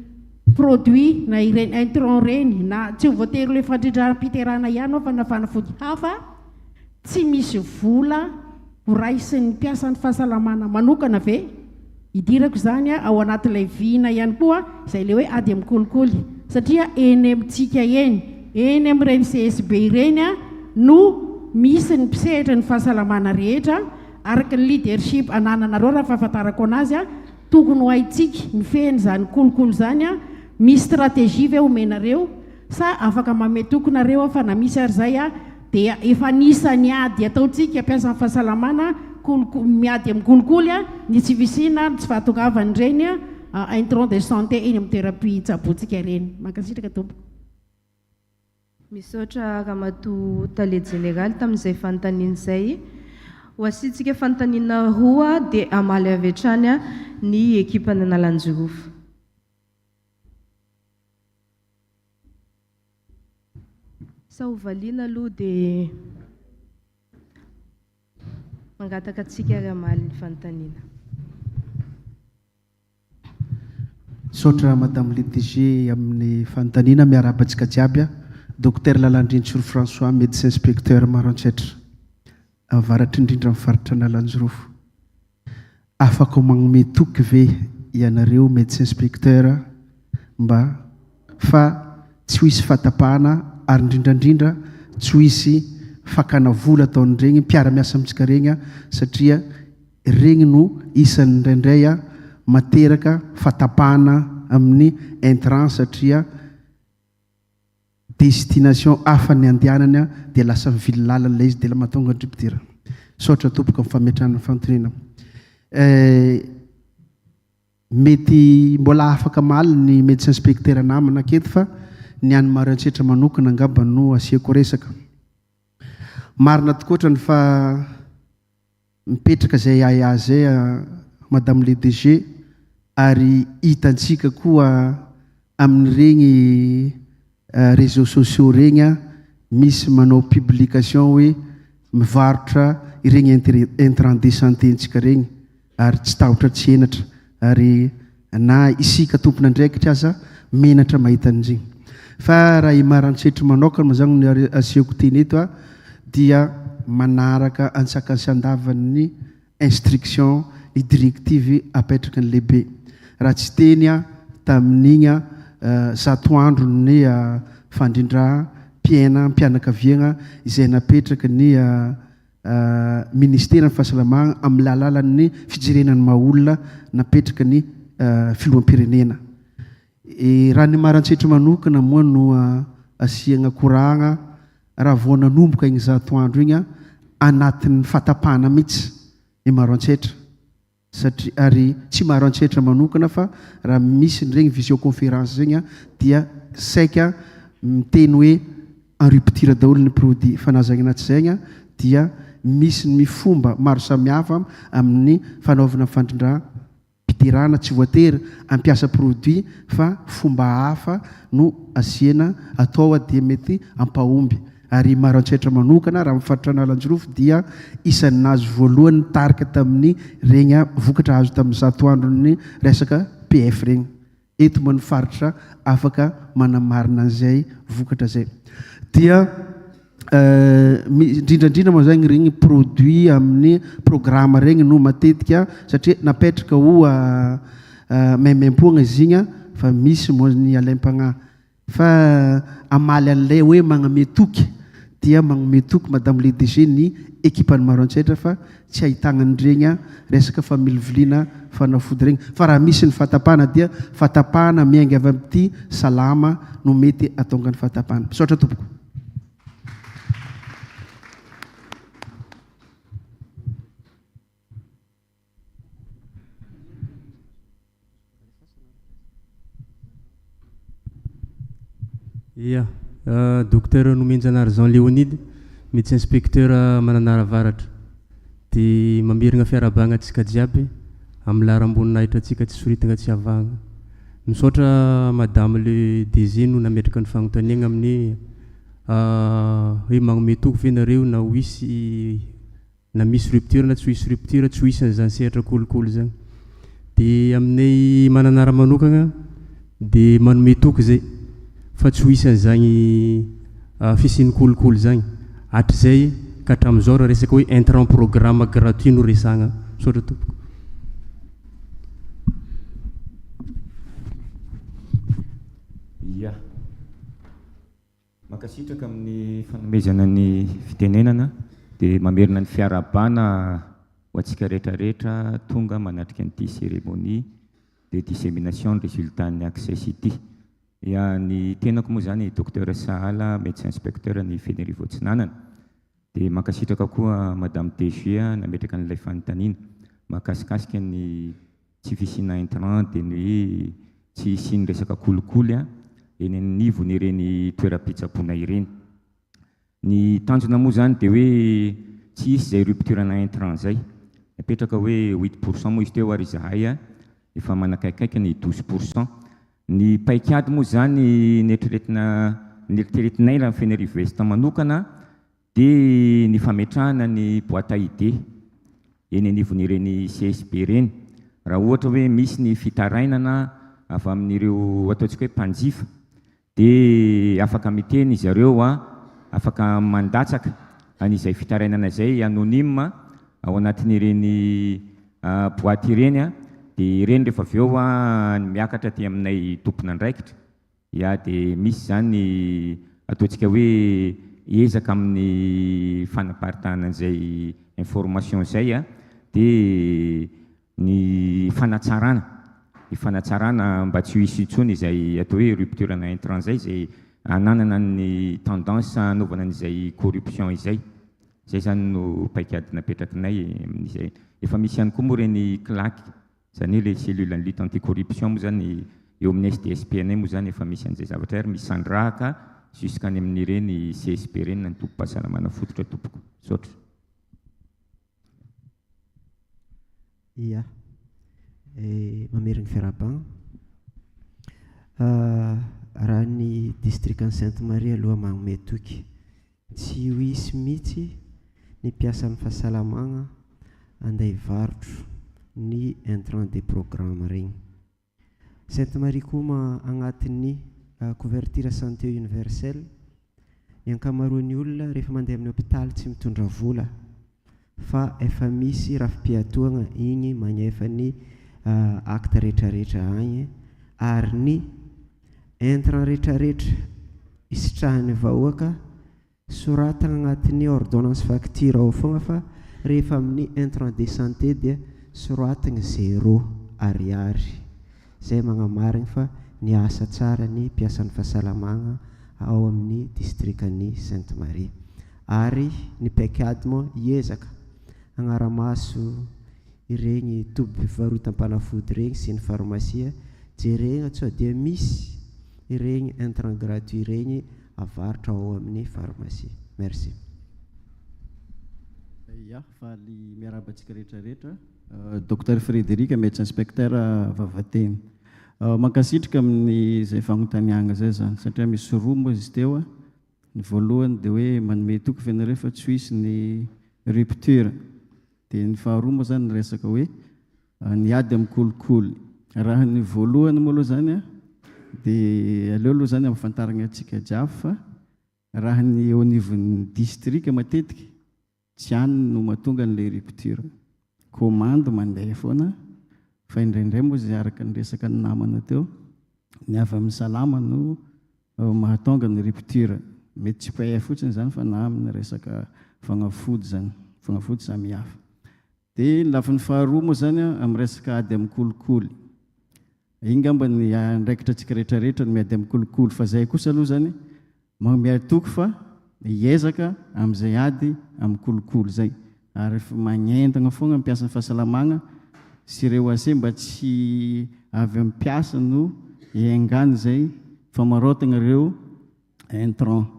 produit na ireny intrant ireny na tsy ho voatery ilay fandrindram-piterahana ihany aho fa na fanafody hafa, tsy misy vola ho raisin'ny mpiasan'ny fahasalamana manokana ve? Idirako izany ao anatin'ilay vina ihany koa izay ilay hoe ady amin'ny kolikoly satria eny amintsika eny, eny amin'ireny CSB ireny no misy ny mpisehatra ny fahasalamana rehetra araka ny leadership anananareo raha fahafantarako anazy tokony ho haintsika mifehy an'izany kolikoly izany, misy stratégie ve omenareo Sa afaka manome toky nareo aho fa na misy ary zay a dia efa anisan'ny ady ataontsika mpiasan'ny fahasalamana koloko miady amin'ny kolikoly a ny tsy fisiana ny tsy fahatongavan'ireny intrant de santé eny amin'ny toeram-pitsaboantsika ireny. Mankasitraka tompoko. Misaotra Ramatoa Tale Jeneraly tamin'izay fanontaniana izay. Ho asiantsika fanontaniana roa dia hamaly avy hatrany ny ekipan'Analanjirofo. Sa ho valiana aloha dia mangataka antsika ary hamaly ny fanontaniana. Misaotra Madame le DG amin'ny fanontaniana, miarahaba antsika jiaby a. Docteur Lalandrintsoro François, Médecin Inspecteur Maroantsetra, avaratra indrindra amin'ny faritra Analanjirofo. Afaka magnome toky ve ianareo médecin inspecteur mba fa tsy ho hisy fahatapahana ary indrindra indrindra tsy ho hisy fakana vola ataon'iregny mpiara-miasa amintsika regny satria regny no isan'ny indraindray materaka fahatapahana amin'ny intrant satria destination hafa ny andehanany dia lasa mivily lalana ilay izy dia mahatonga ny rupture. Misaotra tompoko amin'ny fametrahana ny fanontaniana. Eh, mety mbola afaka maly ny médecin inspecteur namana aketo fa ny an'ny Maroantsetra manokana angamba no asiako resaka. Marina tokoa otrany fa Mipetraka izay ahiahy izay Madame le DG ary hitantsika koa amin'ireny réseaux sociaux ireny misy manao publication hoe mivarotra ireny intrants de santé ntsika ireny ary tsy tahotra tsy henatra ary na isika tompon'andraikitra aza menatra mahita an'ireny. Fa raha i Maroantsetra manokana moa zany no asehoko teny eto dia manaraka antsakany sy andavany ny instruction, ny directive apetraky ny lehibe. Raha tsy teny aho tamin'igny zato andron'ny fandrindram-piainam-pianakaviagna izay napetraky ny Ministeran'ny Fahasalamagna amin'ny alalan'ny fijerena ny maha olona napetraky ny. filoham-pirenena. Raha ny Maroantsetra manokana moa no asiagna koragna, raha vao nanomboka igny zato andro igny, anatin'ny fahatapahana mihitsy i Maroantsetra. Satria ary tsy Maroantsetra manokana fa raha misy an'ireny visioconférence zegny dia saika miteny hoe en rupture daholo ny produit fa na zegny na tsy zegny dia misy ny fomba maro samihafa amin'ny fanaovana fandrindram-piderana tsy voatery hampiasa produit fa fomba hafa no asiana atao dia mety hampahomby Ary i Maroantsetra manokana, raha amin'ny faritra Analanjirofo dia isan'ny nahazo voalohany nitarika tamin'ny regny vokatra azo tamin'ny zato andron'ny resaka PF regny. Eto moa ny faritra afaka manamarina an'izay vokatra zay. Dia indrindra indrindra moa zany regny produit amin'ny programa regny no matetika satria napetraka ho maimaimpoagna izy igny fa misy moa ny alaim-pagnahy Fa hamaly an'ilay hoe magname toky dia magnome toky Madame le DG ny ekipan'i Maroantsetra fa tsy ahitagna an'iregny resaka familiviliana fanafody regny fa raha misy ny fahatapahana dia fahatapahana miainga avy amin'ity salama no mety ahatonga ny fahatapahana. Misaotra tompoko. Ia, Docteur Nomenjanahary Jean Léonide, Médecin Inspecteur Mananara Avaratra. Dia mamerigna fiarahabagna antsika jiaby amin'ny laharam-boninahitra antsika tsy soritagna tsy avahagna. Misaotra Madame le DG no nametraka ny fagnontaniagna amin'ny hoe magnome toky ve nareo na ho hisy Na misy rupture na tsy ho hisy rupture, tsy ho hisy an'izany sehatra kolikoly izany. Dia aminay Mananara manokagna dia manome toky izay fa tsy ho hisy an'izany fisian'ny kolikoly izany hatrizay ka hatramin'izao raha resaka hoe intrant programme gratuit no resahagna. Misaotra tompoko. Ia. Mankasitraka amin'ny fanomezana ny fitenenana dia mamerina ny fiarahabana ho antsika rehetra rehetra tonga manatrika an'ity cérémonie de dissémination ny résultat ny Access ity. Ya, ny tenako moa izany Docteur Sahala, médecin inspecteur ny Fenerivo Atsinanana. Dia mankasitraka koa Madame DG nametraka an'ilay fanontaniana mahakasikasika ny tsy fisiana intrant dia ny hoe tsy hisian'ny resaka kolikoly eny anivon'ireny toeram-pitsaboana ireny. Ny tanjona moa izany dia hoe tsy hisy izay rupture-na intrant izay. Napetraka hoe 8% moa izy teo ary izahay efa manakaikaiky ny 12%. Ny paikady moa izany neritreretina neritreretinay raha ny Fenerive Est manokana dia ny fametrahana ny boîte à idées eny anivon'ireny CSB ireny. Raha ohatra hoe misy ny fitarainana avy amin'ireo ataontsika hoe mpanjifa dia afaka miteny izy ireo, afaka mandatsaka an'izay fitarainana izay anonyme ao anatin'ireny boîte ireny dia ireny rehefa avy eo ny miakatra aty aminay tompon'andraikitra ya dia misy izany ataontsika hoe ezaka amin'ny fanaparitahana an'izay information izay dia ny fanatsarana ny fanatsarana mba tsy ho hisy intsony izay atao hoe rupture na intrant izay izay ananana ny tendance hanaovana an'izay corruption izay. Izay izany no paikady napetrakinay amin'izay. Efa misy ihany koa moa ireny clac, izany hoe ilay cellule ny lutte anti-corruption moa izany eo amin'ny SDSP anay moa izany efa misy an'izay zavatra ary misandrahaka jusqu'any amin'ireny CSB ireny na ny tobim-pahasalamana fototra tompoko. Misaotra. Ia. Mamerigny fiarahabagna. Raha ny distrikan'i Sainte Marie aloha magnome toky. Tsy ho hisy mihitsy ny mpiasan'ny fahasalamagna andeha hivarotro ny intrant de programme regny. Sainte Marie koa ma agnatin'ny couverture santé universelle, ny ankamaroan'ny olona rehefa mandeha amin'ny hopitaly tsy mitondra vola fa efa misy rafi-piatoagna igny magnefa ny acte retraretra agny ary ny intrant retraretra isitrahan'ny vahoaka soratagna agnatin'ny ordonnance facture ao fogna fa rehefa amin'ny intrant de santé dia soratagna zéro ariary. Zay magnamarigny fa niasa tsara ny mpiasan'ny fahasalamagna ao amin'ny distrikan'i Sainte Marie. Ary ny paikady moa hiezaka hagnara-maso iregny tobim-pivarotam-panafody regny sy ny farmasia, jeregna tsoa dia misy iregny intrant gratuit regny avarotra ao amin'ny farmasia. Merci. Ya, faly miarahaba antsika rehetra rehetra. Docteur Frédéric, Médecin Inspecteur Vavatenina. Mankasitraka amin'izay fagnontaniagna zay zany satria misy roa moa izy teo. Ny voalohany dia hoe manome toky ve nareo fa tsy ho hisy ny rupture. Dia ny faharoa moa zany ny resaka hoe ny ady amin'ny kolikoly. Raha ny voalohany moa aloha zany dia aleo aloha zany ampafantarigna antsika jiaby fa raha ny eo anivon'ny distrika matetika Tsy any no mahatonga an'ilay rupture. Commande mandeha foana fa indraindray moa izay araka ny resaka ny namana teo, ny avy amin'ny salama no mahatonga ny rupture. Mety tsy paie fotsiny izany fa na amin'ny resaka fagnafody izany, fagnafody samihafa. Dia ny lafiny faharoa moa izany amin'ny resaka ady amin'ny kolikoly. Iny ngamba ny andraikitra antsika rehetrarehetra ny miady amin'ny kolikoly fa izay kosa aloha izany Manome toky fa hiezaka amin'izay ady amin'ny kolikoly izay ary efa magnentagna foagna ny mpiasan'ny fahasalamagna sy ireo AC mba tsy avy amin'ny mpiasa no hiaingàna izay famarotagna ireo intrants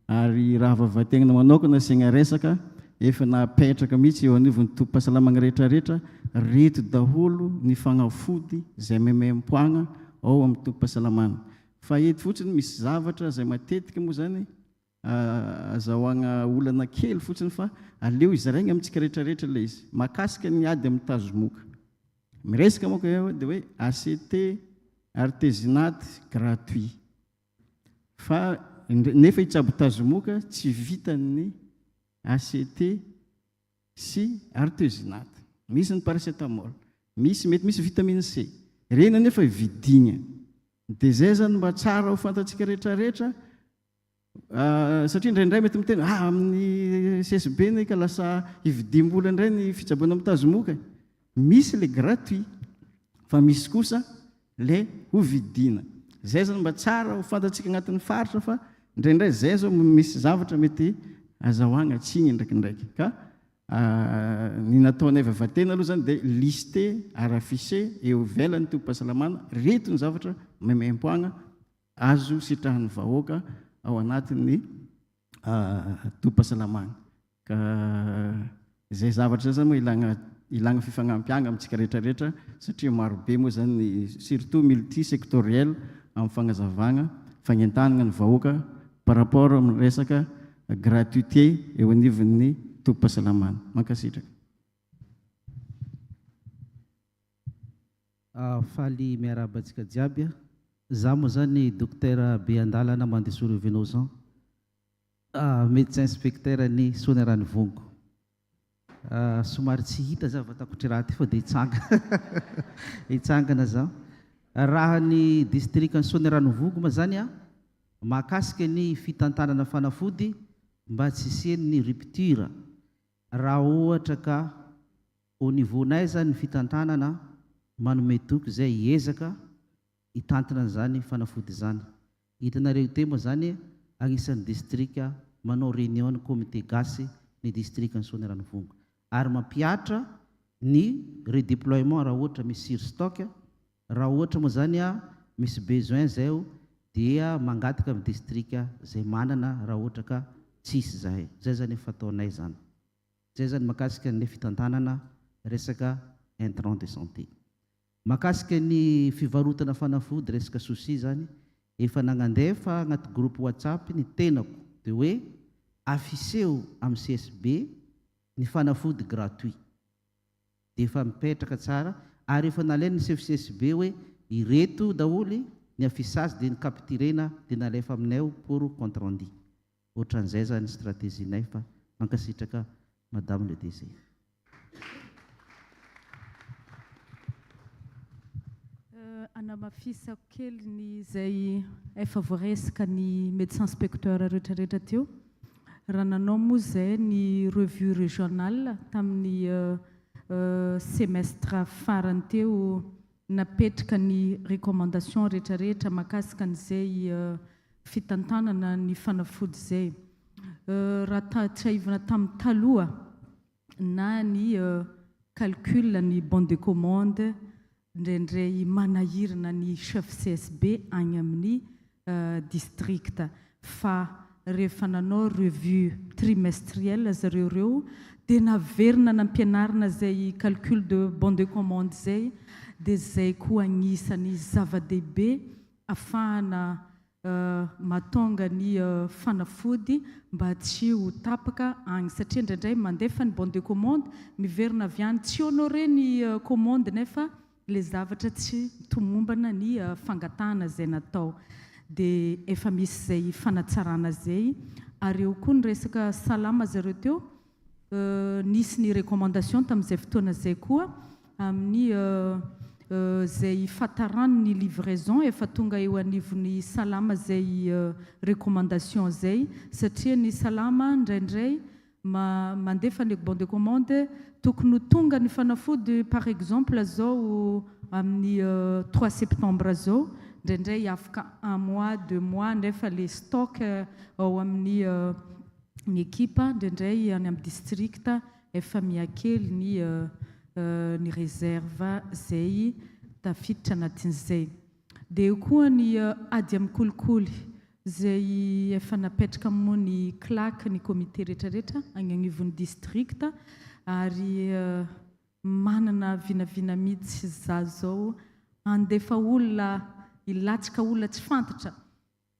ary raha vavategnana manokana asiagna resaka efa napetraka mihitsy eo anivon'ny tobim-pahasalamagna rehetrarehetra reto daholo ny fagnafody izay maimaimpoagna ao amin'ny tobim-pahasalamagna Fa eto fotsiny misy zavatra izay matetika moa izany azahoagna olana kely fotsiny fa aleo izaraigna amintsika rehetrarehetra ilay izy. Mahakasika ny ady amin'ny tazomoka. Miresaka manko eo dia hoe ACT, artesinate, gratuit. Fa nefa hitsabo tazomoka tsy vitan'ny ACT sy artesunate. Misy ny paracetamol. Misy, mety misy vitamine C. Ireny anefa vidiana. Dia izay izany mba tsara ho fantatsika rehetrarehetra satria indraindray mety miteny ah amin'ny CSB ny ka lasa hividiam-bola indray ny fitsaboana amin'ny tazomoka. Misy le gratuit fa misy kosa le ho vidiana. Zay zany mba tsara ho fantatsika agnatin'ny faritra fa indraindray zay zao misy zavatra mety azahoagna tsiny indraikindraiky ka ny nataonay vavatena aloha zany dia liste ary affiché eo ivelan'ny tobim-pahasalamana reto ny zavatra maimaimpoagna azo sitrahan'ny vahoaka ao anatin'ny tobim-pahasalamana. Ka izay zavatra izay zany moa ilagna ilagna fifagnampiagna amintsika rehetra rehetra satria maro be moa zany ny surtout multi sectoriel amin'ny fagnazavagna, fagnentanagna ny vahoaka par rapport amin'ny resaka gratuité eo anivon'ny tobim-pahasalamana. Mankasitraka. Faly miarahaba antsika jiaby. Za moa zany Dokotera Beandalana Mandisoro Venozan. Médecin inspecteur ny Soanierana-Ivongo. Somary tsy hita za vatako ohatry raha ty fa dia hitsangana hitsangana za. Raha ny distrikan'i Soanierana-Ivongo moa zany an, mahakasika ny fitantanana fanafody mba tsy hisian'ny rupture raha ohatra ka au niveau-nay zany ny fitantanana manome toky zay hiezaka hitantana an'izany fanafody izany. Hitanareo ity moa izany agnisan'ny distrika manao réunion ny comité gasy ny distrikan'i Soanierana-Ivongo ary mampihatra ny redéploiement raha ohatra misy surstock, raha ohatra moa izany misy besoin izay dia mangataka amin'ny distrika izay manana raha ohatra ka tsisy izahay. Izay izany efa fataonay izany. Izay izany mahakasika ny fitantanana resaka intrant de santé. Makasika ny fivarotana fanafody resaka souci zany, efa nagnandefa agnaty groupe whatsapp ny tenako de hoe afficheo am CSB ny fanafody gratuit de efa mipetraka tsara ary efa nalain'ny chef CSB hoe ireto daholo ny affichage de ni-capturena de nalefa aminay pour compte rendu. Ohatran'izay zany stratégie-nay fa mankasitraka Madame le DG. Anamafisako kely ny izay efa voaresaka ny médecin inspecteur rehetra rehetra teo. Raha nanao moa izay ny revue régionale tamin'ny semestre farany teo. napetraka ny recommandation rehetrarehetra mahakasika an'izay fitantanana ny fanafody izay. Raha tsiahivina tamin'ny taloha na ny calcul ny bon de commande indraindray manahirana ny chef CSB any amin'ny district fa rehefa nanao revue trimestrielle zareo ireo dia naverina nampianarina izay calcul de bon de commande izay dia izay koa agnisan'ny zava-dehibe afahana mahatonga ny fanafody mba tsy ho tapaka agny satria indraindray mandefa ny bon de commande miverina avy any tsy honoré ny commande nefa le zavatra tsy tomombana ny fangatahana zay natao de efa misy zay fanatsarana zay ary eo koa ny resaka salama zareo teo nisy ny recommandation tamin'izay fotoana zay koa amin'ny zay fatarany ny livraison efa tonga eo anivon'ny salama zay recommandation zay satria ny salama indraindray ma mandefa ny bon de commande tokony ho tonga ny fanafody par exemple zao amin'ny trois septembre zao indraindray afaka un mois deux mois nefa le stock ao amin'ny ny ekipa indraindray any amin'ny district efa mihakely ny ny réserve zay tafiditra anatin'izay. Dia eo koa ny ady amin'ny kolikoly izay efa napetraka moa ny clac ny comité rehetrarehetra any agnivon'ny district ary manana vinavina mihitsy za zao handefa olona hilatsaka olona tsy fantatra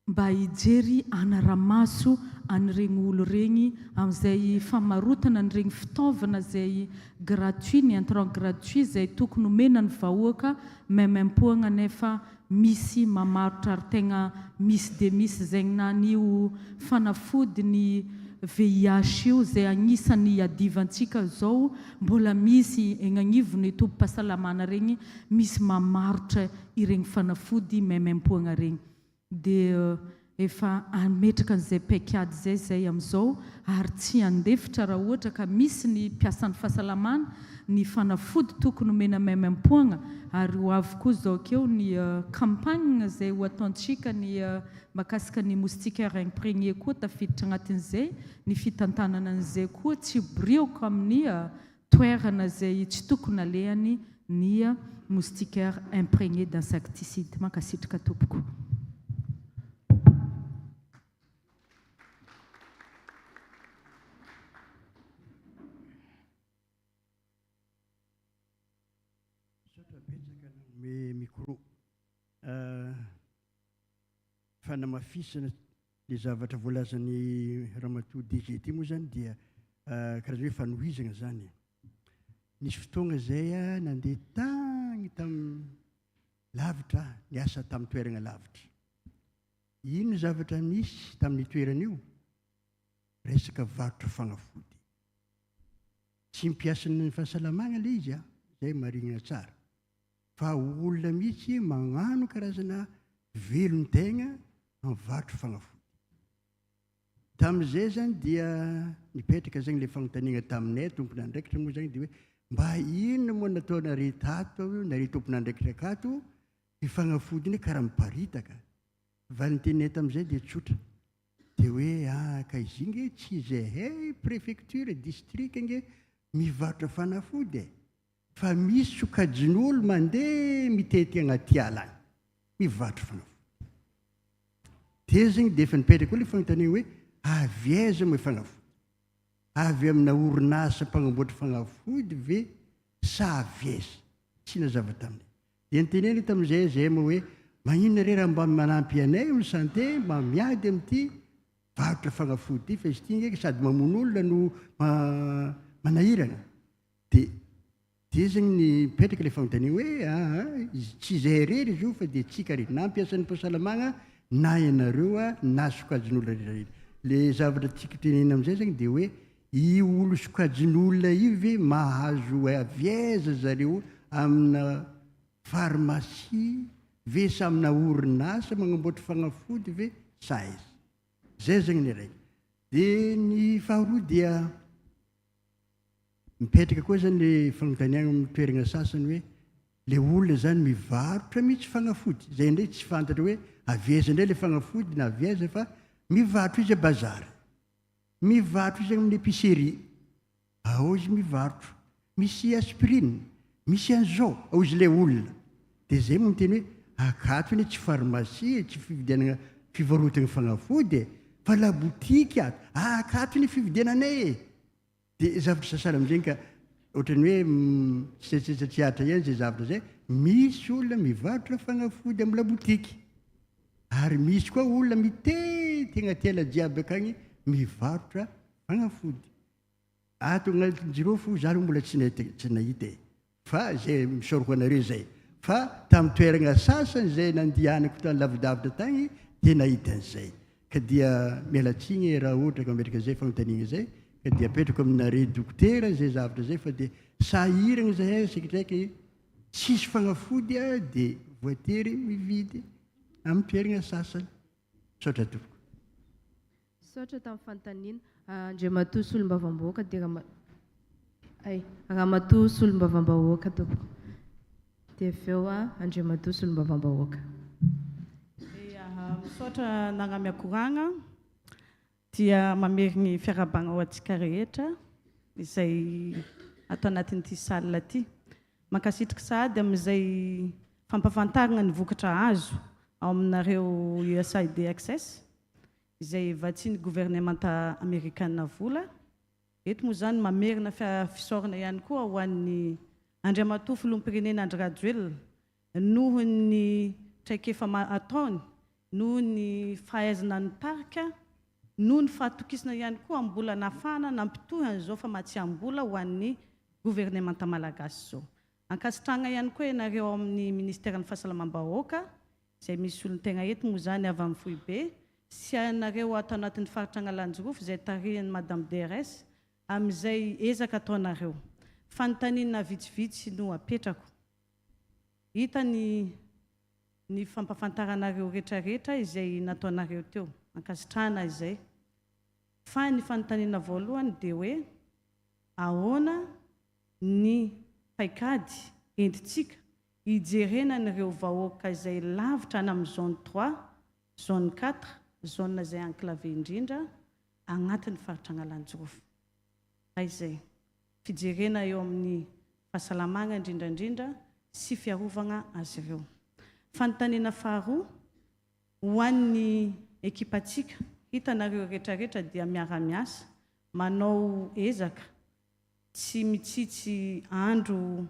mba hijery hanara-maso an'iregny olo regny amin'izay famarotana an'iregny fitaovana izay gratuit, ny intrant gratuit izay tokony omena ny vahoaka maimaimpoagna nefa misy mamarotra ary tegna misy dia misy zegny na an'io fanafody ny VIH io izay agnisan'ny iadivantsika zao mbola misy egny agnivon'ny tobim-pahasalamana regny misy mamarotra iregny fanafody maimaimpoagna regny. Dia efa hametraka an'izay paikady izay izay amin'izao ary tsy handefitra raha ohatra ka misy ny mpiasan'ny fahasalamana, ny fanafody tokony homena maimaimpoagna ary ho avy koa izao akeo ny campagne izay ho ataontsika ny mahakasika ny moustiquaire imprégné koa tafiditra agnatin'izay, ny fitantanana an'izay koa tsy boriako amin'ny toerana izay tsy tokony alehany ny moustiquaire imprégné d'insecticide. Mankasitraka tompoko. Misaotra betsaka nanome micro. Fanamafisana le zavatra voalazan'i Ramatoa DG ty moa zany dia karazana hoe fanohizana zany e. Nisy fotoagna zay aho nandeha tagny tam lavitra aho, niasa tam toeragna lavitra. Ino zavatra nisy tamin'io toerana io? Resaka varotra fagnafody. Tsy mpiasan'ny fahasalamagna le izy an, zay marihina tsara. Fa olona mihitsy magnano karazana velon-tegna amin'ny varotra fagnafody. Tamin'izay zany dia nipetraka zany le fanontaniana taminay tompon'andraikitra moa zany dia hoe mba inona moa nataonareo tato, nareo tompon'andraikitra akato, io fagnafody iny karaha miparitaka. Valin-teninay tamin'izay dia tsotra, dia hoe ah ka izy iny nge tsy izahay préfecture, district nge mivarotra fanafody e! Fa misy sokajin'olo mandeha mitety agnaty ala agny, mivarotra fanafody. Teo zegny dia efa nipetraka koa le fanontaniana hoe avy aiza moa fanafody? Avy amina orinasa mpagnamboatra fanafody ve sa avy aiza? Tsy nazava taminay. Dia niteneniny tamin'izay izahay moa hoe maninona re raha mba manampy anay olo santé mba miady amin'ity varotra fanafody ity fa izy ity nge sady mamono olona no manahirana. Dia dia zegny nipetraka ilay fanontaniana hoe aa tsy izahay irery izy io fa dia tsika rehetra, na mpiasan'ny fahasalamagna na ianareo a, na sokajin'olona rehetra rehetra. Le zavatra tiako tenenina amin'izay zegny dia hoe io olo sokajin'olona io ve mahazo avy aiza zareo amina pharmacie ve sa amina orinasa magnamboatra fagnafody ve sa aiza? Zay zegny ny raiky. Dia ny faharoa dia Mipetraka koa zany le fanontaniana amin'ny toerana sasany hoe Le olona zany mivarotra mihitsy fagnafody, zay indray tsy fantatra hoe avy aiza indray le fagnafody na avy aiza fa mivarotra izy a bazary, mivarotra izy any amin'ny épicerie, ao izy mivarotra, misy aspirine, misy an'izao, ao izy le olona. Dia zay moa miteny hoe akato anie tsy pharmacie e, tsy fividianana fivarotana fagnafody e, fa labotiky ato, akato anie fividiananay e. Dia zavatra sahala amin'izay ka ohatran'ny hoe tsetsatsetsa tsy aritra ihany izay zavatra izay, misy olona mivarotra fanafody amin'ny labotiky, ary misy koa olona mitety agnaty ala jiaby akagny mivarotra fanafody. Ato agnatin'ny jirofo za aloha mbola tsy nahita tsy nahita e. Fa zay misaorako anareo zay fa tamin'ny toeragna sasany zay nandihanako tany lavidavitra tagny dia nahita an'izay ka dia miala tsiny e raha ohatra ka mametraka zay fanontaniana zay ka dia apetrako aminare dokotera zay zavatra zay fa dia sahiragna zahay sakitraiky tsisy fagnafody a dia voatery mividy amin'ny toeragna sasany. Misaotra tompoko. Misaotra tamin'ny fanontaniana. Andriamatoa Solombavambahoaka dia Rama, ay, Ramatoa Solombavambahoaka tompoko. Dia avy eo Andriamatoa Solombavambahoaka. Ia, misaotra nagnamia koragna dia mamerigny fiarahabagna ho antsika rehetra izay ato anatin'ity salle ity. Mankasitraka sahady amin'izay fampahafantaragna ny vokatra azo ao aminareo USAID Access. izay vatsian'ny governemanta amerikana vola. Eto moa izany mamerina fisaorana ihany koa ho an'ny Andriamatoa Filoham-pirenena Andry Rajoelina noho ny traikefa ataony, noho ny fahaizana nitarika, noho ny fahatokisana ihany koa mbola nahafahana nampitohy an'izao famatsiam-bola ho an'ny governemanta malagasy izao. Ankasitrahana ihany koa ianareo ao amin'ny Ministeran'ny Fahasalamam-bahoaka Izay misy solontena eto moa izany avy amin'ny foibe sy anareo ato anatin'ny faritra Analanjirofo izay tarihin'i Madame DRS amin'izay ezaka ataonareo. Fanontaniana vitsivitsy no apetrako. Hita ny ny fampafantaranareo retraretra izay nataonareo teo. Ankasitrahana izay. Fa ny fanontaniana voalohany dia hoe ahoana ny paikady entintsika hijerena an'ireo vahoaka izay lavitra any amin'ny zone trois, zone quatre, zone izay enclavé indrindra agnatin'ny faritra Analanjirofo. Raha izay, fijerena eo amin'ny fahasalamagna indrindra indrindra sy fiarovagna azy ireo. Fanontaniana faharoa, ho an'ny ekipantsika, hitanareo rehetrarehetra dia miara-miasa, manao ezaka, tsy mitsitsy andro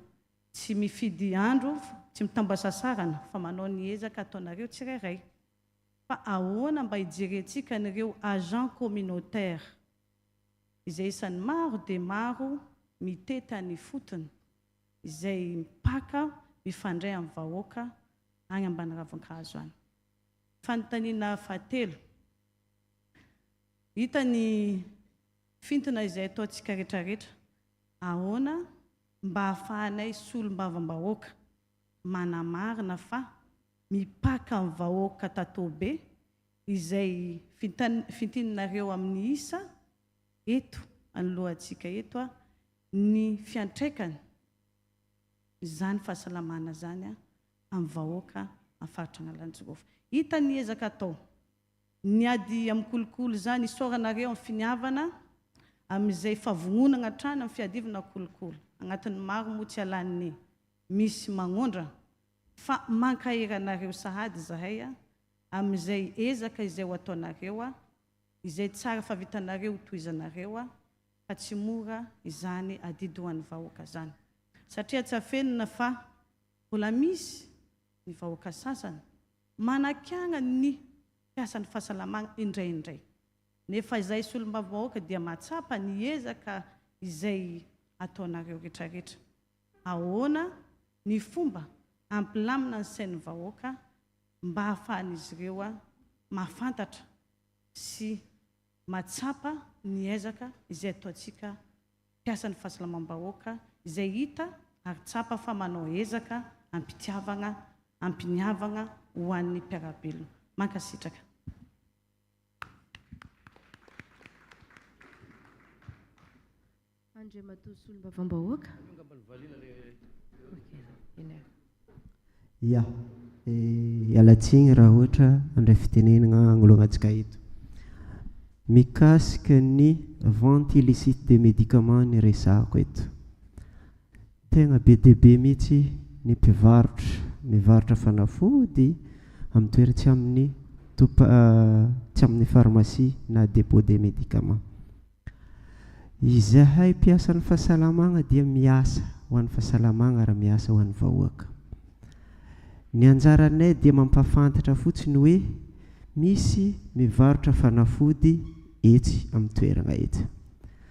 Tsy mifidy andro, tsy mitambasasarana fa manao ny ezaka ataonareo tsirairay. Fa ahoana mba hijerentsika an'ireo agents communautaires izay isan'ny maro dia maro mitety any ifotony, izay mipaka mifandray amin'ny vahoaka any ambany ravin-kazo any. Fanontaniana fahatelo, hita ny fintina izay ataontsika retraretra, ahoana mba hahafahanay solombavambahoaka manamarina fa mipaka amin'ny vahoaka Tatobe izay fintininareo amin'ny isa eto anoloantsika eto ny fiantraikany izany fahasalamana izany amin'ny vahoaka amin'ny faritra Analanjirofo. Hita ny ezaka atao. Ny ady amin'ny kolikoly izany, isaoranareo amin'ny finiavana amin'izay fahavononana hatrany amin'ny fiadivana kolikoly. Agnatin'ny maro moa tsy alan'ny misy magnondra fa mankahery anareo sahady izahay amin'izay ezaka izay ho ataonareo, izay tsara fahavitanareo ho tohizanareo fa tsy mora izany adidy ho an'ny vahoaka zany. Satria tsy afenina fa mbola misy ny vahoaka sasany Manakiana ny mpiasan'ny fahasalamana indraindray. Nefa izahay solombavambahoaka dia mahatsapa ny ezaka izay ataonareo retraretra. Ahoana ny fomba hampilamina ny sain'ny vahoaka mba hahafahan'izy ireo mahafantatra sy mahatsapa ny ezaka izay ataontsika mpiasan'ny fahasalamam-bahoaka izay hita ary tsapa fa manao ezaka am-pitiavagna, am-piniavagna ho an'ny mpiara-belona. Mankasitraka. Andriamatoa Solombavambahoaka. Ya, iala tsiny raha ohatra handray fitenenana agnoloana antsika eto. Mikasika ny vente illicite des médicaments ny resahako eto. Tegna be dia be mihitsy ny mpivarotra mivarotra fanafody amin'ny toerana tsy amin'ny tsy amin'ny pharmacie na dépôt des médicaments. Izahay mpiasan'ny fahasalamagna dia miasa ho an'ny fahasalamagna ary miasa ho an'ny vahoaka. Ny anjaranay dia mampahafantatra fotsiny hoe misy mivarotra fanafody etsy amin'ny toeragna etsy.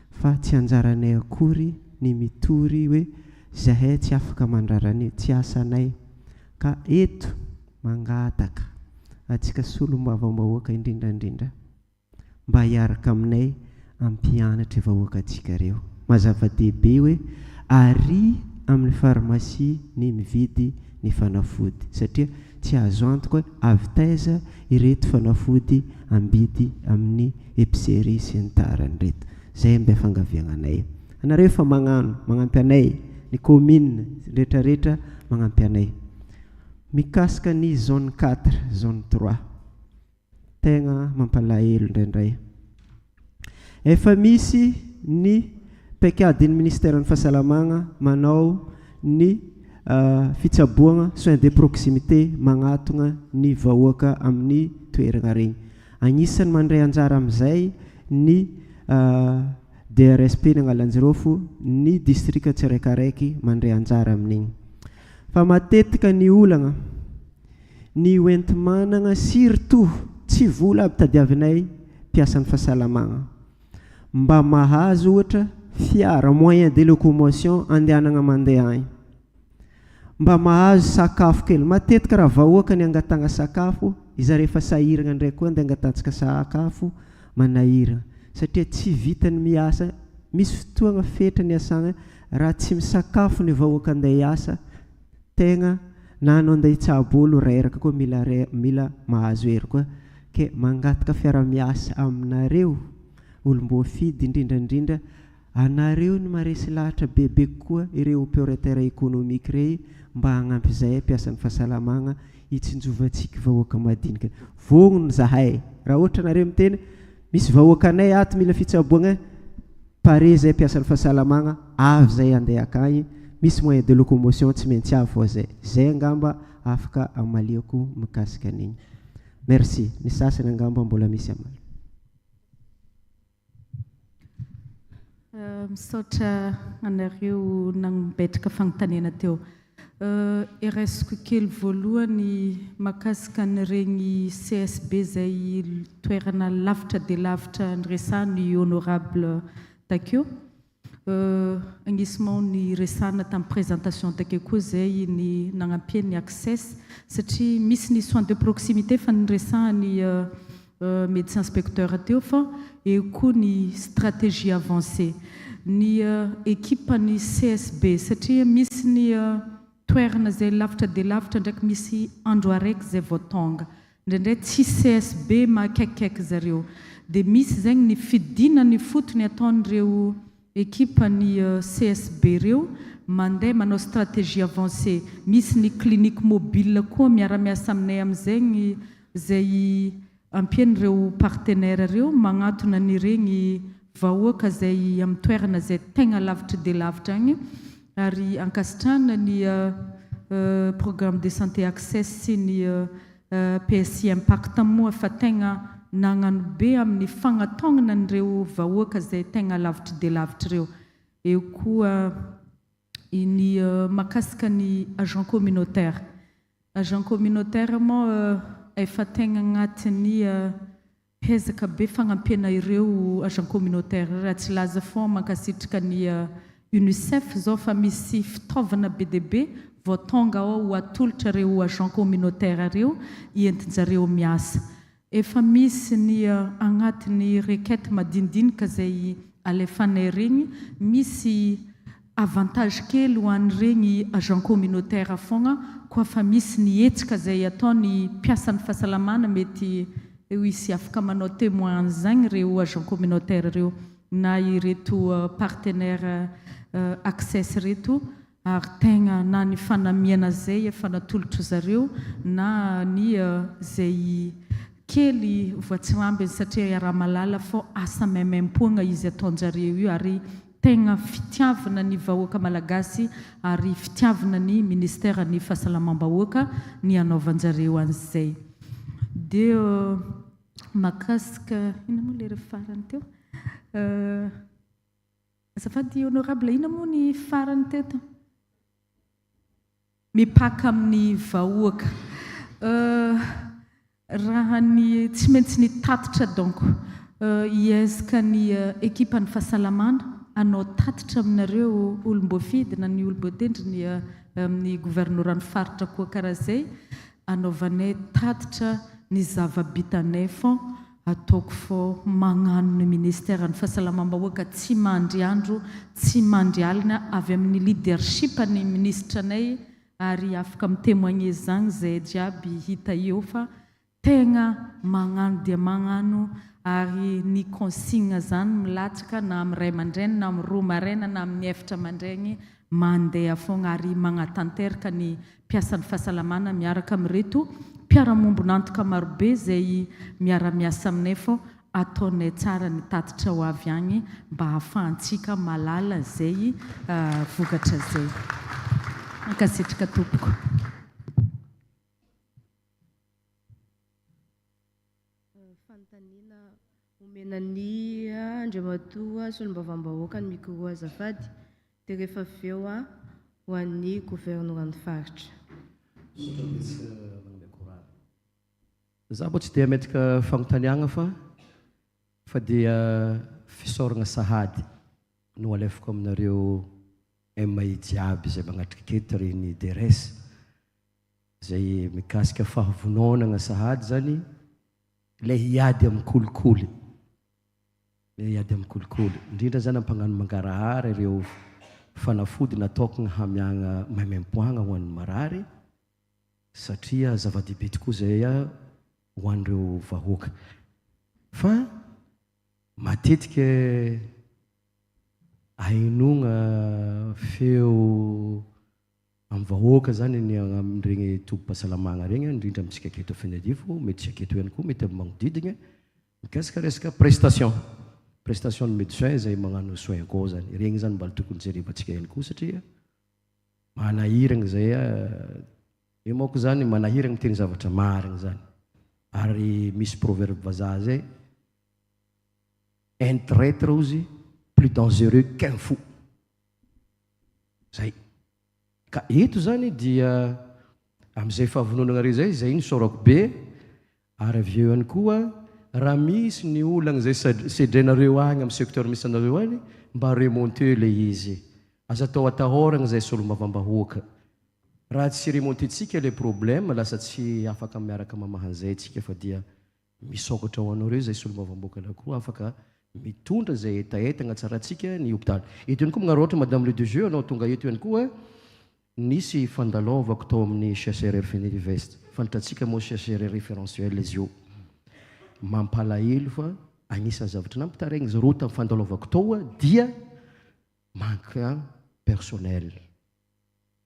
Fa tsy anjaranay akory ny mitory hoe zahay tsy afaka mandrara an'io, tsy asanay. Ka eto mangataka antsika solombavambahoaka indrindra indrindra, mba hiaraka aminay hampianatra vahoakantsika reo. Maha zava-dehibe hoe ary amin'ny pharmacie ny mividy ny fanafody satria tsy azo antoka hoe avy taiza ireto fanafody ambidy amin'ny epicerie sy ny tariny ireto. Zay mba ifangaviagna anay. Anareo efa magnano, magnampy anay, ny commune retraretra magnampy anay. Mikasika ny zone quatre, zone trois. Tegna mampalahelo indraindray. Efa misy ny paikadin'ny ministeran'ny fahasalamagna manao ny fitsaboagna soins de proximité magnatogna ny vahoaka amin'ny toeragna regny. Agnisan'ny mandray anjara amin'izay ny DRSP ny Analanjirofo, ny distrika tsiraikaraiky mandray anjara amin'igny. Fa matetika ny olagna Ny hoenti-managna surtout tsy vola aby tadiavinay mpiasan'ny fahasalamagna. Mba mahazo ohatra fiara, moyen de locomotion andehanagna mandeha agny. Mba mahazo sakafo kely. Matetika raha vahoaka ny angatagna sakafo, izare efa sahiragna ndray koa andeha angatantsika sakafo manahiragna. Satria tsy vitan'ny miasa, misy fotoagna fetra ny asagna, raha tsy misakafo ny vahoaka andeha hiasa, Tegna na anao ndeha hitsabo olo reraka koa mila mila mahazo hery koa ke mangataka fiarahamiasa aminareo olomboafidy indrindra indrindra anareo ny maresy lahatra bebe kokoa ireo operateur économique rey mba hagnampy zahay mpiasan'ny fahasalamagna hitsinjovantsika vahoaka madinika vognona zahay raha ohatra nareo miteny misy vahoakanay ato mila fitsaboagna Pare zay mpiasan'ny fahasalamagna avy zay andeha akagny, misy moyen de locomotion tsy maintsy avy vao zay. Zay angamba afaka amaliako mikasika an'igny. Merci. Ny sasany angamba mbola misy hamaly. Misaotra anareo nagnombetraka fagnontaniana teo. Eraisiko kely voalohany mahakasika an'iregny CSB izay toerana lavitra dia lavitra niresahan'ny honorable takeo. Agnisy mao niresahana tamin'ny présentation takeo koa izay ny nagnampian'ny Access satria misy ny soins de proximité efa niresahan'ny médecin inspecteur teo fa eo koa ny stratégie avancée. Ny équipe ny CSB satria misy ny toerana izay lavitra dia lavitra ndraiky misy andro araiky izay vao tonga. Indraindray tsisy CSB mahakaikikaiky zareo. Dia misy zegny ny fidinana ifotony ataon'ireo Ekipa ny CSB reo mandeha manao stratégie avancée. Misy ny clinique mobile koa miara-miasa aminay amin'izegny zay ampian'ireo partenaires reo magnatona an'iregny vahoaka zay amin'ny toerana zay tegna lavitry dia lavitra agny ary ankasitrahana ny programme de santé access sy ny PSI Impact moa fa tegna nagnano be amin'ny fagnataognana an'ireo vahoaka izay tegna lavitry dia lavitry ireo. Eo koa ny mahakasika ny agent communautaire. Agent communautaire moa efa tegna agnatin'ny Hezaka be fagnampiana ireo agent communautaire raha tsy laza fon mankasitraka ny Unicef zao fa misy fitaovana be dia be vao tonga ao ho atolotra reo agent communautaire reo entinjareo miasa. Efa misy ny agnatiny requête madinidinika zay alefanay regny misy avantage kely ho an'iregny agent communautaire fogna koa fa misy ny hetsika zay ataony mpiasan'ny fahasalamana mety ho hisy afaka manao temoin an'izagny reo agent communautaire reo na ireto partenaire access reto. ary tegna na ny fanamiana zay efa natolotry zareo na ny zay kely voatsirambiny satria iaraha-mahalala fô asa maimaimpoagna izy ataon-jareo io ary tegna fitiavana ny vahoaka malagasy ary fitiavana ny ministère ny fahasalamam-bahoaka ny anaovan-jareo an'izay. Dia mahakasika inona moa le farany teo? Azafady honorable, inona moa ny farany teto? Mipaka amin'ny vahoaka. Raha ny tsy maintsy ny tatitra donc hiezka ny ekipan'ny fahasalamana hanao tatitra aminareo olom-boafidy na ny olom-boatendry ny amin'ny governoran'ny faritra koa karaha izay anaovanay tatitra ny zava-bitanay fon ataoko fô magnano ny ministère ny fahasalamam-bahoaka tsy mandry andro tsy mandry alina avy amin'ny leadership ny minisitra anay ary afaka mi-témoigner zagny zay jiaby hita eo fa tegna magnano dia magnano ary ny consigne zany milatsaka na amin'ny ray aman-dreny na amin'ny roa maraina na amin'ny efatra mandraigny mandeha fogna ary magnatanteraka ny mpiasan'ny fahasalamana miaraka amin'ireto mpiara-mombon'antoka marobe izay miara-miasa aminay fô ataonay tsara ny tatitra ho avy agny mba hahafahantsika mahalala izay vokatra izay. Mankasitraka tompoko. Fanontaniana omena ny Andriamatoa Solombavambahoaka ny micro azafady dia rehefa avy eo ho an'ny Governoran'ny Faritra. Misaotra betsaka manome courage. Za mbô tsy dia hametraka fagnontaniagna fa fa dia fisaoragna sahady no alefako aminareo MI jiaby izay magnatrika aketo regny DRS izay mikasika fahavononagna sahady zany ilay hiady amin'ny kolikoly, ilay hiady amin'ny kolikoly, indrindra zany ampagnano mangarahara ireo fanafody natokagna hamiagna maimaimpoagna ho an'ny marary satria zava-dehibe tokoa izay ho an'ireo vahoaka fa matetika ahenoagna feo Amin'ny vahoaka zany ny amin'ireny tobim-pahasalamagna regny, indrindra amintsika aketo Fenerivo, mety tsy aketo ihany koa, mety amin'ny magnodidigna, mikasika resaka prestation, prestation ny médecin izay magnano soin akao zany, regny zany mba tokony jerevantsika ihany koa satria manahiragna zay, io manko zany manahiragna miteny zavatra marigny zany, ary misy proverbe vazaha zay, un traitre ozy plus dangereux qu'un fou. Zay. Ka eto zany dia amin'izay fahavononanareo izay, izay no isaorako be, ary avy eo ihany koa raha misy ny olana izay sedrainareo agny amin'ny secteur misy anareo agny, mba remonter ilay izy. Aza atao atahoragna izay solombavambahoaka. Raha tsy remonter-tsika ilay problème, lasa tsy afaka miaraka mamaha an'izay tsika fa dia Misokatra ho anareo izay solombavambahoaka na koa afaka mitondra izay hetaheta agnatsarantsika ny hopitaly. Eto ihany koa magnaraotra Madame le DG anao tonga eto ihany koa nisy fandalaovako tao amin'ny CHRR Fenelivest. Fantatsika moa CHRR référentiel izy io. Mampalahelo fa agnisan'ny zavatra nampitaraigny zareo tamin'ny fandalaovako tao dia manque personnel.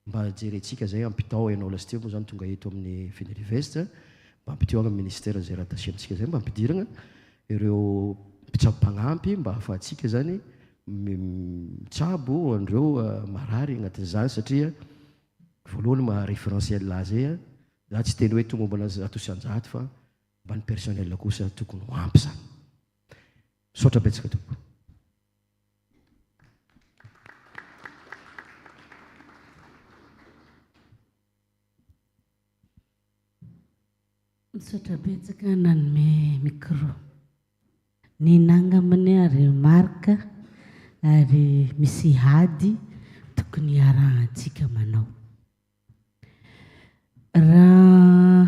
Mba jerentsika zay ampitao ianao lasteo moa zany tonga eto amin'ny Fenelivest mba ampiteo agny amin'ny ministère zay rattaché amintsika zay mba ampidiragna ireo mpitsabo mpagnampy mba ahafahantsika zany mitsabo an'ireo marary agnatin'izany satria voalohany maha référentiel azy zay za tsy teny hoe tomombana 100% fa mba ny personnel kosa tokony ho ampy zany. Misaotra betsaka tompoko. Misaotra betsaka nanome micro. Ny nangambany ary remarque ary misy ady tokony hiarahantsika manao. Raha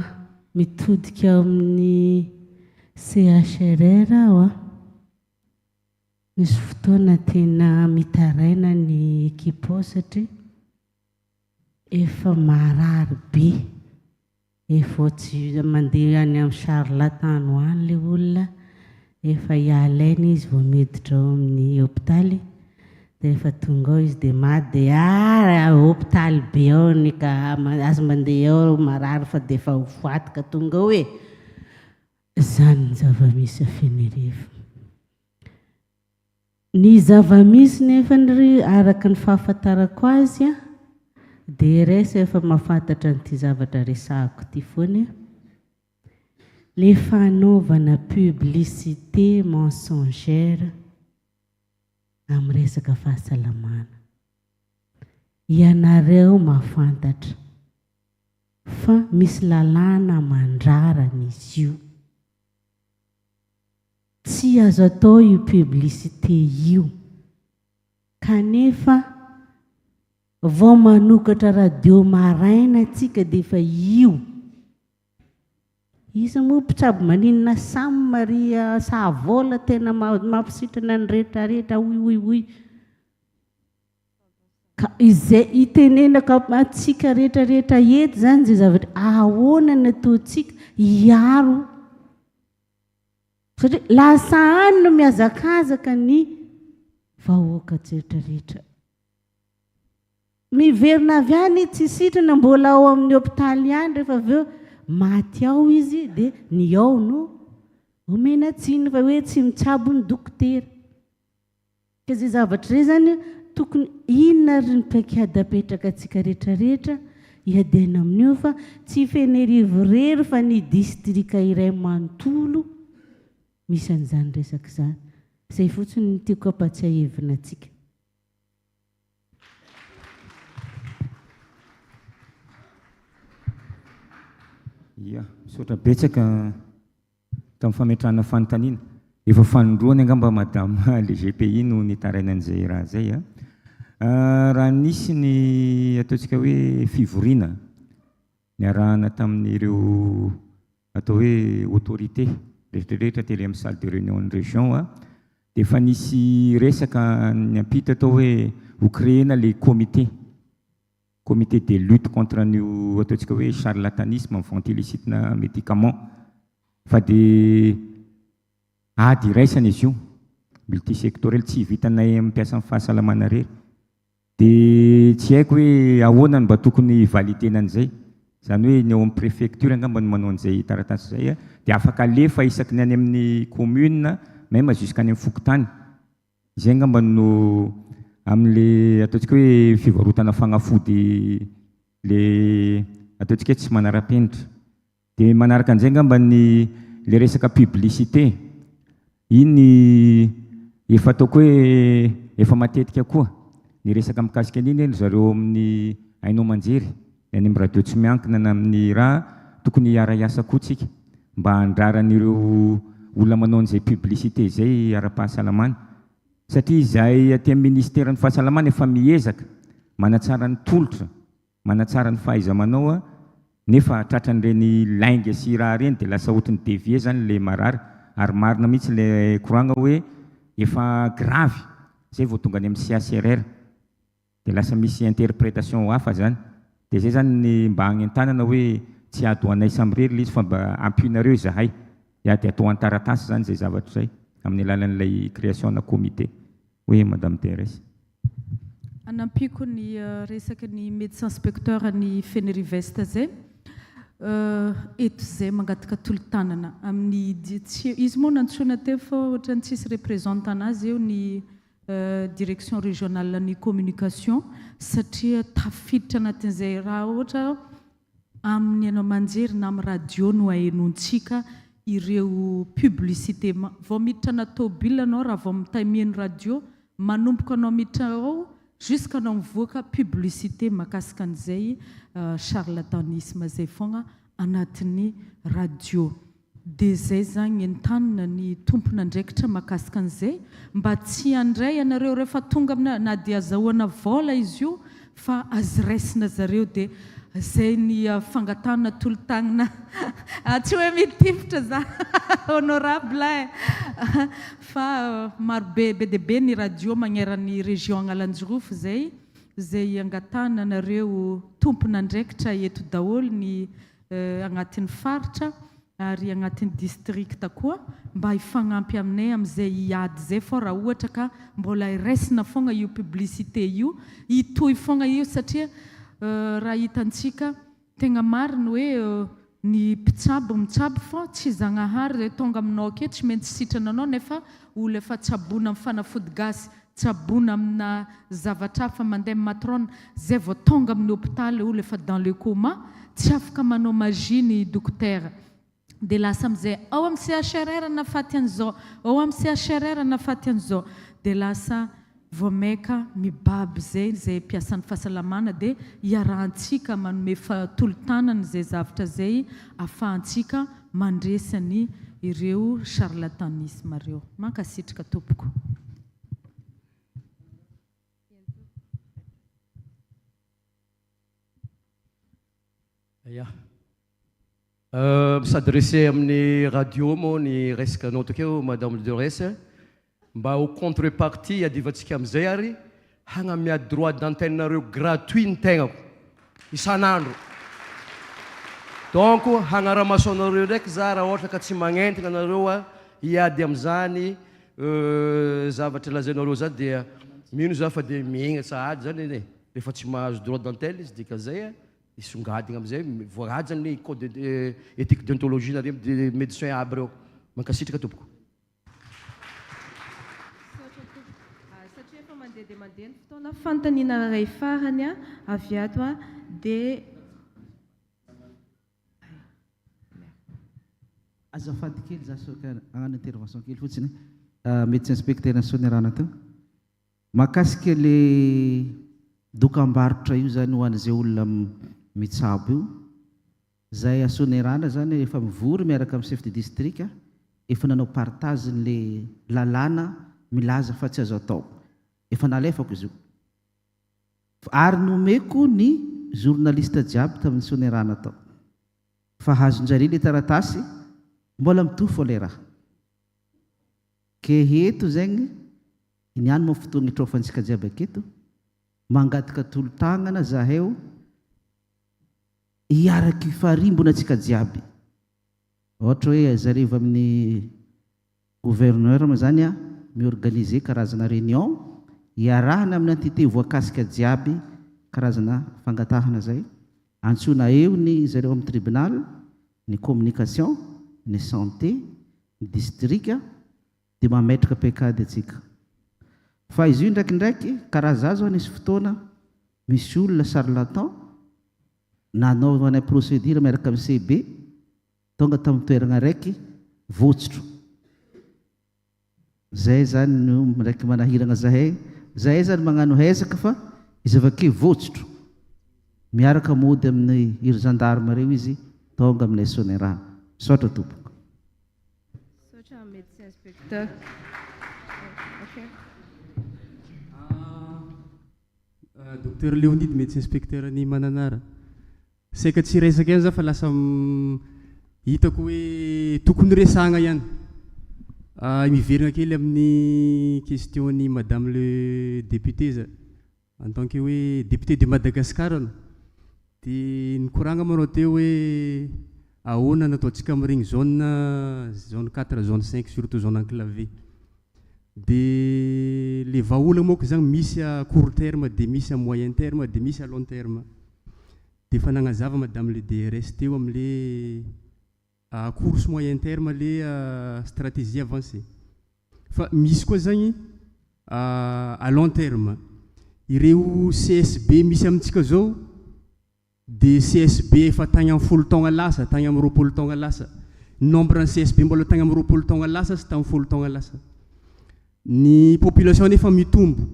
mitodika ao amin'ny CHRR aho an, Misy fotoana tena mitaraina ny ekipa ao satria efa marary be, efa tsy mandeha any amin'ny charlatan any ho any ilay olona, efa hiala aina izy vao miditra ao amin'ny hopitaly. Dia rehefa tonga ao izy dia maty dia ah hopitaly be ao ny ka aza mandeha ao marary fa dia efa ho faty ka tonga ao e! Izany ny zava-misy a Fenerivo. Ny zava-misy nefany ry araka ny fahafantarako azy a, DRS efa mahafantatra an'ity zavatra resahako ity foana e, le fanaovana publicité mensongère amin'ny resaka fahasalamana. Ianareo mahafantatra fa misy lalàna mandrara an'izy io. Tsy azo atao io publicité io. Kanefa vao manokatra radio maraina tsika dia efa io. Iza moa mpitsabo maninona Sam ry Sahavola tena mampisitrana ny rehetra rehetra hoy hoy hoy. Ka izay itenenako antsika rehetra rehetra eto izany izay zavatra ahoana ny ataontsika hiaro satria lasa any no mihazakazaka ny vahoaka rehetra rehetra. Miverina avy any izy tsy sitrana, mbola ao amin'ny hopitaly ihany rehefa avy eo maty ao izy dia ny ao no omena tsiny fa hoe tsy mitsabo ny dokotera. Ka izay zavatra izay izany tokony inona ary ny paikady apetraka antsika rehetra rehetra hiadiana amin'io fa tsy Fenerivo irery fa ny distrika iray manontolo misy an'izany resaka izany. Izay fotsiny no tiako hampatsiahivina antsika. Ia, misaotra betsaka tamin'ny fametrahana fanontaniana. Efa fanindroany angamba Madame le GPI no nitaraina an'izay raha izay a. Raha nisy ny ataontsika hoe fivoriana niarahana tamin'ireo atao hoe autorité rehetrarehetra tely amin'ny salle de réunion ny région a, dia efa nisy resaka niampita tao hoe ho créer-na le comité, comité de lutte contre an'io ataontsika hoe charlatanisme, vente illicite na médicament fa dia ady iraisana izy io, multisectoriel, tsy vitanay mpiasan'ny fahasalamana irery. Dia tsy haiko hoe ahoana no mba tokony hi-valider-na an'izay. Izany hoe ny ao amin'ny préfecture angamba no manao an'izay taratasy izay dia afaka alefa isaky ny any amin'ny commune, même jusqu'any amin'ny fokontany. Izay angamba no amin'ilay ataontsika hoe fivarotana fagnafody le ataontsika hoe tsy manara-penitra. Dia manaraka an'izay angamba ny le resaka publicité, iny efa ataoko hoe efa matetika koa ny resaka mikasika an'iny ry zareo amin'ny haino aman-jery, ny any amin'ny radio tsy miankina na amin'ny raha, tokony hiara-hiasa koa tsika mba handraran'ireo olona manao an'izay publicité izay ara-pahasalamana satria izahay aty amin'ny ministeran'ny fahasalamana efa miezaka manatsara ny tolotra Manatsara ny fahaiza-manao a, nefa tratran'ireny lainga sy raha ireny dia lasa ohatry ny devier zany le marary, ary marina mihitsy le koragna hoe efa gravy zay vao tonga any amin'ny CHRR, dia lasa misy interpretation hafa zany, dia zay zany ny mba hagnentanana hoe tsy ady ho anay samirery le izy fa mba ampionareo izahay, ya dia atao an-taratasy zany zay zavatra zay amin'ny alalan'ilay création-na comité. Hoy Madame Thérèse. Anampiako ny resaky ny médecin inspecteur ny Fenerive-Est zay, eto zay mangataka tolo-tanana amin'ny tsy izy moa nantsoina teo fa ohatran'ny tsisy representant anazy eo ny direction régionale ny communication satria tafiditra anatin'izay raha ohatra Amin'ny haino aman-jery na amin'ny radio no ahenoantsika ireo publicité. Vao miditra anaty tôbila anao raha vao mitay miheno radio, manomboka anao miditra ao jusqu'à anao mivoaka publicité mahakasika an'izay charlatanisme izay foagna anatin'ny radio. Dia izay izany entanina ny tompon'andraikitra mahakasika an'izay mba tsy handray anareo rehefa tonga amina na dia azahoana vola izy io fa azy raisina zareo dia izay ny fangatahana tolo-tagnana tsy hoe mitifitra za honorable eh fa marobe be dia be ny radio magneran'ny région Agnalanjirofo izay izay angatahana anareo tompon'andraikitra eto daholo ny agnatin'ny faritra. ary agnatin'ny district koa mba hifagnampy aminay amin'izay hiady izay fô raha ohatra ka mbola raisina fogna io publicité io, hitohy fogna io satria raha hitantsika tegna marina hoe ny mpitsabo mitsabo fô tsy Zagnahary zay tonga aminao ake tsy maintsy sitrana anao nefa olo efa tsaboina amin'ny fanafody gasy, tsaboina amina zavatra hafa mandeha amin'ny matrone zay vao tonga amin'ny hopitaly olo efa dans le coma tsy afaka manao magie ny dokotera dia lasa amin'izay ao amin'ny CHRR nafaty an'izao ao amin'ny CHRR nafaty an'izao dia lasa vao maika mibaby izay izay mpiasan'ny fahasalamana dia iarahantsika manome tolo-tanana izay zavtra izay afahantsika mandresy ny ireo charlatanisme ireo. Mankasitrka tompoko. Ya. Mi-s'adresser amin'ny radio moa ny resaka anao tokeo Madame Dolores mba ho contrepartie iadivantsika amin'izay ary hagnamia droit d'antenne-nareo gratuit ny tegnako isan'andro. Donc hagnaramaso anareo ndraiky za raha ohatra ka tsy magnentigna anareo hiady amin'izany zavatra lazainareo zany dia mino za fa dia miegna sahady zany anie rehefa tsy mahazo droit d'antenne izy dikan'izay Hisongadina amin'izay, voahaja ny code éthique déontologie nareo médecin aby reo. Mankasitraka tompoko. Misaotra tompoko. Satria efa mandeha dia mandeha ny fotoana, fanontaniana iray farany avy ato dia. Azafady kely za sao ka hagnano intervention kely fotsiny. Médecin inspecteur ny Soanierana teo. Mahakasika le dokambarotra io zany ho an'izay olona mitsabo io, zay Asonerana zany efa mivory miaraka amin'ny chef de district, efa nanao partage n'le lalàna milaza fa tsy azo atao, efa nalefako izy io, ary nomeko ny journaliste jiaby tamin'ny Sonerana tao, fa azon-jare le taratasy, mbola mitohy fô le raha. Ke eto zegny, niany moa fotoagna itraofantsika jiaby aketo, mangataka tolo-tagnana zaheo hiaraky hifarimbona antsika jiaby. Ôhatra hoe zareo avy amin'ny gouverneur moa zany a, mi-organiser karazana réunion iarahana amin'ny entité voakasika jiaby, karazana fangatahana zay, antsoina eo ny zareo amin'ny tribunal, ny communication, ny santé, ny distrika dia mametraka paikady antsika. Fa izy io indraikindraiky, karaha za zao nisy fotoana misy olona charlatan nanaovanay procédure miaraka amin'ny CB, tonga tamin'ny toerana araiky votsotro. Zay zany no ndraiky manahiragna zahay, zahay zany magnano hezaka fa izy avake votsotro. Miaraka mody amin'ny iry gendarme reo izy tonga aminay Sonera. Misaotra tompoko. Misaotra médecin inspecteur. Ok. Docteur Léonide médecin inspecteur ny Mananara. Saika tsy hiresaka ihany za fa lasa hitako hoe tokony resahagna ihany. Miverigna kely amin'ny question-n'i madame le député za. En tant que hoe député de Madagascar anao, dia nikoragna moa anao teo hoe ahoana no ataontsika amin'iregny zone, zone quatre, zone cinq surtout zone enclavée. Dia le vahaolagna manko zany misy à court terme dia misy à moyen terme dia misy à long terme. Dia efa nagnazava madame le DRS teo am'le à court sy moyen terme le stratégie avancée. Fa misy koa zagny à long terme. Ireo CSB misy amintsika zao de CSB efa tagny amin'ny folo taogna lasa, tagny amin'ny 20 taogna lasa. Ny nombre ny CSB mbola tagny amin'ny 20 taogna lasa sy tamin'ny folo taogna lasa. Ny population nefa mitombo.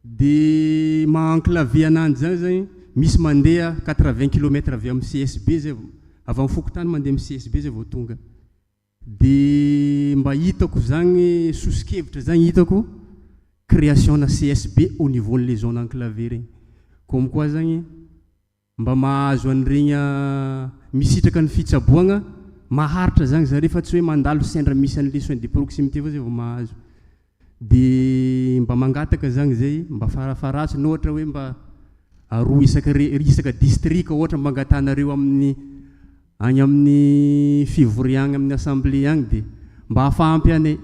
De maha enclavé ananjy zany zany, misy mandeha quatre-vingts kilomètres avy amin'ny CSB zay vao, avy amin'ny fokontany mandeha amin'ny CSB zay vao tonga. De mba hitako zagny soso-kevitra zagny hitako création-na CSB au niveau-n'le zone enclavée regny. Comme quoi zagny Mba mahazo an'iregny misitraka ny fitsaboagna maharitra zagny zare fa tsy hoe mandalo sendra misy an'le soins de proximité avao zay vao mahazo. De mba mangataka zagny zay mba farafaharatsiny ohatra hoe mba aroa isaka re- isaka distrika ohatra mba angatahanareo amin'ny. Agny amin'ny fivoriagna amin'ny assemblée agny dia mba afahampy anay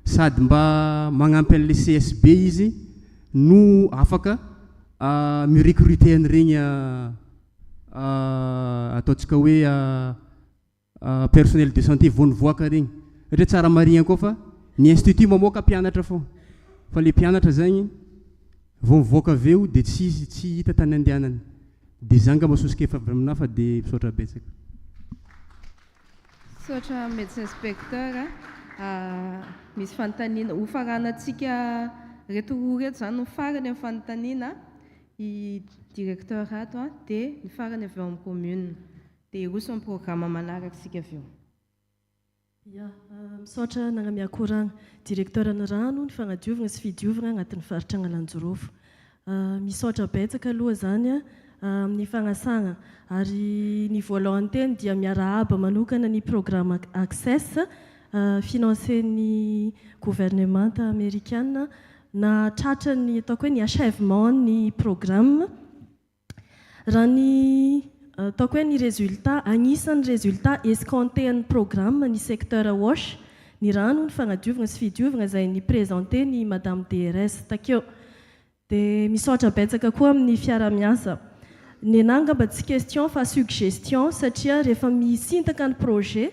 sady mba magnampy an'le CSB izy no afaka mi-recruter an'iregny ataontsika hoe personnel de santé vao nivoaka regny satria tsara marihina koa fa ny institut mamoaka mpianatra fô fa le mpianatra zegny vao mivoaka avy eo dia tsisy tsy hita tany andehanany dia za angamba soso-kevitra avy aminahy fa dia misaotra betsaka. Misaotra Médecin Inspecteur a. Misy fanontaniana ho faranantsika reto roa reto izany no farany amin'ny fanontaniana, i Directeur ato dia ny farany avy ao amin'ny commune. Dia hiroso amin'ny programa manaraka isika avy eo. Ya, misaotra nagnamia koragna. Directeur ny rano, ny fagnadiovagna sy fidiovagna agnatin'ny faritra Agnalanjirofo. Misaotra betsaka aloha zany amin'ny fagnasagna. Ary ny voalohany teny dia miarahaba manokana ny programme Access financer-n'ny gouvernemanta amerikana nahatratra ny ataoko hoe ny achèvement ny programme. Raha ny ataoko hoe ny résultat, agnisan'ny résultat escompté an'ny programme ny secteur wash, ny rano, ny fagnadiovagna sy fidiovagna izay ni-présenter ny Madame DRS takeo. Dia misaotra betsaka koa amin'ny fiara-miasa. Nenà angamba tsy question fa suggestion satria rehefa misintaka ny projet,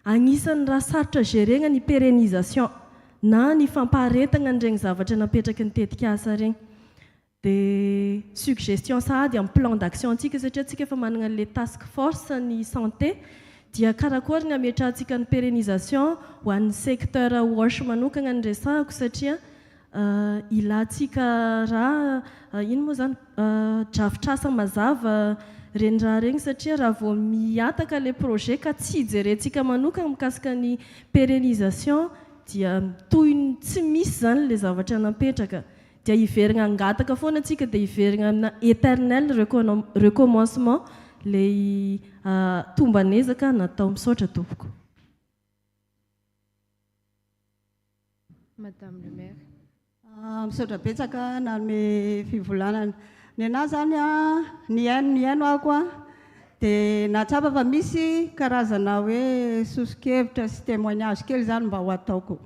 agnisan'ny raha sarotra gérer-gna ny pérennisation na ny fampaharetagna an'iregny zavatra napetraky ny tetikasa regny. Dia suggestion sahady amin'ny plan d'action antsika satria antsika efa manana an'ilay task force ny santé dia karakory ny hametrahantsika ny pérennisation ho an'ny secteur wash manokana no resahako satria ilantsika raha ino moa izany drafitr'asa mazava ireny raha ireny satria raha vao mihataka ilay projet ka tsy jerentsika manokana mikasika ny pérennisation dia toy ny tsy misy izany ilay zavatra napetraka. Dia hiverina hangataka foana tsika dia hiverina amina eternel recommencement lay tomban'ezaka natao. Misaotra tompoko. Madame le Maire. Misaotra betsaka nanome fivolanana. Nenaha zany an, nihaino nihaino ako an, dia nahatsapa fa misy karazana hoe soso-kevitra sy témoignage kely zany mba ho ataoko.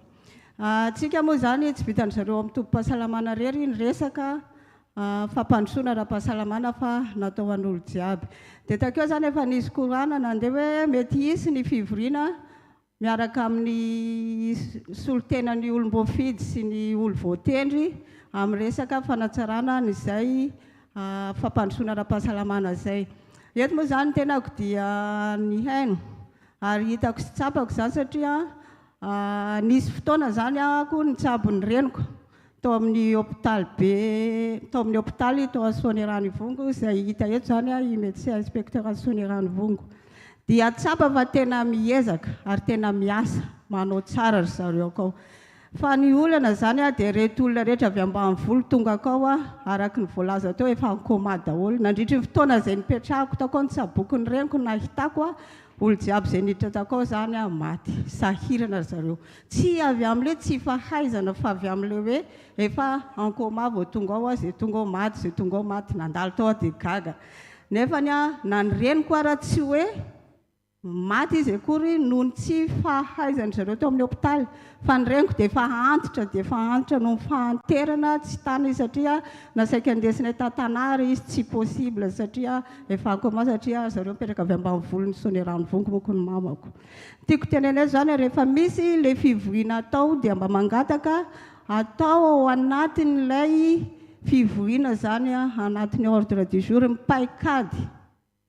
Antsika moa izany tsy vitan-dry zareo ao amin'ny tobim-pahasalamana irery ny resaka fampandrosoana ara-pahasalamana fa natao ho an'olo jiaby. Dia takeo izany efa nisy korana nandeha hoe mety hisy ny fivoriana miaraka amin'ny solontenan'ny olom-boafidy sy ny olo-voatendry amin'ny resaka fanatsarana an'izay fampandrosoana ara-pahasalamana izay. Eto moa izany ny tenako dia nihaino ary hitako sy tsapako izany satria Nisy fotoana izany aho nitsabo ny reniko tao amin'ny hopitaly be, tao amin'ny hopitaly tao Soanierana Ivongo, izay hita eto izany i médecin inspecteur Soanierana Ivongo. Dia tsapa fa tena miezaka ary tena miasa, manao tsara ry zareo akao. Fa ny olana izany dia ireto olona rehetra avy ambanivolo tonga akao, araka ny voalaza teo, efa en coma daholo. Nandritry ny fotoana izay nipetrahako tao akao nitsaboko ny reniko, nahitako Olo jiaby zay niditra takao zany ah maty, sahirana ry zareo. Tsy avy amle tsy fahaizana fa avy amle hoe efa en coma vao tonga ao ah zay tonga ao maty, zay tonga ao maty, nandalo tao aho de gaga. Nefany ah na ny reniko ara tsy hoe maty izy akory noho ny tsy fahaizan-dry zareo tao amin'ny hopitaly fa ny reniko dia efa antitra dia efa antitra noho ny fahanterana tsy tana izy satria nasaiko andesinay tantanà ary izy tsy possible satria Efa en coma satria zareo mipetraka avy ambanivolon'i Soanierano-Vongo manko ny mamako. Ny tiako tenenina eto izany rehefa misy ilay fivoriana atao dia mba mangataka atao ao anatin'ilay fivoriana izany anatin'ny ordre du jour ny paikady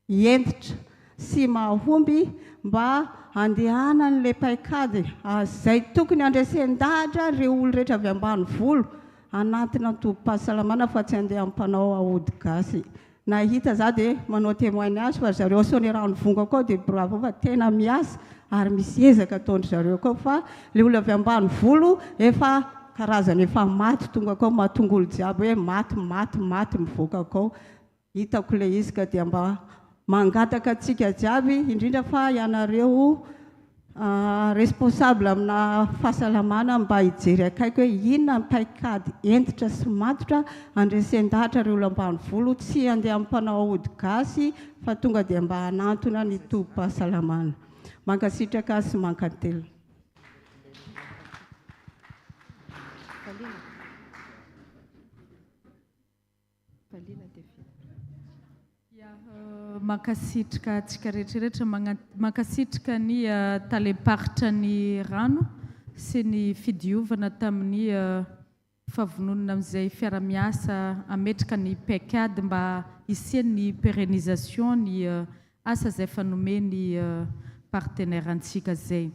hentitra sy mahomby mba handehanan'ilay paikady izay tokony handresen-dahatra ireo olo rehetra avy ambanivolo anatina tobim-pahasalamana fa tsy handeha mpanao aody gasy. Nahita za de manao témoignage fa ry zareo ao Soanierano Vongo akao de bravo fa tena miasa ary misy ezaka ataondry zareo akao fa le olona avy ambanivolo efa karazany efa maty tonga akao mahatonga olo jiaby hoe maty maty maty mivoaka akao hitako le izy ka dia mba mangataka antsika jiaby indrindra fa ianareo. Responsable amina fahasalamana mba hijery akaiky hoe inona ny paikady hentitra sy matotra handresen-dahatra ireo olona ambanivolo tsy handeha amin'ny mpanao ody gasy fa tonga dia mba hanantona ny tobim-pahasalamana. Mankasitraka sy mankatelina. Mankasitrka antsika rehetra rehetra, mankasitrka ny talem-paritra ny rano sy ny fidiovana tamin'ny fahavononana amin'izay fiara-miasa hametraka ny paikady mba hisian'ny pérennisation ny asa izay efa nomen'ny partenaire antsika izay.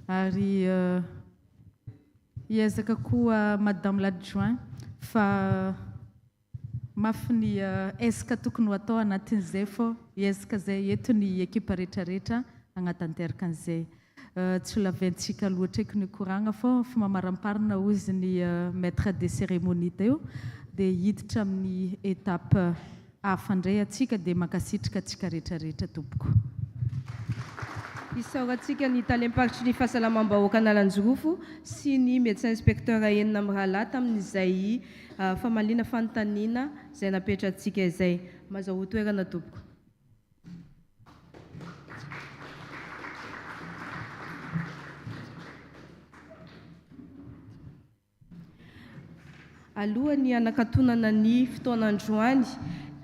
Ary hiezaka koa Madame l'adjoint fa mafy ny ezaka tokony ho atao anatin'izay fô hiezaka izay eto ny ekipa rehetra rehetra hagnatanteraka an'izay. Tsy ho laventsika loatra eky ny koragna fô fa mamaramparana hozy ny maître de cérémonie teo dia hiditra amin'ny étape hafa indray atsika dia mankasitrka atsika rehetra rehetra tompoko. Isaorantsika ny Talem-paritry ny Fahasalamam-bahoaka Analanjirofo sy ny Médecin Inspecteur enina mirahalahy tamin'izay famaliana fanontaniana izay napetrantsika izay. Mazahoa toerana tompoko. Alohan'ny hanakatonana ny fotoana androany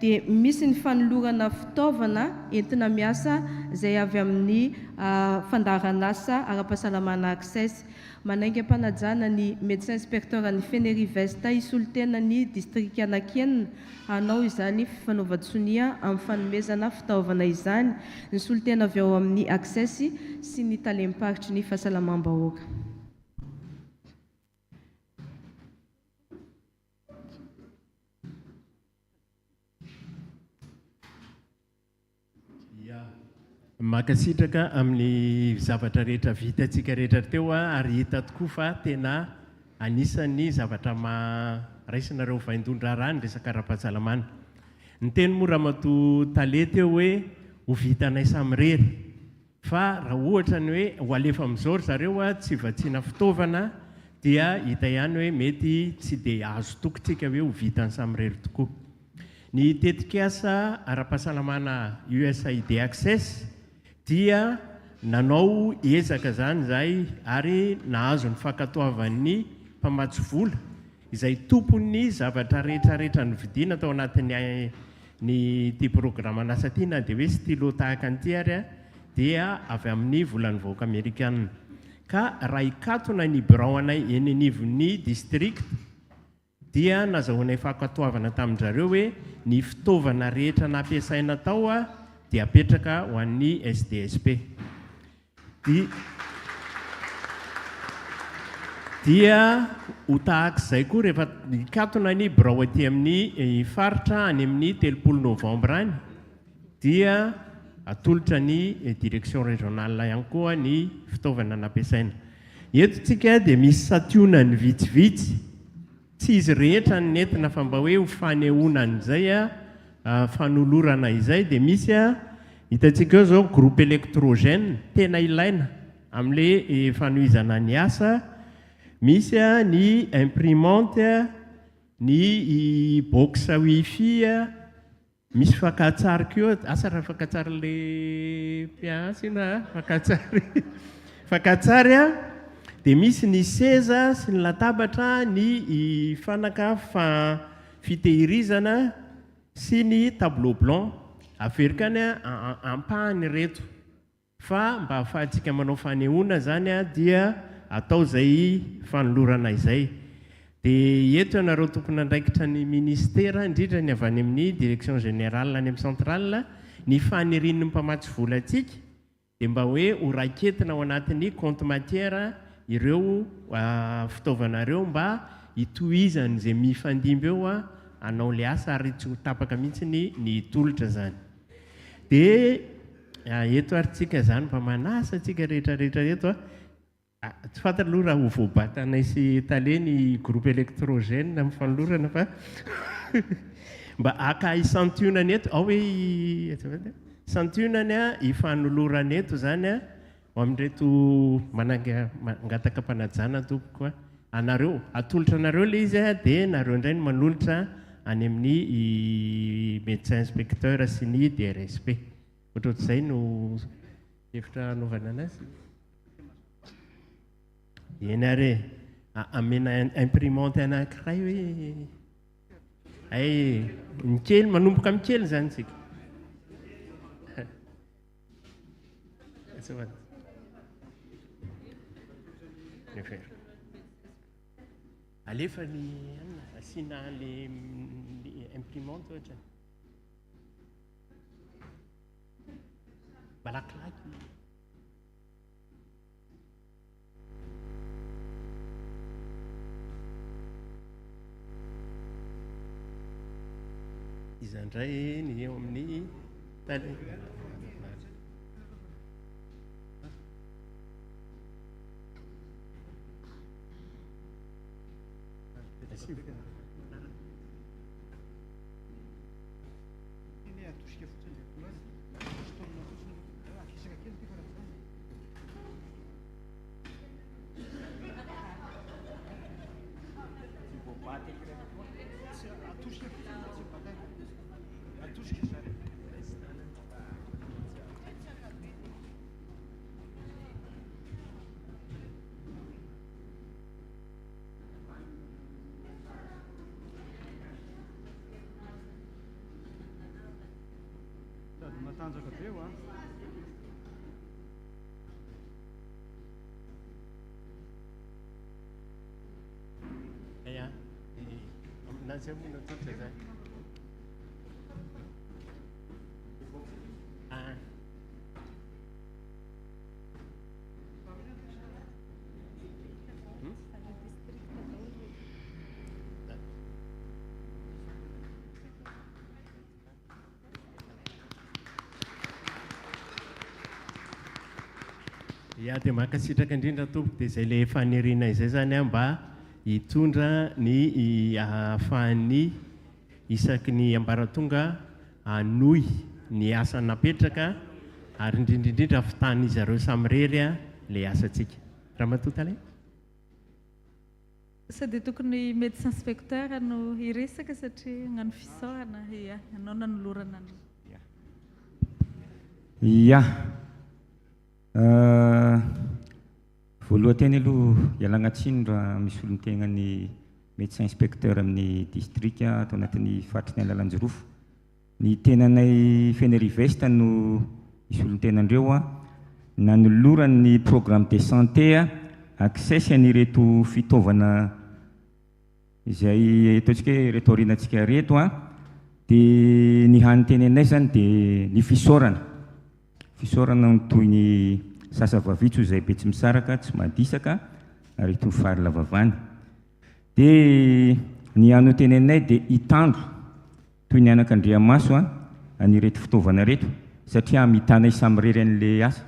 dia misy ny fanolorana fitaovana entina miasa izay avy amin'ny fandaharanasa ara-pahasalamana Access. Manainga am-panajana ny Médecin Inspecteur an'ny Fenerive-Est hisolo tena ny distrika Anakena hanao izany fifanaovan-tsonia amin'ny fanomezana fitaovana izany ny solontena avy ao amin'ny Access sy ny talem-paritry ny fahasalamam-bahoaka. Ya. Mankasitraka amin'ny zavatra rehetra vitantsika rehetra teo ary hita tokoa fa tena anisan'ny zavatra raisinareo vaindohan-draharaha ny resaka ara-pahasalamana. Niteny moa Ramatoa Tale teo hoe ho vitanay samirery. Fa raha ohatra ny hoe ho alefa amin'izao ry zareo a, tsy vatsiana fitaovana dia hita ihany hoe mety tsy dia azo toky tsika hoe ho vitany samirery tokoa. Ny tetikasa ara-pahasalamana USAID Access dia nanao ezaka izany izahay ary nahazo ny fankatoavan'ny mpamatsy vola izay tompon'ny zavatra rehetra rehetra novidiana tao anatin'ny ny ity programan'asa ity na dia hoe stylo tahaka an'ity ary dia avy amin'ny volan'ny vahoaka amerikana. Ka raha hikatona ny birao anay eny anivon'ny district dia nazahoanay fankatoavana tamin-dRareo hoe ny fitaovana rehetra nampiasaina tao dia apetraka ho an'ny SDSP. Di dia ho tahaka izay koa rehefa hikatona ny birao aty amin'ny faritra any amin'ny 30 novambra any dia atolotra ny direction régionale ihany koa ny fitaovana nampiasaina. Eto tsika dia misy santionany vitsivitsy. Tsy izy rehetra no nentina fa mba hoe ho fanehoana an'izay fanolorana izay dia misy hitantsika eo izao groupe électrogène tena ilaina amin'ilay fanohizana ny asa, misy ny imprimante, ny box wifi, Misy fakantsary koa, asa raha fakantsarin'ilay mpiasa io na fakantsary fakantsary a, dia misy ny seza sy ny latabatra, ny fanaka fa fitehirizana sy ny tableau blanc. Averiko ihany a, ampahany ireto. Fa mba ahafahantsika manao fanehoana izany dia atao izay fanolorana izay. Dia eto ianareo tompon'andraikitra ny Minisitera, indrindra ny avy any amin'ny Direction Générale any amin'ny Centrale, ny fanirian'ny mpamatsy vola antsika dia mba hoe ho raiketina ao anatin'ny compte matière ireo fitaovana ireo mba hitohizan'izay mifandimby eo hanao ilay asa ary tsy ho tapaka mihitsy ny tolotra izany. Dia eto ary tsika izany mba manasa antsika rehetra rehetra eto a. Tsy fantatra aloha raha ho voabatanay sy tale ny groupe électrogène amin'ny fanolorana fa mba haka santionany eto, ao hoe azafady a, santionany a hifanolorana eto izany a. Ho amin'ireto mananga mangataka am-panajana tompoko a. Anareo, atolotra anareo ilay izy dia nareo indray no manolotra any amin'ny médecin inspecteur sy ny DRSP. Ohatrohatr'izay no hevitra hanaovana anazy. Eny ary e, amena imprimante anankiray hoe hay ny kely, manomboka amin'ny kely izany isika. Alefa ny anona, asiana le imprimante ohatra. Malakilaky. Iza indray ny eo amin'ny tale? Sady matanjaka be wa. Ya, aminazy moa natolotra izany. Ah. Ya dia mankasitraka indrindra tompoko dia izay le faniriana izay zany an mba hitondra ny ahafahan'ny isaky ny ambaratonga hanohy ny asa napetraka ary indrindra indrindra ahavitan'izy ireo samirery le asantsika. Ramatoa Tale. Sao dia tokony médecin inspecteur no hiresaka satria hagnano fisaorana, ia, ianao nanolorana ny. Ia. Voalohan-teny aloha ialagna tsiny raha misy olon-tegnan'ny médecin inspecteur amin'ny distrika ato anatin'ny faritry ny Analanjirofo. Ny tenanay Fenerive-Est no misy olon-tenandreo nanoloran'ny programme de santé access an'ireto fitaovana izay ataontsika hoe ireto aorianantsika ireto dia ny hany tenenay izany dia ny fisaorana. Fisaorana no toy ny sasa vavitso izay be tsy misaraka, tsy madisaka ary toy fary lavavany. Dia ny hany ho teneninay dia hitandro toy ny anakandriamaso an'ireto fitaovana ireto satria hamitanay samirery an'ilay asa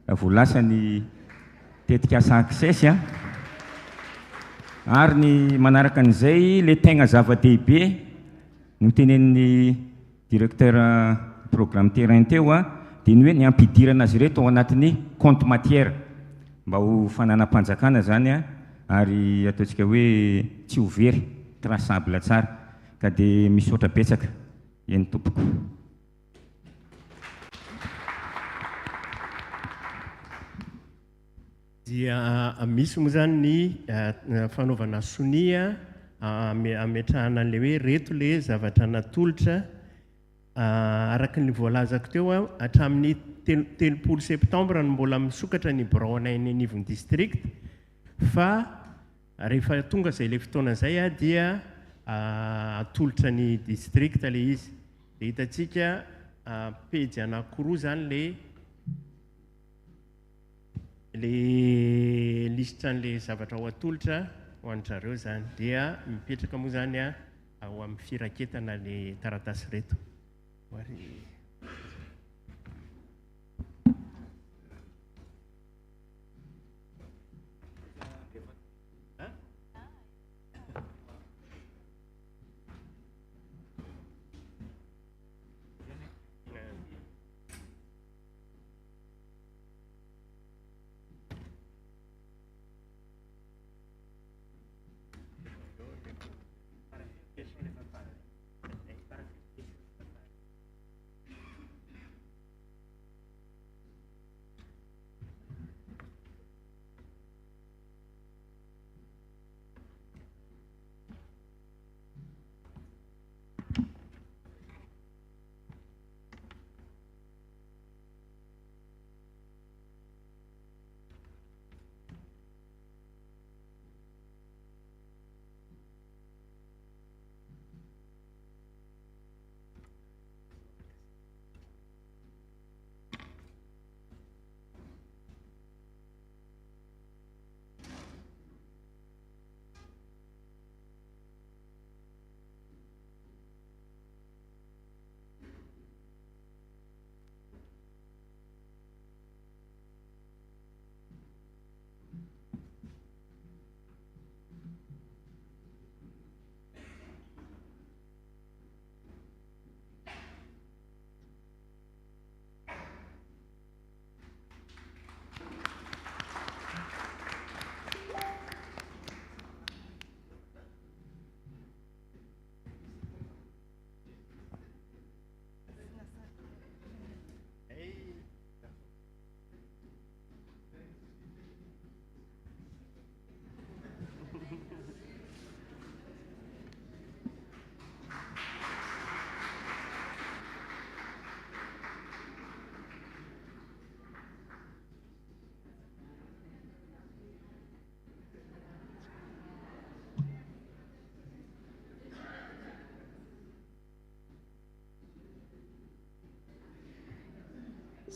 raha vao lasa ny tetikasa Access ary ny manaraka an'izay ilay tegna zava-dehibe notenenin'ny directeur programme terrain teo dia ny hoe ny hampidirana azy ireto ao anatin'ny compte matière mba ho fananam-panjakana izany ary ataontsika hoe tsy ho very, traçable tsara. Ka dia misaotra betsaka eny tompoko. Dia misy moa izany ny fanaovana sonia ametrahana an'ilay hoe ireto ilay zavatra natolotra araka ny voalazako teo hatramin'ny 30 septambra no mbola misokatra ny birao anay eny anivon'ny district fa rehefa tonga izay ilay fotoana izay dia atolotra ny district ilay izy. Dia hitantsika pejy anankiroa izany ilay Le lisitra an'le zavatra ho atolotra ho an-dry zareo izany dia mipetraka moa izany ao amin'ny firaketana le taratasy ireto. Ary.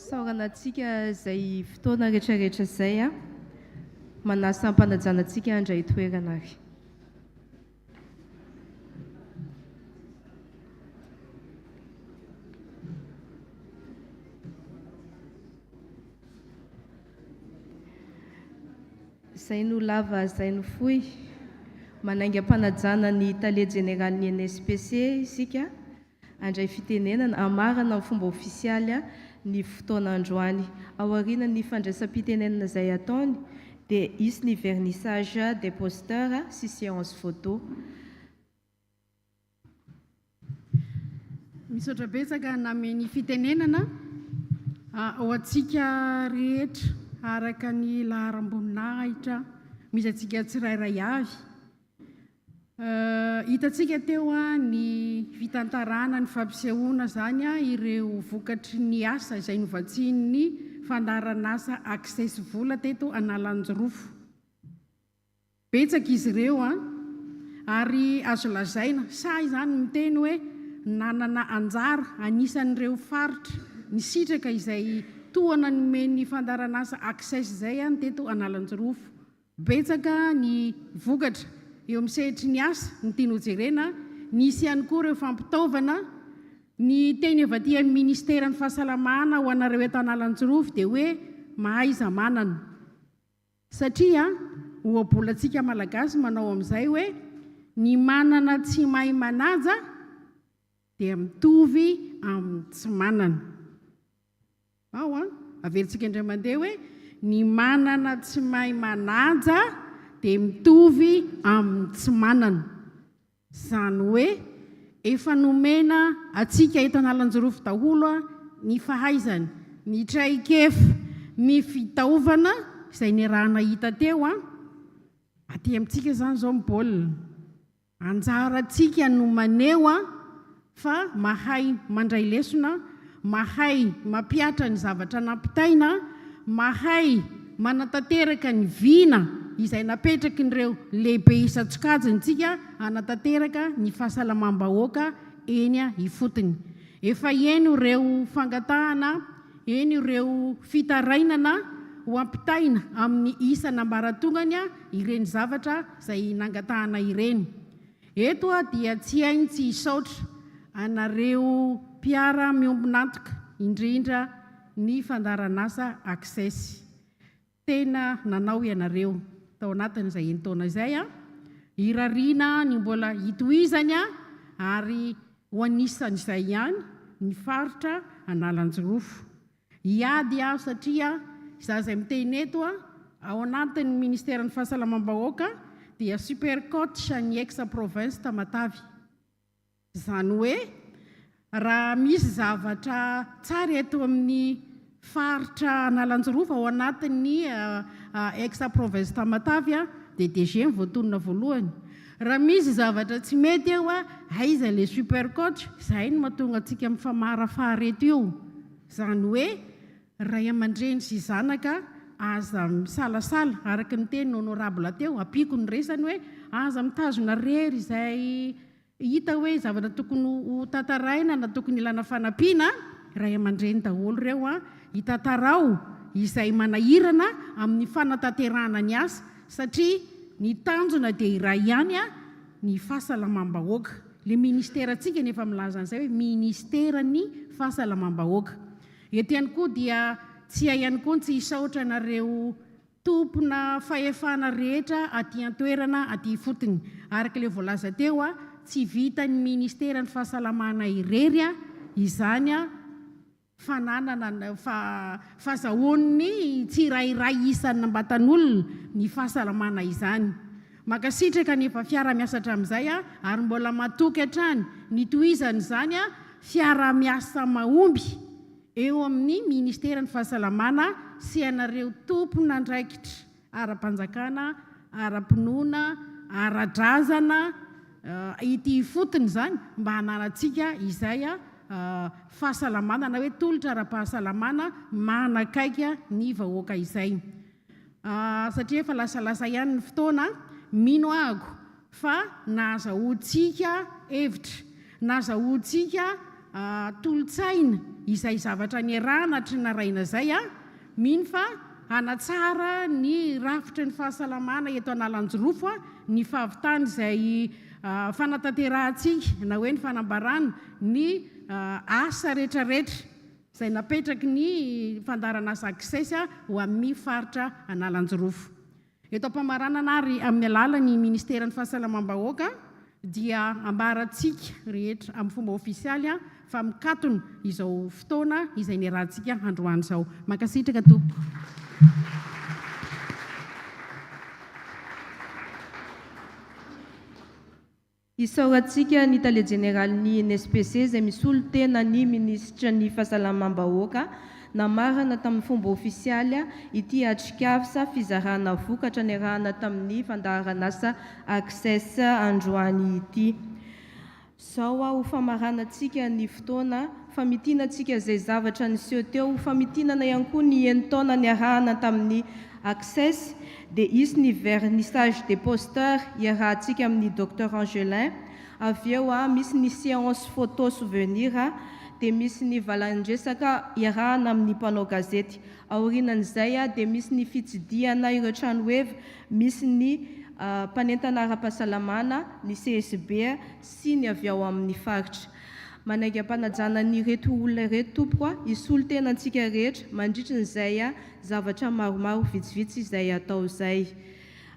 Isaorana antsika izay fotoana rehetrarehetra izay a. Manasa am-panajana antsika handray toerana ary. Izay no lava, izay no fohy. Manainga am-panajana ny Tale Jeneralin'ny NSPC isika handray fitenenana, hamarana amin'ny fomba ofisialy ny fotoana androany. Aorian'ny fandraisam-pitenenana izay hataony dia hisy ny vernissage des posters sy séance photo. Misaotra betsaka name ny fitenenana ho antsika rehetra araka ny laharam-boninahitra misy antsika tsirairay avy. Hitantsika teo ny fitantarana, ny fampisehoana izany ireo vokatry ny asa izay novatsian'ny fandaharanasa Access Vola teto Analanjirofo. Betsaka izy ireo an! Ary azo lazaina, sahy izany miteny hoe nanana anjara anisan'ireo faritra nisitraka izay tohana nomen'ny fandaharanasa Access izay ny teto Analanjirofo. Betsaka ny vokatra eo amin'ny sehatry ny asa no tiany hojerena, nisy ihany koa ireo fampitaovana. Ny teny avy aty amin'ny ministeran'ny fahasalamana ho anareo eto Analanjirofo dia hoe mahaiza manana. Satria ohabolantsika Malagasy manao amin'izay hoe ny manana tsy mahay manaja dia mitovy amin'ny tsy manana. Ao an, averintsika indray mandeha hoe ny manana tsy mahay manaja dia mitovy amin'ny tsy manana. Izany hoe efa nomena antsika eto Analanjirofo daholo ny fahaizana, ny traikefa, ny fitaovana izay niarahana hita teo. Aty amintsika izany izao ny baolina. Anjarantsika no maneho fa mahay mandray lesona, mahay mampihatra ny zavatra nampitaina, mahay manatanteraka ny vina izay napetrakin'ireo lehibe isan-tsokajiny tsika hanatanteraka ny fahasalamam-bahoaka eny ifotony. Efa heno ireo fangatahana, heno ireo fitarainana ho ampitaina amin'ny isan'ambaratongany ireny zavatra izay nangatahana ireny. Eto aho dia tsy hainy tsy hisaotra anareo mpiara miombon'antoka indrindra ny fandaharan'asa Access. Tena nanao ianareo tao anatin'izay enin-taona izay an! Irariana ny mbola hitohizany ary ho anisan'izay ihany ny faritra Analanjirofo. Hiady aho satria izaho izay miteny eto ao anatin'ny ministeran'ny fahasalamam-bahoaka dia super coach ny ex province Tamatave. Izany hoe raha misy zavatra tsara eto amin'ny faritra Analanjirofo ao anatin'ny ex province Tamatave dia DG no voatonona voalohany. Raha misy zavatra tsy mety eo, aiza ilay super coach? Izay no mahatonga antsika mifamahara eto io. Izany hoe ray aman-dreny sy zanaka aza misalasala, araka ny tenin'i Honorable teo, ampiako ny resany hoe aza mitazona rery izay hita hoe zavatra tokony ho tantaraina na tokony ilana fanampiana, ray aman-dreny daholo ireo an, hitantarao izay manahirana amin'ny fanatanterahana ny asa satria ny tanjona dia iray ihany an, ny fahasalamam-bahoaka. Ilay ministerantsika nefa milaza an'izay hoe ministeran'ny fahasalamam-bahoaka. Eto ihany koa dia tsy hay ihany koa ny tsy hisaotra anareo tompona fahefana rehetra aty an-toerana aty ifotony. Araka ilay voalaza teo, tsy vitan'ny ministeran'ny fahasalamana irery izany fananana fahazahoan'ny tsirairay isan'ambatan'olona ny fahasalamana izany. Mankasitraka ny efa fiara-miasa hatramin'izay ary mbola matoky hatrany ny tohizan'izany fiara-miasa mahomby eo amin'ny Ministeran'ny Fahasalamana sy anareo tompon'andraikitra ara-panjakana, ara-pinoana, ara-drazana ety ifotony izany mba hananantsika izay fahasalamana na hoe tolotra ara-pahasalamana manakaiky ny vahoaka izay. Satria efa lasalasa ihany ny fotoana, mino ahako fa nahazahoantsika hevitra, nahazahoantsika. tolo-tsaina izay zavatra niarahana hatry ny naraina izay aho. Mino fa hanatsara ny rafitry ny fahasalamana eto Analanjirofo ny fahavitan'izay fanatanterahantsika na hoe ny fanambarana ny asa rehetrarehetra izay napetraky ny fandaharanasa Access ho amin'ny faritra Analanjirofo. Eto am-pamaranana ary amin'ny alalan'ny Ministeran'ny Fahasalamam-bahoaka dia ambarantsika rehetra amin'ny fomba ofisialy fa mikatona izao fotoana izay niarahantsika androany izao. Mankasitraka tompoko. Isaorantsika ny Tale Jeneralin'ny INSPC izay misolo tena ny Minisitry ny Fahasalamam-bahoaka namarana tamin'ny fomba ofisialy ity atrikasa fizarana vokatra niarahana tamin'ny fandaharanasa Access androany ity. Izao ho famaranantsika ny fotoana, famitinantsika izay zavatra niseho teo, ho famitinana ihany koa ny enin-taona niarahana tamin'ny Access, dia hisy ny vernissage des posters iarahantsika amin'ny Docteur Angelin, avy eo misy ny séance photo souvenir, dia misy ny valan-dresaka iarahana amin'ny mpanao gazety. Aorianan'izay dia misy ny fitsidihana ireo tranoheva misy ny mpanentana ara-pahasalamana, ny CSB sy ny avy ao amin'ny faritra. Manainga am-panajana an'ireto olona ireto tompoko a, hisolo tena antsika rehetra mandritry n'izay zavatra maromaro vitsivitsy izay atao izay.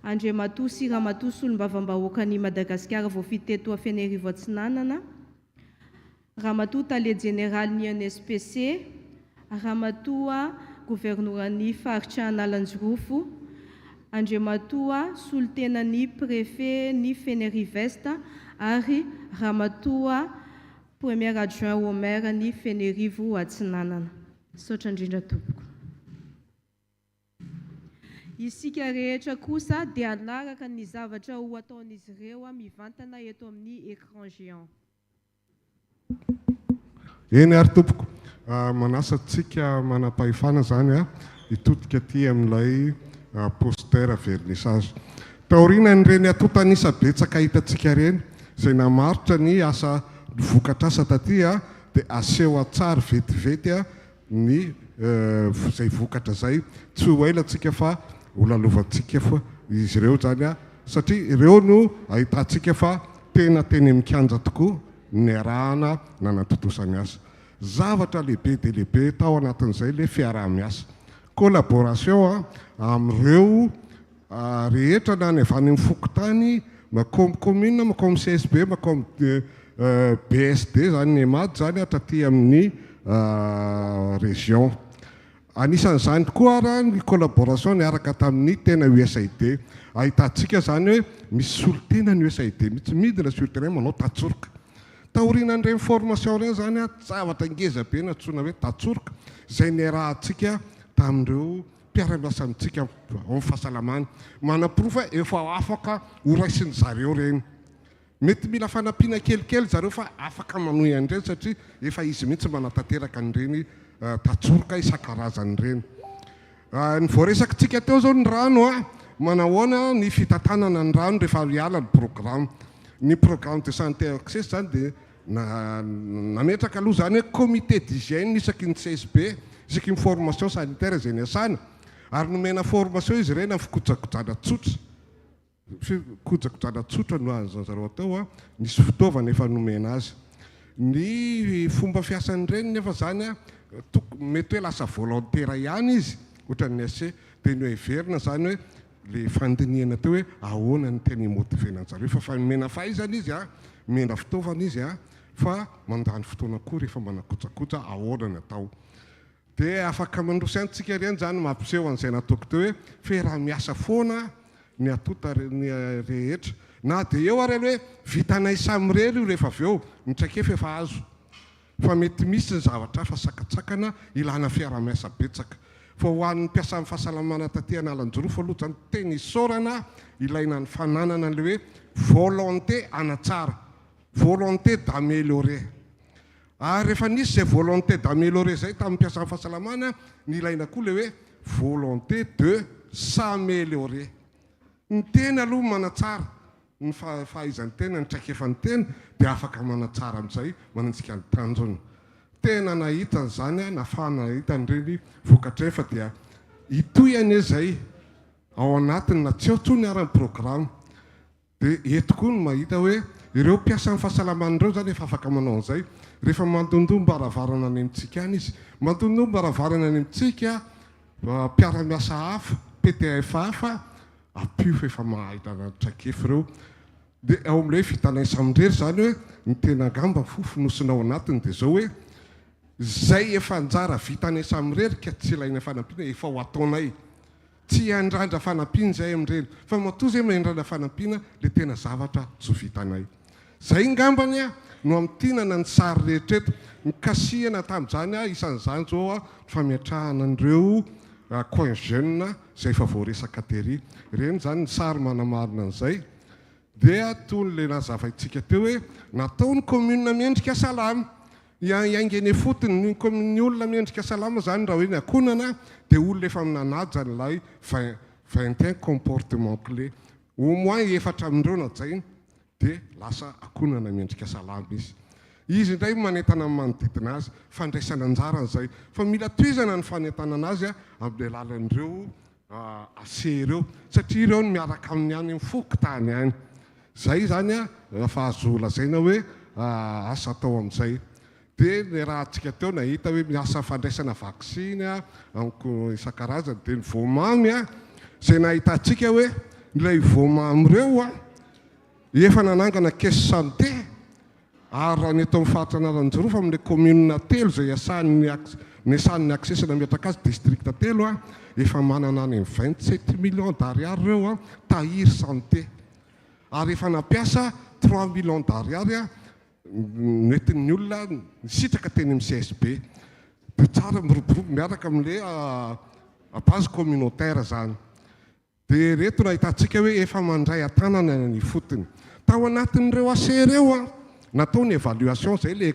Andriamatoa sy Ramatoa Solombavambahoakan'i Madagasikara voafidy teto Fenerivo Atsinanana, Ramatoa Tale Jeneralin'ny INSPC, Ramatoa Governoran'ny Faritra Analanjirofo, Andriamatoa Solontenan'ny Préfet ny Fenerive-Est ary Ramatoa Premier Adjoint au Maire ny Fenerivo Atsinanana. Misaotra indrindra tompoko. Isika rehetra kosa dia hanaraka ny zavatra ho ataon'izy ireo mivantana eto amin'ny écran géant. Eny ary tompoko, manasa antsika manam-pahefana izany hitodika aty amin'ilay poster vernissage. Taorian'ireny antontan'isa betsaka hitantsika ireny, izay namaritra ny asa ny vokatr'asa taty dia aseho an-tsary vetivety ny izay vokatra izay. Tsy ho ela tsika fa ho lalovantsika fa izy ireo izany satria ireo no ahitantsika fa tena teny amin'ny kianja tokoa niarahana nanatontosa ny asa. Zavatra lehibe dia lehibe tao anatin'izay ilay fiaraha-miasa, collaboration amin'ireo rehetra na ny avy any amin'ny fokontany, mankao amin'ny commune, mankao amin'ny CSB, mankao amin'ny BSD izany, ny EMAD izany hatraty amin'ny région. Anisan'izany koa ara ny collaboration niaraka tamin'ny tena USAID. Ahitantsika izany hoe misy solontena ny USAID mihitsy midina sur terrain manao tantsoroka. Taorianan'ireny formation ireny izany, zavatra ngeza be nantsoina hoe tantsoroka izay niarahantsika tamin'ireo mpiara-miasa amintsika ao amin'ny fahasalamana. Manaporofo hoe efa afaka ho raisin-dry zareo ireny. Mety mila fanampiana kelikely zareo fa afaka manohy an'ireny satria efa izy mihitsy manatanteraka an'ireny tantsoroka isan-karazany ireny. Ny voaresakitsika teo izao ny rano a, manahoana ny fitantanana ny rano rehefa hiala ny programa. Ny programme de santé access izany dia nametraka aloha izany hoe comité d'hygiène isaky ny CSB, isaky ny formation sanitaire izay niasana ary nomena formation izy ireny amin'ny fikojakojana tsotra. Fikojakojana tsotra no azon zareo atao a, nisy fitaovana efa nomena azy. Ny fomba fiasan'ireny nefa zany a, tok- mety hoe lasa volontaire ihany izy, ohatran'ny SC, dia noheverina zany hoe le fandinihana teo hoe ahoana no tena hi-motiver-na an'zareo, fa efa nomena fahaizana izy a, nomena fitaovana izy a, fa mandany fotoana koa rehefa manakojakoja ahoana ny atao. Dia afaka mandroso ihany tsika ireny izany mampiseho an'izay nataoko teo hoe fiaraha-miasa foana ny atonta ny rehetra. Na dia eo ary aloha hoe vitanay samirery io rehefa avy eo, ny traikefa efa azo. Fa mety misy ny zavatra hafa sakantsakana ilana fiaraha-miasa betsaka. Fa ho an'ny mpiasan'ny fahasalamana taty Analanjirofo aloha izany tena isaorana ilaina ny fananana an'ilay hoe volonté hanatsara, volonté d'améliorer. Ary rehefa nisy izay volonté d'améliorer izay tamin'ny mpiasan'ny fahasalamana, nilaina koa ilay hoe volonté de s'améliorer. Ny tena aloha manatsara ny fahaizan'ny tena, ny traikefan'ny tena, dia afaka manatsara amin'izay manantsika ny tanjona. Tena nahita an'izany aho, nahafahana nahita an'ireny vokatra ireny fa dia hitohy anie izay ao anatiny na tsy ao intsony ara ny programa. Dia eto koa no mahita hoe ireo mpiasan'ny fahasalamana ireo izany efa afaka manao an'izay rehefa mandondom-baravarana any amintsika any izy. Mandondom-baravarana any amintsika mpiara-miasa hafa, PTF hafa, ampio fa efa mahay traikefa ireo. Dia ao amin'ilay hoe vitanay samirery izany hoe ny tena angamba fo fonosina ao anatiny dia izao hoe izay efa anjara vitanay samirery ka tsy ilaina fanampiana efa ho ataonay. Tsy hiandrandra fanampiana izahay amin'ireny fa matoa izay miandrandra fanampiana ilay tena zavatra tsy ho vitanay. Izay ngambany no hamintinana ny sary rehetra eto. Nikasihana tamin'izany isan'izany izao ny fametrahana an'ireo coin jeune izay efa voaresaka tery. Ireny izany ny sary manamarina an'izay. Dia toy ilay nazavaintsika teo hoe natao ny commune mendrika salama. Hiainga eny ifotony ny commune ny olona mendrika salama izany raha hoe ny ankohonana dia olona efa nanaja an'ilay 21 comportement clé. Au moins efatra amin'ireo najaina dia lasa ankohonana mendrika salama izy. Izy indray manentana ny manodidina azy, fandraisana anjarany izay. Fa mila tohizana ny fanentanana azy amin'ny alalan'ireo AC ireo satria ireo no miaraka aminy any amin'ny fokontany any. Izay izany fa azo lazaina hoe asa atao amin'izay. Dia niarahantsika teo nahita hoe miasa fandraisana vaksiny amiko isan-karazany. Dia ny voamamy izay nahitantsika hoe ilay voamamy ireo efa nanangana caisse santé Ary raha ny eto amin'ny faritra Analanjirofo amin'ilay commune telo izay iasan'ny niasan'ny Access nametraka azy, district telo, efa manana any amin'ny 27 millions d'ariary ireo tahiry santé. Ary efa nampiasa 3 millions d'ariary nentin'ny olona nisitraka teny amin'ny CSB. Dia tsara miroborobo miaraka amin'ilay base communautaire izany. Dia ireto no ahitantsika hoe efa mandray an-tanana ny any ifotony. Tao anatin'ireo AC ireo, natao ny évaluation, izay ilay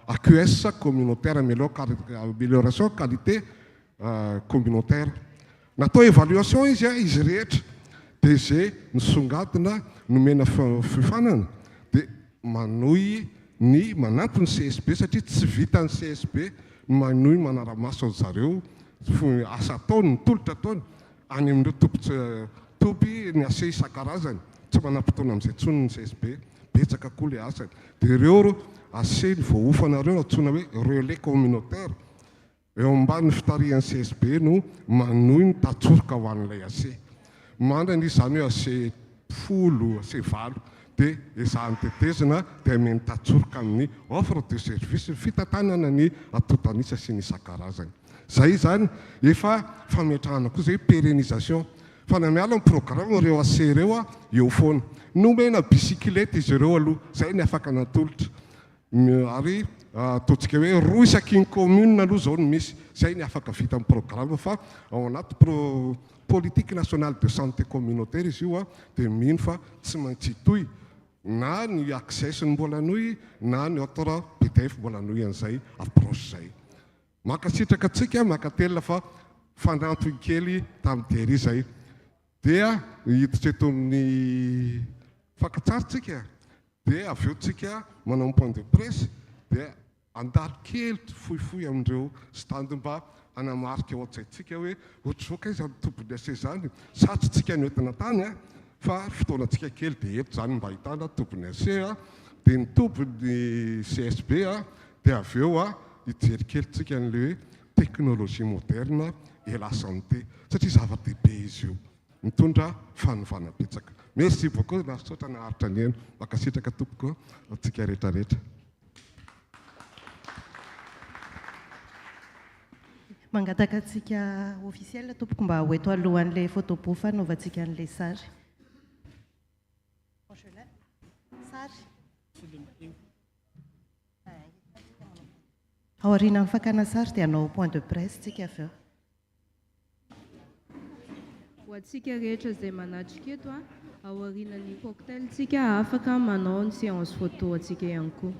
AQS communautaire, amélioration qualité communautaire. Natao évaluation izy, izy rehetra. Dia izay nisongadina nomena fiofanana dia manohy ny manampy ny CSB satria tsy vitan'ny CSB ny manohy manara-maso an-dry zareo Ny asa ataony, ny tolotra ataony any amin'ireo toby toby ny AC isan-karazany. Tsy manam-potoana amin'izay intsony ny CSB. Betsaka koa ilay asany. Dia ireo AC ny voaofana ireo no antsoina hoe relais communautaire. Eo ambany fitarihan'ny CSB no manohy ny tantsoroka ho an'ilay AC. Manana izy izany hoe AC folo, AC valo. Dia ezahany tetezina dia ameny tantsoroka amin'ny offre de service ny fitantanana ny antontan'isa sy ny isan-karazany. Izay izany efa fametrahana koa izay pérennisation. Fa na miala ny programme ireo AC ireo eo foana. Nomena bicyclette izy ireo aloha, izay ny afaka natolotra. Ary ataontsika hoe roa isaky ny commune aloha izao no misy. Izay ny afaka vita amin'ny programme fa ao anaty pro politique nationale de santé communautaire izy io dia mino fa tsy maintsy hitohy na ny access no mbola hanohy na ny autre pdf mbola hanohy an'izay approche izay. Mankasitraka antsika mankatelina fa fanampiny kely tamin'ny tery izay. Dia hiditra eto amin'ny fakantsary tsika dia avy eo tsika manao point de presse dia handalo kely fohifohy amin'ireo stand mba hanamarika ao an-tsaintsika hoe ohatr'izao kay izany tobin'ny AC izany, satry tsika no entina tany a, fa fotoanantsika kely dia eto izany mba ahitana tobin'ny AC a, dia ny tobin'ny CSB a, dia avy eo a hijery kely tsika an'ilay hoe technologie moderne et la santé satria zava-dehibe izy io, mitondra fanovana betsaka. Merci beaucoup, misaotra naharitra nihaino, mankasitraka tompoko antsika rehetra rehetra. Mangataka antsika officiel tompoko mba ho eto alohan'ilay photo booth hanaovantsika an'ilay sary. Sary. Aorianan'ny fakana sary dia hanao point de presse tsika avy eo. Ho antsika rehetra izay manatrika eto, aorianan'ny cocktail tsika afaka manao ny séance photo antsika ihany koa.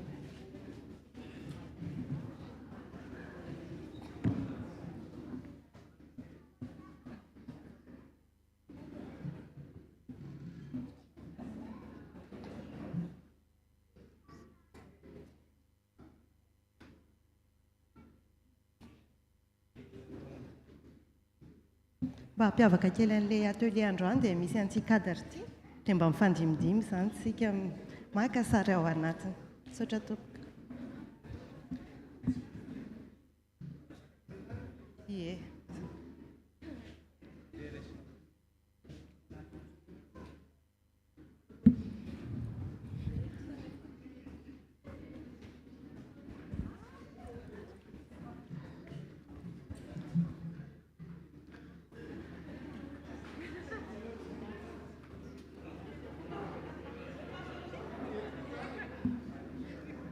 Mba hampiavaka kely an'ilay atelier androany dia misy an'ity cadre ity dia mba mifandimbindimby izany isika maka sary ao anatiny. Misaotra tompoko. Ie.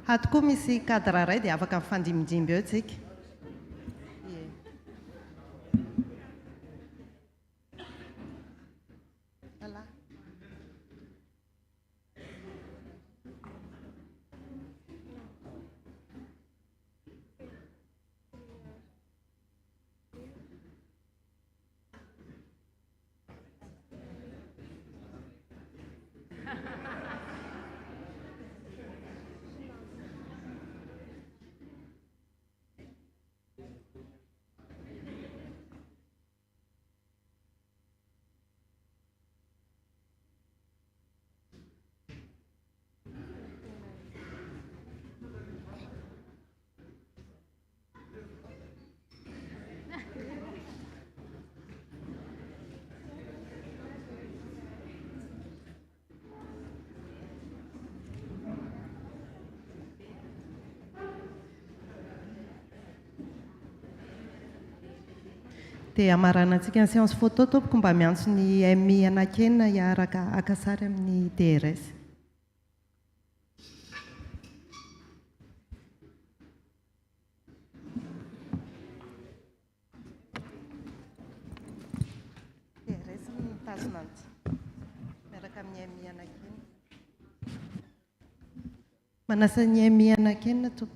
Ato koa misy cadre iray dia afaka mifandimbindimby eo tsika. Ie. Voilà. Dia hamaranantsika ny séance photo tompoko mba miantso ny MI Anakena hiaraka haka sary amin'ny DRS. DRS no mitazona an'ity miaraka amin'ny MI Anakena. Manasa ny MI Anakena tompoko.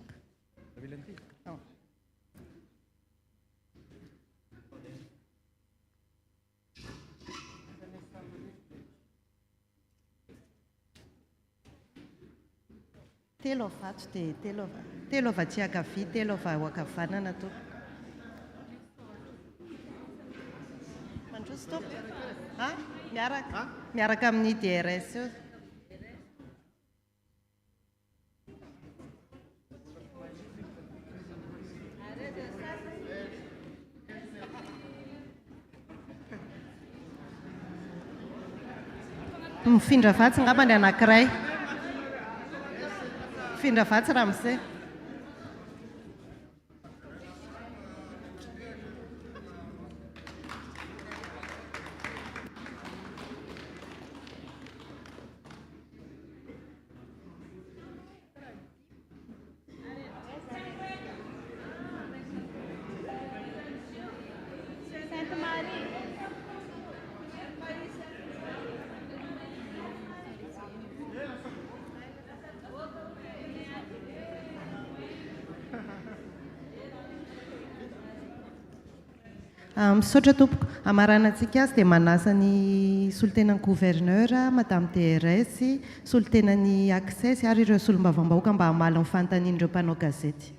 Telo avy ato dia telo avy telo avy aty ankavia, telo avy ao ankavanana tompoko. Mandroso tompoko. Ah, miaraka. Miaraka amin'ny DRS eo. Mifindra vatsy angamba ny anankiray. Mifindra vatsy ramose. Misaotra tompoko. Hamaranantsika azy dia manasa ny solontenan'ny gouverneur, Madame DRS, solontenan'ny Access ary ireo solombavambahoaka mba hamaly ny fanontanian'ireo mpanao gazety.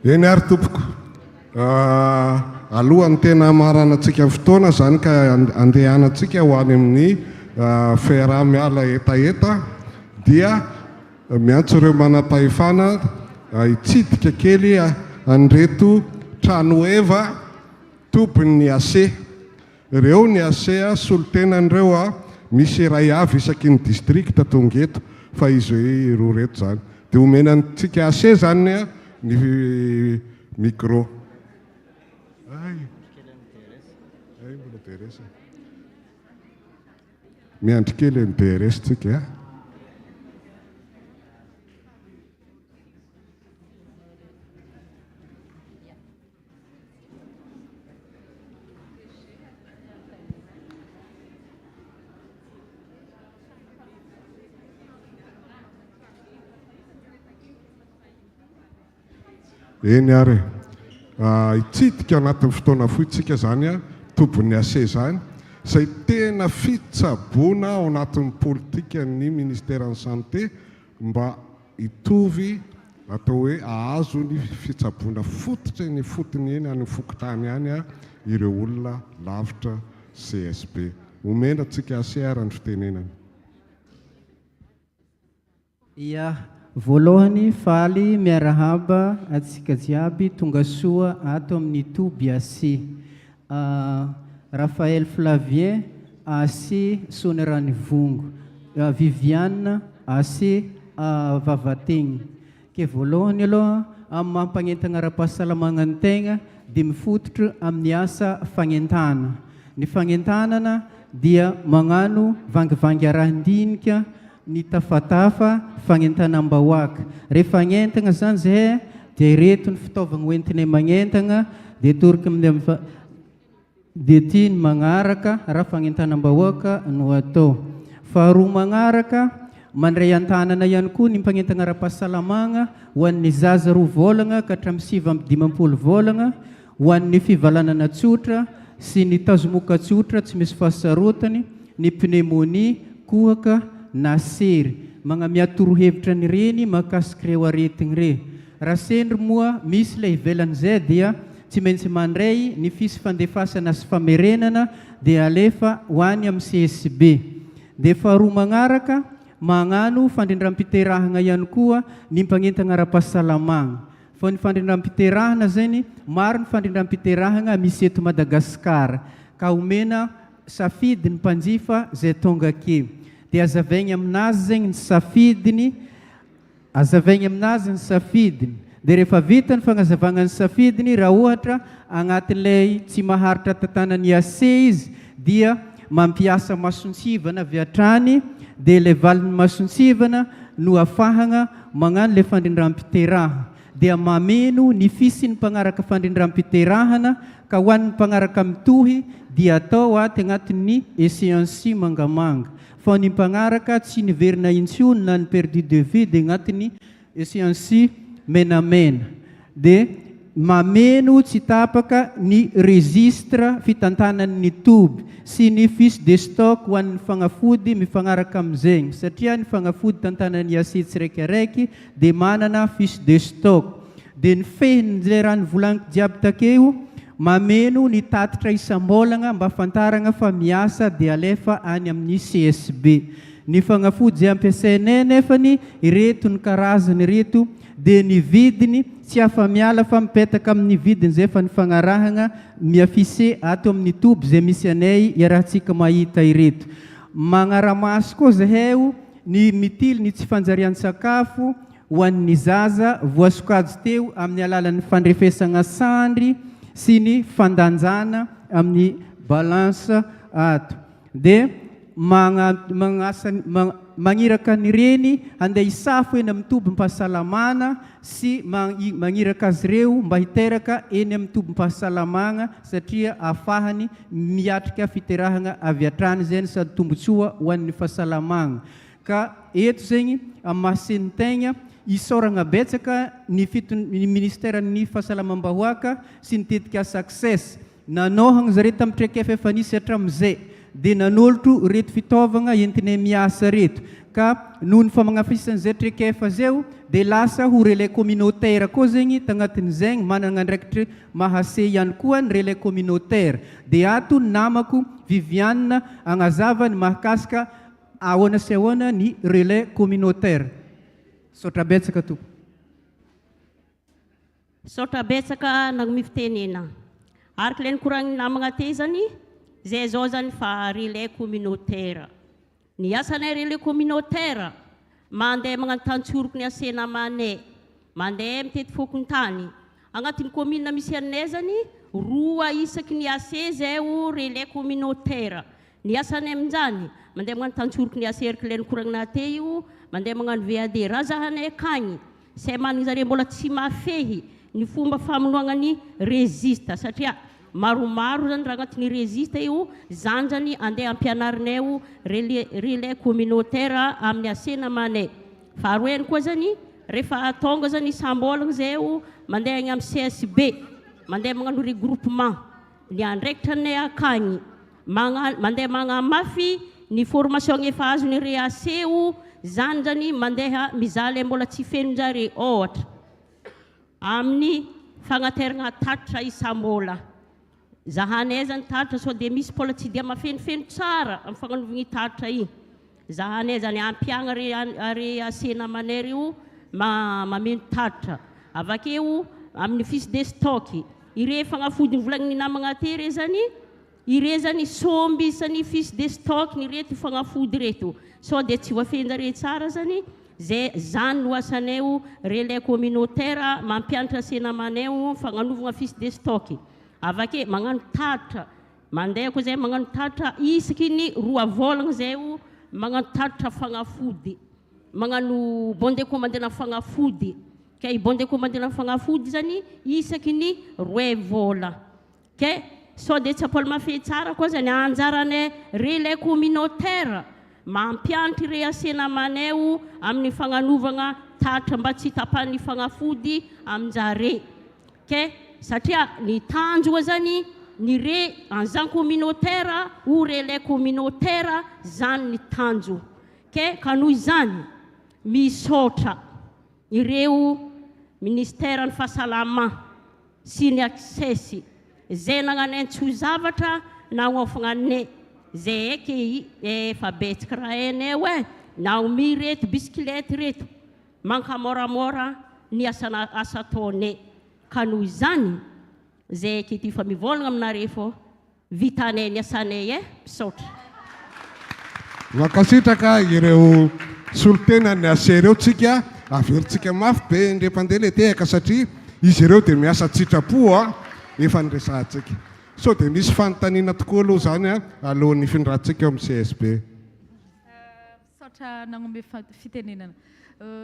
Eny ary tompoko. Alohan'ny tena hamaranantsika ny fotoana izany ka andehanantsika ho any amin'ny fiaraha-miala hetaheta dia miantso ireo manam-pahefana hitsidika kely an'ireto tranoheva tobin'ny AC. Ireo ny AC solontenany ireo a, misy iray avy isaky ny district tonga eto fa izy roa ireto izany. Dia omena antsika AC izany ny micro. Ay, ay mbola DRS e. Miandry kely ny DRS tsika a. Eny ary e. Hitsidika anatin'ny fotoana fohy tsika izany a, tobin'ny AC izany, izay tena fitsaboana ao anatin'ny politikan'ny ministeran'ny santé mba hitovy atao hoe hahazo ny fitsaboana fototra eny ifotony eny any fokontany any ireo olona lavitra CSB. Omena antsika ACR ny fitenenana. Ia, voalohany faly miarahaba antsika jiaby tonga soa ato amin'ny toby AC. Raphaël Flavien, AC Soaniranivongo, Viviane, AC Vavategny. Ke voalohany aloha, amin'ny maha mpagnentagna ara-pahasalamagna ny tegna dia mifototra amin'ny asa fagnentana. Ny fagnentanana dia magnano vangivangy arahin-dinika ny tafatafa fagnentanam-bahoaka. Rehefa hagnentagna zany zahay dia ireto ny fitaovagna hoentinay magnentagna dia atoroko amin'ny dia ity ny magnaraka raha fagnentanam-bahoaka no atao. Faharoa magnaraka, mandray an-tanana ihany koa ny mpagnentagna ara-pahasalamagna ho an'ny zaza roa vôlagna ka hatramin'ny 59 vôlagna, ho an'ny fivalanana tsotra sy ny tazomoka tsotra tsy misy fahasarotany, ny pneumonie, kohaka na sery. Magnamia torohevitra ny reny mahakasika ireo aretigny re. Raha sendry moa misy ilay ivelan'izay dia tsy maintsy mandray ny fisy fandefasana sy famerenana dia alefa ho any amin'ny CSB. Dia faharoa magnaraka, magnano fandrindram-piterahagna ihany koa ny mpagnentagna ara-pahasalamagna. Fa ny fandrindram-piterahana zegny, maro ny fandrindram-piterahagna misy eto Madagasikara, ka omena safidy ny mpanjifa zay tonga ake. Dia azavaigny aminazy zegny ny safidiny, azavaigny aminazy ny safidiny. Dia rehefa vita ny fagnazavagna ny safidiny, raha ohatra agnatin'ilay tsy maharitra tantanan'ny AC izy, dia mampiasa masontsivana avy hatrany, dia ilay valin'ny masontsivana no afahagna magnano ilay fandrindram-piterahana dia mameno ny fisin'ny mpagnaraka fandrindram-piterahana ka ho an'ny mpagnaraka mitohy dia atao aty agnatin'ny échéancier mangamanga fa ny mpagnaraka tsy niverina intsony na ny perdu de vue dia agnatin'ny Échéancier menamena dia mameno tsy tapaka ny registre fitantanan'ny toby sy ny fiche de stock ho an'ny fagnafody mifagnaraka amin'izegny satria ny fagnafody tantanan'ny IAC tsiraikaraiky dia manana fiche de stock dia ny fehin'izay raha nivolagniko jiaby takeo mameno ny tatitra isam-bolagna mba afantaragna fa miasa dia alefa any amin'ny CSB Ny fagnafody izay ampiasainay nefany ireto ny karazany ireto dia ny vidiny tsy afa-miala fa mipetaka amin'ny vidiny izay efa nifagnarahagna mi-afficher ato amin'ny toby izay misy anay iarahantsika mahita ireto. Magnara-maso koa zahay ny mitily ny tsy fanjarian-tsakafo ho an'ny zaza voasokajy teo amin'ny alalan'ny fandrefesagna sandry sy ny fandanjana amin'ny balance ato. Dia magnasa magniraka ny reny handeha hisafo eny amin'ny tobim-pahasalamana sy magniraka azy ireo mba hiteraka eny amin'ny tobim-pahasalamagna satria ahafahany miatrika fiterahagna avy hatrany zegny sady tombotsoa ho an'ny fahasalamagna. Ka eto zegny amin'ny maha seni-tegna isaoragna betsaka ny fiton ny ministeran'ny fahasalamam-bahoaka sy ny tetikasa Access Nanohagna zare tamin'ny traikefa efa nisy hatramin'izay. dia nanolotro reto fitaovagna entinay miasa reto ka noho ny famagnafisan'izay traikefa zay dia lasa ho relais communautaire koa zegny tagnatin'izegny managna andraikitry mahase ihany koa ny relais communautaire dia ato ny namako Viviane agnazava ny mahakasika ahoana sy ahoana ny relais communautaire. Misaotra betsaka tompoko. Misaotra betsaka nagnome fitenena. Araka ilay nikoragnin'ny namagna tey zany, zay zao zany fa relais communautaire. Ny asanay relais communautaire, mandeha magnano tantsoroky ny ase namanay, mandeha mitety fokontany. Agnatin'ny commune misy anay zany, roa isaky ny ase zay o relais communautaire. Ny asanay amin'izany, mandeha magnano tantsoroky ny ase araka ilay nikoragna tey io, mandeha magnano VAD. Raha zahanay akagny, Izay manana zareo mbola tsy mahafehy ny fomba famonoagna ny registre satria maromaro zany raha agnatin'ny registre io zany zany andeha ampianarinay o relais relais communautaire amin'ny asena manay. Faharoa ihany koa zany rehefa tonga zany isam-bolagna zay o mandeha agny amin'ny CSB mandeha magnano regroupement ny andraikitra anay akagny Magna, mandeha magnamafy ny formation efa azony re aseho zany zany mandeha mizaha le mbola tsy fenonjare ohatra amin'ny fagnateragna tatitra isam-bola zahanay zany tatitra sao dia misy mbola tsy dia mafenofeno tsara amin'ny fagnanovagna tatitra igny zahanay zany ampiagna re re ase namanay reo ma mameno tatitra avakeo amin'ny fiche de stock ire fagnafody novolagnin'ny namagna te re zany Ire zany somby isany fiche de stock ny reto fagnafody reto sao de tsy voafehinjare tsara zany ze zany no asanay o relais communautaire mampianatra se namanay o fagnanovagna fiche de stock avake magnano tatitra mandeha koa zay magnano tatitra isaky ny roa vôlagna zay o magnano tatitra fagnafody magnano bon de commande na fagnafody ke i bon de commande na fagnafody zany isaky ny roe vôla Ke sao dia tsy apoly mafehy tsara koa zany anjaranay relais communautaire mampianatra irey ase namanay o amin'ny fagnanovagna tatitra mba tsy hitapahan'ny fagnafody aminjare ke satria ny tanjogna zany ny re agent communautaire ou relais communautaire zany ny tanjo ke ka noho izany misaotra ireo ministère ny fahasalama sy ny Access zay nagnanentso zavatra nagnofagna ne zay eky i efa betsaka raha hainay e naomi reto bisikilety reto mankamoramora ny asana asa ataonay ka noho izany zay eky ity fa mivolagna aminareo fô Vitanay ny asanay eh! Misaotra. Mankasitraka ireo solontenan'ny AC ireo tsika, averintsika mafy be indray mpandeha le tehaka satria izy ireo dia miasa an-tsitrapo a, efa niresahantsika. Sao dia misy fanontaniana tokoa aloha izany a, alohan'ny hifindrantsika eo amin'ny CSB. Misaotra nagnome fitenenana.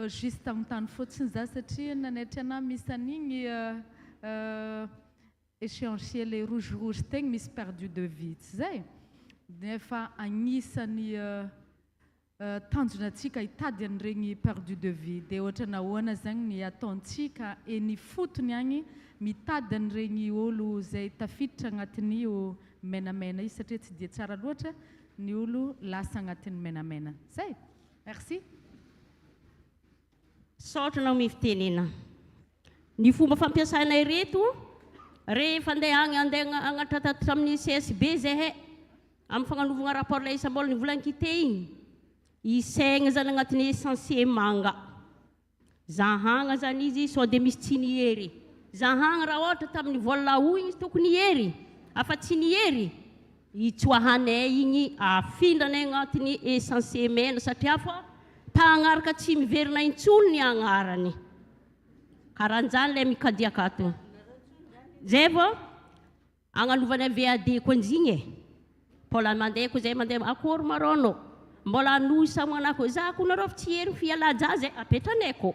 Juste hanontany fotsiny za satria nanaitra anah misy an'igny Échéancier le rouge rouge tegny misy perdu de vie tsy zay? Nefa agnisan'ny tanjona antsika hitady an'iregny perdu de vie de ohatrany ahoana zegny ny ataontsika eny ifotony agny mitady an'iregny olo zay tafiditra agnatin'io menamena io satria tsy dia tsara loatra ny olo lasa agnatin'ny menamena. Zay! Merci. Misaotra anao mifitenena. Ny fomba fampiasana ireto, rehefa andeha agny andeha agnatratatitra amin'ny CSB zahay, amin'ny fagnanovagna rapport ilay isam-bola ny vola anquitté igny, isaigna zany agnatin'ny esencier manga. Zahagna zany izy sao dia misy tsy nihery. Zahagna raha ohatra tamin'ny vola o igny izy tokony hihery, afa tsy nihery, Itsoahanay igny afindranay agnatin'ny essence mena satria fa mpagnaraka tsy miverina intsony ny agnarany. Karanjany lay mikadiaka ato. Zay vao agnalovanay VAD koa njigny e. Mbola mandeha koa zay mandeha akory marô anao. Mbola anohy samoana koa. Za koa nareo fa tsy herigny fialà-jaza e, apetranay koa.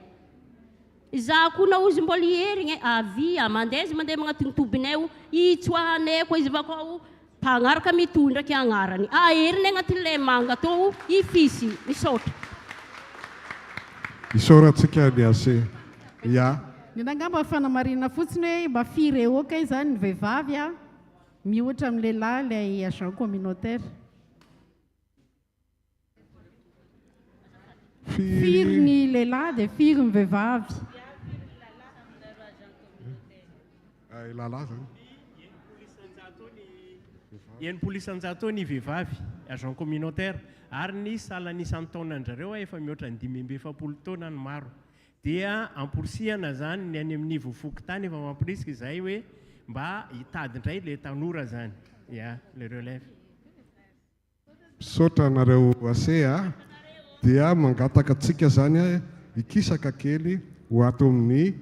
Izaho koa na ozy mbola hiherigna e, avia, mandeha izy mandeha magnatogno tobinay o, itsoahanay koa izy avakao o, mpagnaraka mitohy ndraiky agnarany, aheriny agnatin'ilay manga tô o, i Fisy, misaotra. Isaorantsika ny AC. Ya. Ny anah angamba fanamarihana fotsiny hoe mba firy eo kay izany ny vehivavy a, miohatra amin'ny lehilahy ilay agent communautaire. Firy ny lehilahy dia firy ny vehivavy? Lalahy zany. 60% eo ny vehivavy agent communautaire ary ny salan'isan'ny taonan-drareo efa mihoatra ny 45 taona ny maro. Dia amporisihana zany ny any amin'ny niveau fokontany efa mamporisika izahay hoe mba hitady indray le tanora zany. Ya, le relève. Misaotra anareo AC a! Dia mangataka antsika zany hikisaka kely ho ato amin'ny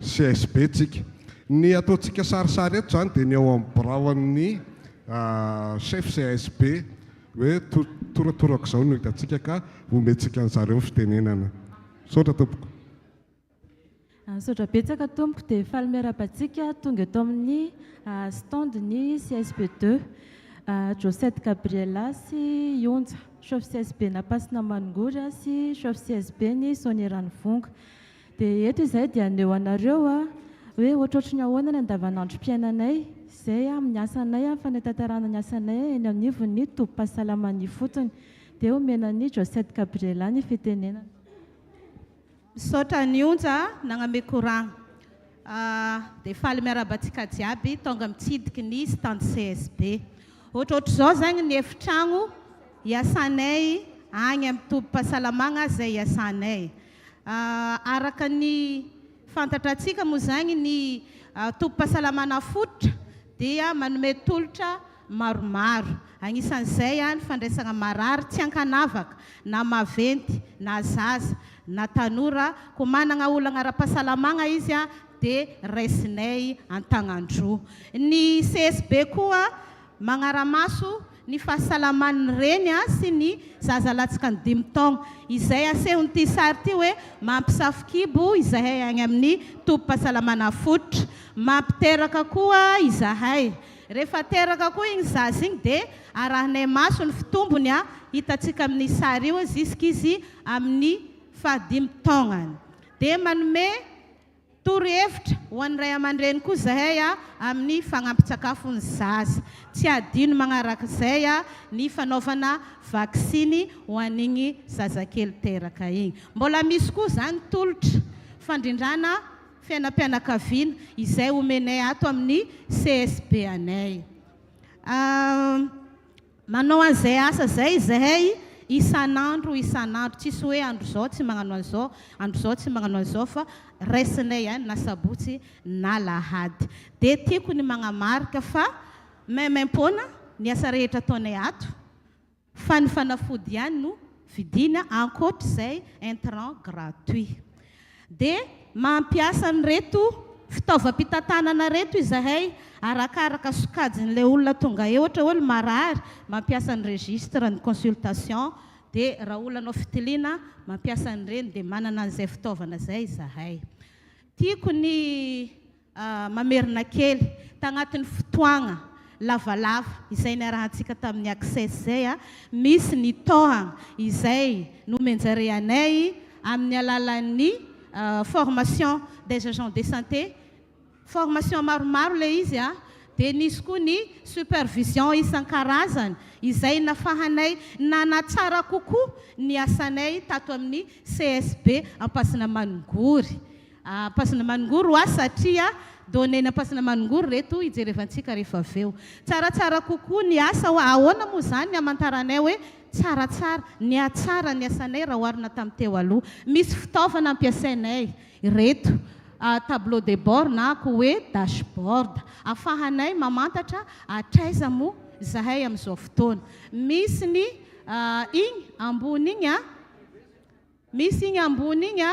CSB tsika. Ny ataontsika sarisary eto zany dia ny ao amin'ny biraon'ny chef CSB hoe toratorak'izao no hitantsika ka omentsika an'zareo ny fitenenana. Misaotra tompoko. Misaotra betsaka tompoko dia faly miarahaba antsika tonga eto amin'ny stand ny CSB deux. Josette Gabriella sy Ionja, chef CSB Nampasina Maningory sy chef CSB ny Soanierana-Ivongo. Dia eto izahay dia haneho anareo hoe ohatrohatry ny ahoana ny andavanandrom-piainanay izay amin'ny asanay, amin'ny fanatanterahana ny asanay eny anivon'ny tobim-pahasalaman'ny ifotony. Dia omena an'i Josette Gabriella ny fitenenana. Misaotra an'i Onja nagname koragna. Dia faly miarahaba antsika jiaby tonga mitsidiky ny stand CSB. Ohatrohatr'izao zagny ny efitragno iasanay agny amin'ny tobim-pahasalamagna izay iasanay. Araka ny fantatra antsika moa zagny ny tobim-pahasalamana fototra dia manome tolotra maromaro. Agnisan'izay ny fandraisagna marary tsy ankanavaka na maventy na zaza na tanora, koa managna olagna ara-pahasalamagna izy dia raisinay an-tagnandroa. Ny CSB koa magnaramaso ny fahasalaman'ny reny sy ny zaza latsaka ny dimy taogno. Izay asehon'ity sary ity hoe mampisafo kibo izahay agny amin'ny tobim-pahasalamana fototra. Mampiteraka koa izahay. Rehefa teraka koa igny zaza igny dia arahinay maso ny fitombony a, hitantsika amin'ny sary io jusqu' izy amin'ny fahadimy taognany. Dia manome torohevitra ho an'ny ray aman-dreny koa zahay a amin'ny fagnampin-tsakafon'ny zaza. Tsy adino magnarak'izay a ny fanaovana vaksiny ho an'igny zazakely teraka igny. Mbola misy koa zany tolotra fandrindrana fiainam-pianakaviana izay omenay ato amin'ny CSB anay. Manao an'izay asa izay izahay isan'andro isan'andro, tsisy hoe andro izao tsy magnano an'izao, andro izao tsy magnano an'izao fa raisinay ihany na sabotsy na lahady. Dia tiako ny magnamarika fa maimaimpoana ny asa rehetra ataonay ato Fa ny fanafody ihany no vidiana ankoatr'izay intrant gratuit. Dia mampiasa an'ireto fitaovam-pitantanana ireto izahay arakaraka sokajin'ilay olona tonga eo, ohatra hoe ny marary mampiasa ny registre ny consultation, dia raha olona hanao fitiliana mampiasa an'ireny, dia manana an'izay fitaovana izay izahay. Tiako ny Mamerina kely, tagnatin'ny fotoagna lavalava izay niarahantsika tamin'ny Access izay, misy ny tohagna izay nomen-jare anay amin'ny alalan'ny formation des agents de santé, formation maromaro ilay izy, dia nisy koa ny supervision isan-karazany izay nafahanay nanatsara kokoa ny asanay tato amin'ny CSB Ampasina Maningory. Ampasina Maningoro hoa satria données ny Ampasina Maningoro reto hijerevantsika rehefa avy eo. Tsaratsara kokoa ny asa hoa ahoana moa izany ny hamantaranay hoe tsaratsara, nihatsara ny asanay raha oharina tamin'ny teo aloha. Misy fitaovana ampiasainay ireto, tableau de bord na koa hoe dashboard, afahanay mamantatra hatraiza moa izahay amin'izao fotoana. Misy ny iny ambony iny an. Misy igny ambony igny a,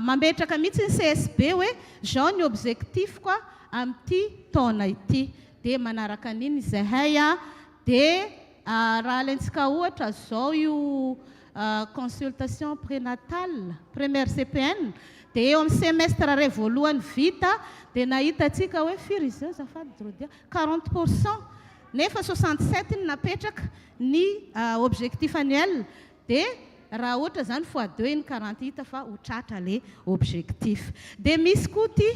mametraka mihitsy ny CSB hoe zao ny objectif-ko amin'ity taona ity. Dia manaraka an'iny izahay a, dia raha alaintsika ohatra zao io consultation prénatale, première CPN, dia eo amin'ny semestre iray voalohany vita dia nahita antsika hoe firy izy eo azafady Drodia, 40 pourcent, nefa 67 ny napetraka ny objectif annuel. Dia raha ohatra zany fois deux iny 40 hita fa ho tratra le objectif. Dia misy koa ty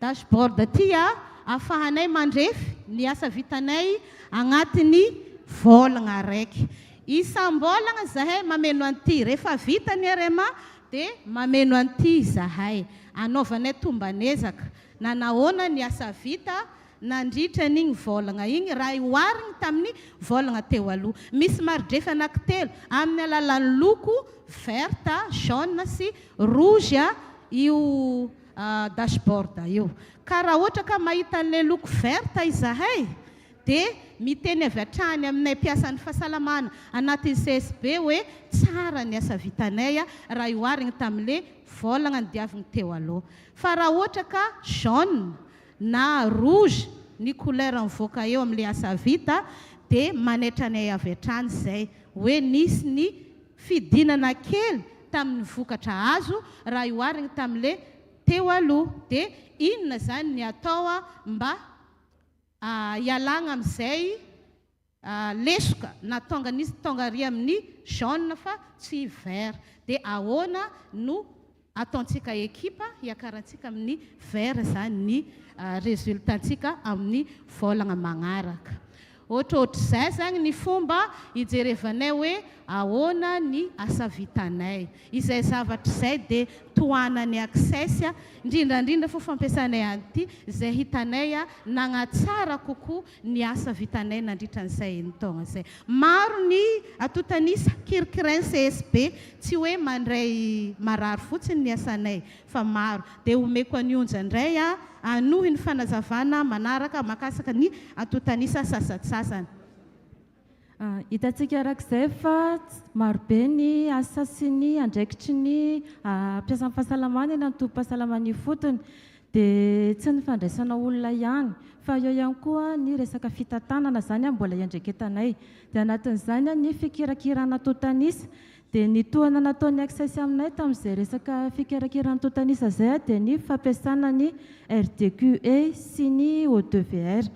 dashboard ty a, afahanay mandrefy ny asa vitanay agnatin'ny vôlagna araiky. Isam-bolagna zahay mameno an'ity. Rehefa vita ny RMA dia mameno an'ity izahay. Anaovanay tomban'ezaka. Nanahoana ny asa vita nandritra an'igny vôlagna igny raha oharigny tamin'ny vôlagna teo aloha. Misy maridrefy anankitelo amin'ny alalan'ny loko vert, jaune sy rouge io dashboard io. Ka raha ohatra ka mahita an'ilay loko vert izahay dia miteny avy hatrany aminay mpiasan'ny fahasalamana anatin'ny CSB hoe tsara ny asa vitanay raha oharigny tamin'ilay vôlagna nodiavigny teo aloha. Fa raha ohatra ka jaune na rouge ny couleur mivoaka eo amin'ilay asa vita dia manaitra anay avy hatrany izay hoe nisy ny fidinana kely tamin'ny vokatra azo raha oharigny tamin'ilay teo aloha. Dia inona izany ny atao mba hialagna amin'izay lesoka na tonga nisy tonga ary amin'ny jaune fa tsy vert dia ahoana no ataontsika ekipa hiakarantsika amin'ny vert zany ny resultat-ntsika amin'ny volagna magnaraka. Ohatrohatr'izay zany ny fomba hijerevanay hoe ahoana ny asa vitanay. Izay zavatra izay dia tohanan'ny Access, indrindra indrindra fa fampiasanay an'ity izay hitanay nagnatsara kokoa ny asa vitanay nandritra an'izay enin-taogna izay. Maro ny antontan'isa kirikirain'ny CSB, tsy hoe mandray marary fotsiny ny asanay fa maro. Dia omeko an'i Onja indray hanohy ny fanazavana manaraka mahakasika ny antontan'isa sasantsasany. Hitantsika araka izay fa marobe ny asa sy ny andraikitry ny mpiasan'ny fahasalamana eny amin'ny tobim-pahasalamana ifotony. Dia tsy ny fandraisana olona ihany fa eo ihany koa ny resaka fitantanana izany mbola iandraiketanay. Dia anatin'izany ny fikirakirana antontan'isa. Dia ny tohana nataon'ny Access aminay tamin'izay resaka fikirakirana antontan'isa izay dia ny fampiasana ny RDQE sy ny O2VR.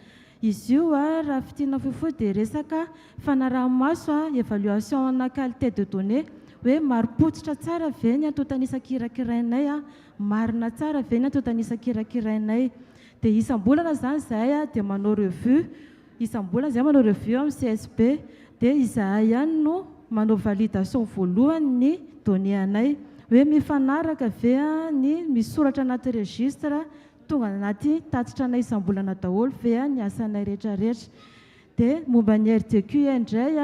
Izy io raha fintinina fohifohy dia resaka fanaraha-maso, évaluation ana qualité de données, hoe marim-pototra tsara ve ny antontan'isa kirakirainay, marina tsara ve ny antontan'isa kirakirainay. Dia isam-bolana izany izahay dia manao revue, isam-bolana izahay manao revue amin'ny CSB, dia izahay ihany no manao validation voalohany ny données anay, hoe mifanaraka ve ny misoratra anaty registre Tonga anaty tatitra anay isam-bolana daholo ve ny asanay rehetra rehetra? Dia momba ny RDQE indray,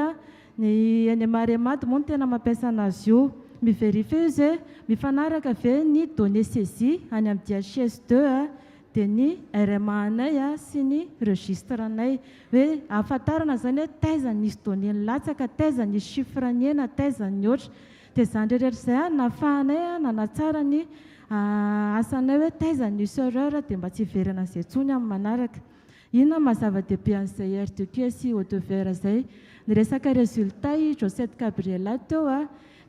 ny eny Maremad moa no tena mampiasa anazy io. Mi-verifier izy hoe mifanaraka ve ny données saisies any amin'ny DHS 2 dia ny RMA anay sy ny registre anay. Hoe ahafantarana izany hoe taiza nisy données nilatsaka, taiza nisy chiffre nihena, taiza nihoatra. Dia izany rehetra izay nahafahanay nanatsara ny asanay hoe taiza ny nisy erreur dia mba tsy hiverina an'izay intsony amin'ny manaraka. Inona no maha zava-dehibe an'izay RDQ sy O2VR izay? Niresaka résultat i Josette Gabriella teo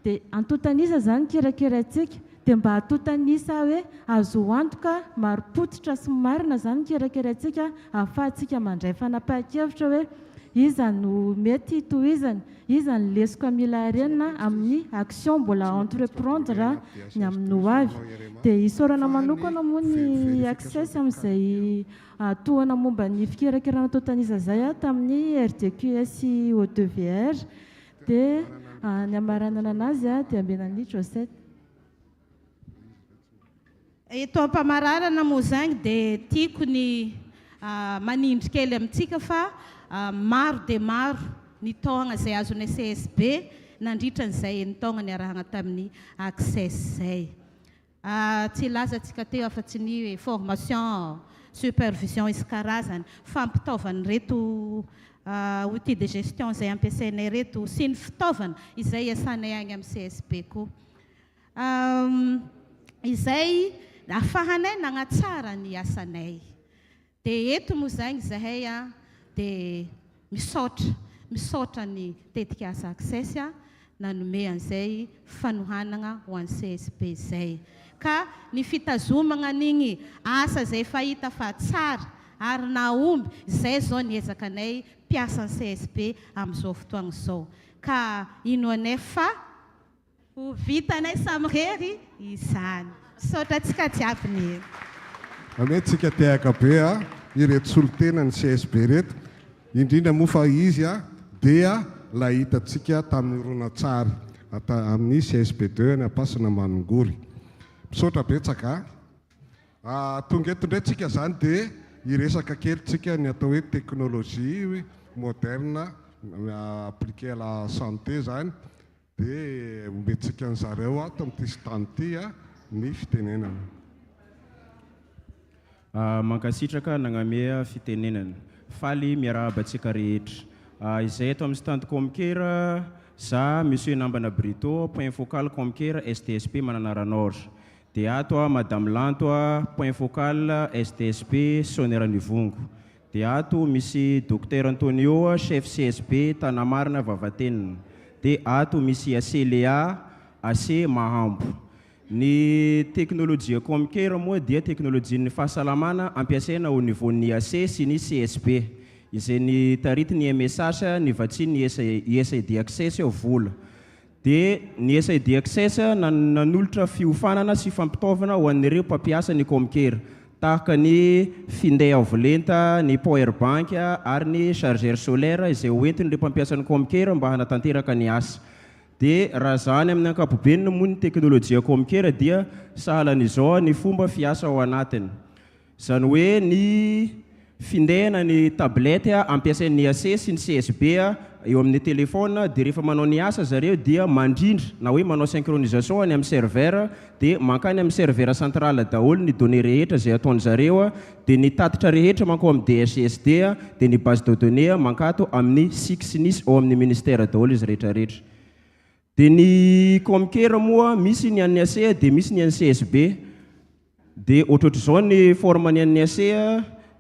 dia antontan'isa izany kirakiraintsika dia mba antontan'isa hoe azo antoka marim-pototra sy marina izany kirakiraintsika ahafahantsika mandray fanapahan-kevitra hoe iza no mety tohizana Iza ny lesoka mila harenina amin'ny action mbola entreprendre ny amin'ny ho avy. Dia isaorana manokana moa ny Access amin'izay tohana momba ny fikirakirana antontan'isa izay tamin'ny RDQS sy O2VR. Dia ny hamaranana anazy dia amena an'i Josette. Eto am-pamararana moa izany dia tiako ny manindry kely amintsika fa maro dia maro ny taogna izay azon'ny CSB nandritra an'izay enin-taogna niarahana tamin'ny Access izay. Tsy hilaza antsika teo afa-tsy ny formation, supervision isan-karazany, fampitaovan'ireto outil de gestion izay ampiasainay ireto sy ny fitaovana izay iasanay agny amin'ny CSB koa. Izay afahanay nagnatsara ny asanay. Dia eto moa izany izahay dia misaotra, misaotra ny tetikasa Access nanome an'izay fanohanagna ho an'ny CSB izay. Ka ny fitazomagna an'igny asa izay efa hita fa tsara ary nahomby, izay izao ny ezakanay mpiasan'ny CSB amin'izao fotoagna izao. Ka inoanay fa. Ho vitanay samirery izany. Misaotra antsika jiaby ny. Amen tsika tehaka be a ireto solontena ny CSB ireto indrindra moa fa izy a dia. ilay hitantsika tamin'ny horonantsary amin'ny CSB ii any Ampasina Maningory. Misaotra betsaka a. Tonga eto indray tsika izany dia hiresaka kely tsika ny atao hoe technologie moderne appliquée à la santé izany dia omentsika an'zareo ato amin'ity stand ity ny fitenenana. Mankasitraka nagnamea fitenenana. Faly miarahaba antsika rehetra. Izay eto amin'ny stand Comcare, za Monsieur Nambana Brito, point focal Comcare SDSP Mananara Nord. Dia ato Madame Lanto, point focal SDSP Soanieran'Ivongo. Dia ato misy Docteur Antonio, chef CSB Tanamarina Vavatenina. Dia ato misy AC Léa, AC Mahambo. Ny teknolojia Comcare moa dia teknolojian'ny fahasalamana ampiasaina au niveau-n'ny AC sy ny CSB, izay ny taritin'ny MSH, ny vatsian'ny USAID Access vola. Dia ny USAID Access nanolotra fiofanana sy fampitaovana ho an'ireo mpampiasa ny Comcare, tahaka ny finday avo lenta, ny power bank ary ny chargeur solaire izay hoentin'ireo mpampiasa ny Comcare mba hanatanteraka ny asa. Dia raha zahana amin'ny ankapobeny moa ny teknolojia Comcare dia sahala an'izao ny fomba fiasa ao anatiny. Izany hoe ny finday na ny tablette ampiasain'ny AC sy ny CSB eo amin'ny téléphone dia rehefa manao ny asa zareo dia mandrindra na hoe manao synchronisation any amin'ny serveur dia mankany amin'ny serveur central daholo ny données rehetra izay ataon'zareo dia ny tatitra rehetra mankao amin'ny DSSD dia ny base de données mankato amin'ny sic sy nis ao amin'ny ministère daholo izy rehetra rehetra. Dia ny Comcare moa misy ny an'ny AC dia misy ny an'ny CSB. Dia ohatrohatr'izao ny forme ny an'ny AC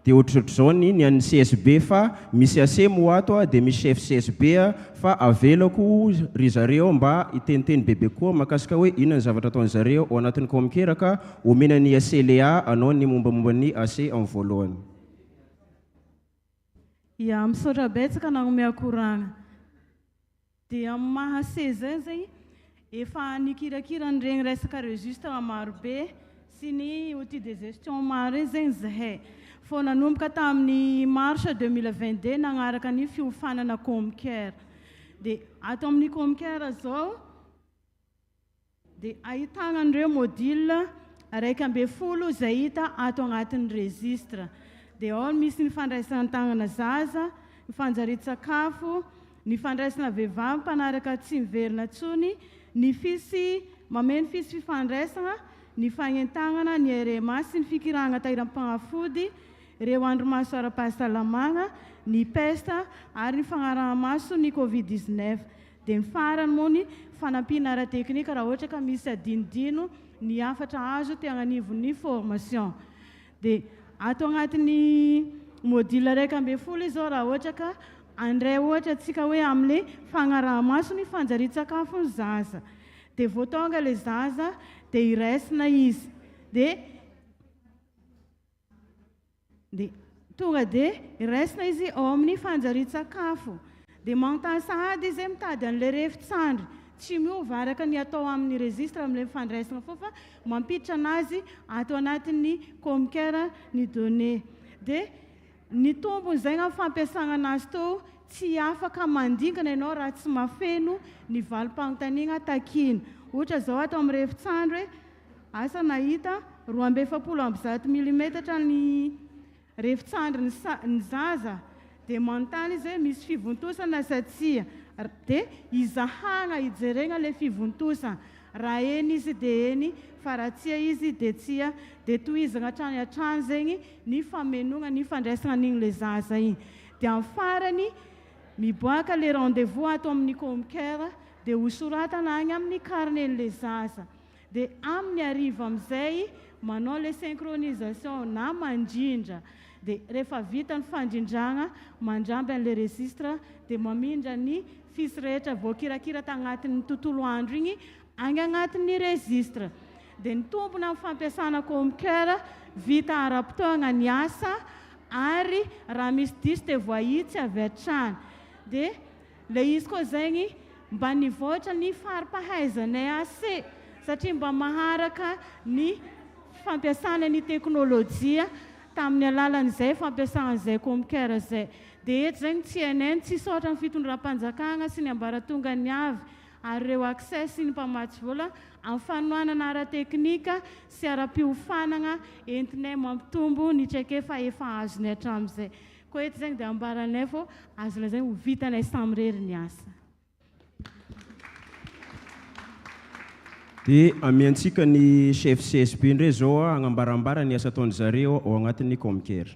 dia ohatrohatr'izao ny ny an'ny CSB fa misy AC moa ato dia misy chef CSB fa avelako ry zareo mba hiteniteny bebe kokoa mahakasika hoe inona ny zavatra ataon'zareo ao anatin'ny Comcare ka omena ny AC Léa anao ny mombamomba ny AC amin'ny voalohany. Ya, misaotra betsaka nagnome koragna. Dia amin'ny maha C zay zegny, efa nikirakira an'iregny resaka registre marobe sy ny outil de gestion maro regny zegny zahay. Fô nanomboka tamin'ny mars 2022 nagnaraka ny fiofanana Comcare. Dia ato amin'ny Comcare zao dia ahitana an'ireo module 11 izay hita ato agnatin'ny registre. Dia ao misy ny fandraisana an-tagnana zaza, ny fanjarian-tsakafo, ny fandraisana vehivavy mpanaraka tsy miverina intsony, ny fisy mameno fisy fifandraisana, ny fagnentagnana, ny RMA sy ny fikirahagna tahiram-pagnafody, ireo andrimaso ara-pahasalamagna, ny pesta ary ny fagnaraha-maso ny covid 19. Dia ny farany moa ny fanampiana ara-teknika raha ohatra ka misy adinodino ny hafatra azo teo agnanivon'ny formation. Dia ato agnatin'ny module 11 izao raha ohatra ka handray ohatra antsika hoe amin'ilay fagnaraha-maso ny fanjarian-tsakafon'ny zaza. Dia vao tonga ilay zaza dia iraisina izy. Dia Dia tonga dia raisina izy ao amin'ny fanjarian-tsakafo. Dia manontany sahady izy hoe mitady an'ilay refin-tsandry. Tsy miova araka ny atao amin'ny registre amin'ilay fandraisana foana fa mampiditra an'azy ato anatin'ny Comcare ny données. Dia ny tombony izay amin'ny fampiasana an'azy teo, tsy afaka mandingana ianao raha tsy mahafeno ny valim-panontaniana takiana. Ohatra izao ato amin'ny refin-tsandry hoe Asa nahita 142 milimetatra ny refin-tsandry ny ny zaza dia manontany izy hoe misy fivontosana sa tsia? Dia izahana hijerena ilay fivontosana. Raha eny izy dia eny fa raha tsia izy dia tsia. Dia tohizana hatrany hatrany zegny ny famenoana ny fandraisana an'igny le zaza igny. Dia amin'ny farany miboaka le rendez-vous ato amin'ny Comcare dia hosoratana agny amin'ny carnet-n'le zaza. Dia amin'ny hariva amin'izay manao ilay synchronisation na mandrindra. Dia rehefa vita ny fandrindrana, mandramby an'ilay registre dia mamindra ny fiche rehetra voakirakira tagnatin'ny tontolo andro igny agny agnatin'ny registre. Dia ny tombony amin'ny fampiasana Comcare, vita ara-potoagna ny asa ary raha misy diso dia voahitsy avy hatrany. Dia Ilay izy koa zegny mba nivoatra ny fari-pahaizanay AC satria mba maharaka ny fampiasana ny teknolojia tamin'ny alalan'izay fampiasana an'izay Comcare izay. Dia eto izay no tsy hainay ny tsy hisaotra ny fitondram-panjakana sy ny ambaratongany avy ary ireo Access sy ny mpamatsy vola amin'ny fanohanana ara-teknika sy ara-piofanana entinay mampitombo ny traikefa efa azonay hatramin'izay. Koa eto izay dia ambaranay fô azo lazaina ho vitanay samirery ny asa. Dia amiantsika ny chef CSB indray izao hagnambarambara ny asa ataon-dry zareo ao agnatin'ny Comcare.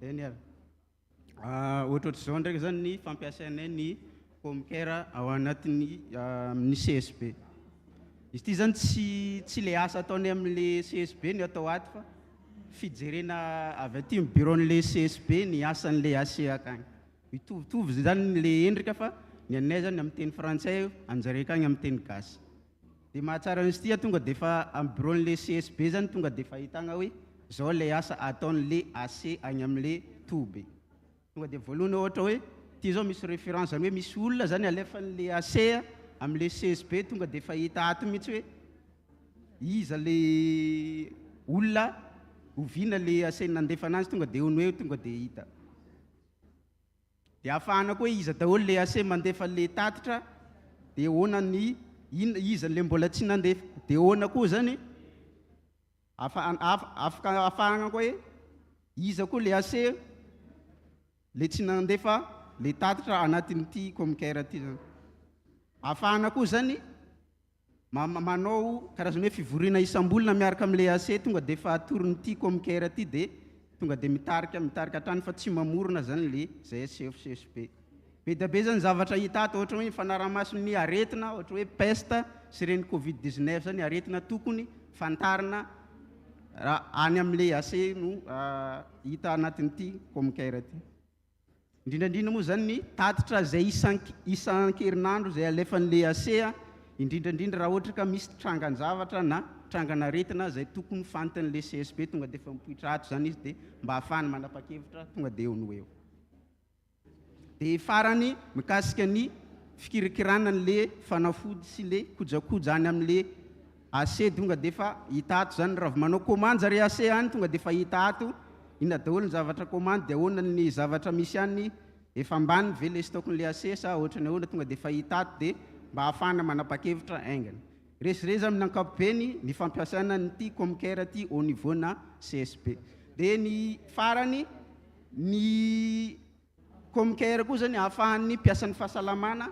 Eny ary. Ohatrohatr'izao ndraiky zany ny fampiasainay ny Comcare ao anatin'ny amin'ny CSB. Izy ity zany tsy tsy le asa ataonay amin'le CSB no atao ato fa fijerena avy aty amin'ny bureau-n'le CSB ny asan'le AC akagny. Mitovitovy zany le endrika fa ny anay zany amin'ny teny frantsay, anjareo akagny amin'ny teny gasy. Dia mahatsara an'izy ity tonga dia efa amin'ny bureau-n'le CSB zany tonga dia efa ahitana hoe zao ilay asa ataon'le AC any amin'le toby. Tonga dia voalohany ohatra hoe ity zao misy référence zany hoe misy olona zany alefan'le AC amin'le CSB tonga dia efa hita ato mihitsy hoe iza le olona, oviana le AC nandefa anazy tonga dia eo no eo tonga dia hita. Dia ahafahana koa hoe iza daholo le AC mandefa le tatitra dia ahoana ny inona iza le mbola tsy nandefa dia ahoana koa zany afa afaka ahafahana koa hoe iza koa le AC le tsy nandefa le tatitra anatin'ity Comcare ty zany. Ahafahana koa zany Manao karazana hoe fivoriana isam-bolana miaraka amin'ilay AC tonga dia efa atoron'ity Comcare ity dia tonga dia mitarika mitarika hatrany fa tsy mamorona zany le zay CFCSB. Be dia be zany zavatra hita ato ohatra hoe fanarahamaso ny aretina ohatra hoe peste sy ireny covid 19 zany aretina tokony fantarina raha any amin'ilay AC no hita anatin'ity Comcare ity. Indrindra indrindra moa izany ny tatitra izay isan-kerinandro izay alefan'ny AC, indrindra indrindra raha ohatra ka misy trangan-javatra na trangan'aretina izay tokony fantin'ilay CSB tonga dia efa mipoitra ato izany izy dia mba ahafahany manapa-kevitra tonga dia eo no eo. Dia farany mikasika ny fikirikirana an'ilay fanafody sy ilay kojakoja any amin'ilay AC tonga dia efa hita ato zany raha vao manao commande zare AC any tonga dia efa hita ato inona daholo ny zavatra commande dia ahoana ny zavatra misy any efa ambany ve le stock n'le AC sa ohatrany ahoana tonga dia efa hita ato dia mba ahafahana manapa-kevitra haingana. Resireza amin'ny ankapobeny ny fampiasana an'ity Comcare ity au niveau na CSB. Dia ny farany ny Comcare koa zany ahafahan'ny mpiasan'ny fahasalamana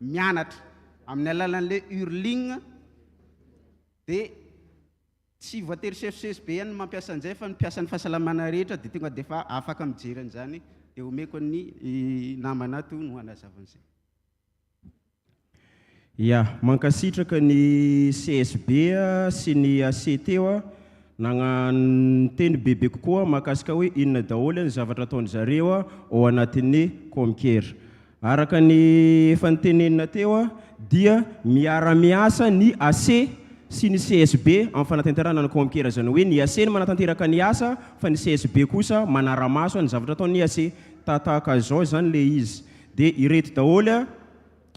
mianatra amin'ny alalan'ilay Hurling dia tsy voatery chef CSB ihany no mampiasa an'izay fa ny mpiasan'ny fahasalamana rehetra dia tonga dia efa afaka mijery an'izany dia omeko an'ny namana ato no hanazava an'izay. Ya, mankasitraka ny CSB sy ny AC teo nagnanteny bebe kokoa mahakasika hoe inona daholo ny zavatra ataon-dry zareo ao anatin'ny Comcare. Araka ny efa notenenina teo dia miara-miasa ny AC sy ny CSB amin'ny fanatanterahana ny Comcare, izany hoe ny AC no manatanteraka ny asa fa ny CSB kosa manara-maso ny zavatra ataon'ny AC. Tahatahaka izao izany ilay izy. Dia ireto daholo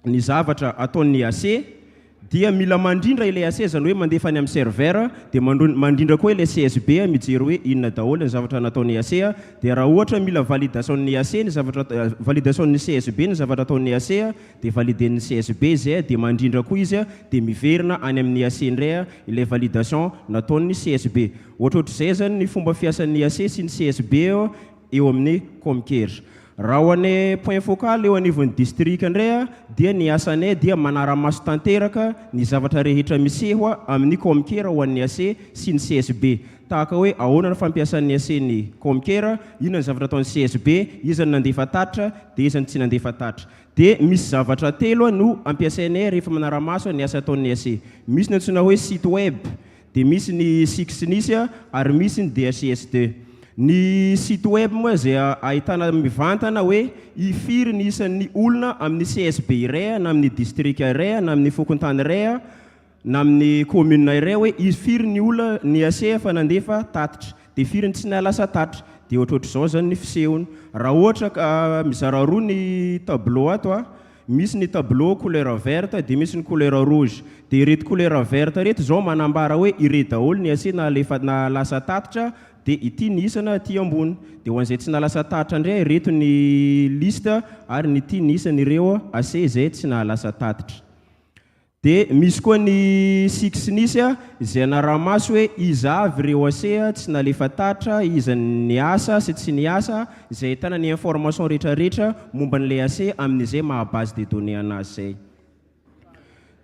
ny zavatra ataon'ny AC dia mila mandrindra ilay AC izany hoe mandefa any amin'ny serveur dia mandrindra koa ilay CSB mijery hoe inona daholo ny zavatra nataon'ny AC dia raha ohatra mila validation-n'ny AC ny zavatra validation-n'ny CSB ny zavatra ataon'ny AC dia valider-n'ny CSB izay dia mandrindra koa izy dia miverina any amin'ny AC indray ilay validation nataon'ny CSB. Ohatrohatr'izay izany ny fomba fiasan'ny AC sy ny CSB eo amin'ny Comcare. Raha ho anay point focal eo anivon'ny distrika indray dia ny asanay dia manara-maso tanteraka ny zavatra rehetra miseho amin'ny Comcare ho an'ny AC sy ny CSB. Tahaka hoe ahoana ny fampiasan'ny AC ny Comcare, inona ny zavatra ataon'ny CSB, iza no nandefa tatitra dia iza no tsy nandefa tatitra. Dia misy zavatra telo no ampiasainay rehefa manara-maso ny asa ataon'ny AC. Misy ny antsoina hoe site web, Dia misy ny Sixnis ary misy ny DHIS2. Ny site web moa izay ahitana mivantana hoe ifiry ny isan'ny olona amin'ny CSB iray na amin'ny distrika iray na amin'ny fokontany iray na amin'ny commune iray hoe ifiry ny olona ny AC efa nandefa tatitra dia firy ny tsy nahalasa tatitra. Dia ohatrohatr'izao zany ny fisehony. Raha ohatra ka mizara roa ny tableau ato a, misy ny tableau couleur verte dia misy ny couleur rouge. Dia ireto couleur verte ireto izao manambara hoe ireo daholo ny AC nalefa nahalasa tatitra dia ity ny isana aty ambony. Dia ho an'izay tsy nahalasa tatitra indray ireto ny liste ary ny ity ny isan'ireo AC izay tsy nahalasa tatitra. Dia misy koa ny Six Nisy izay anaraha-maso hoe iza avy ireo AC tsy nalefa tatra, iza niasa sy tsy niasa, izay ahitana ny information rehetrarehetra momba an'ilay AC amin'izay maha base de données anazy izay.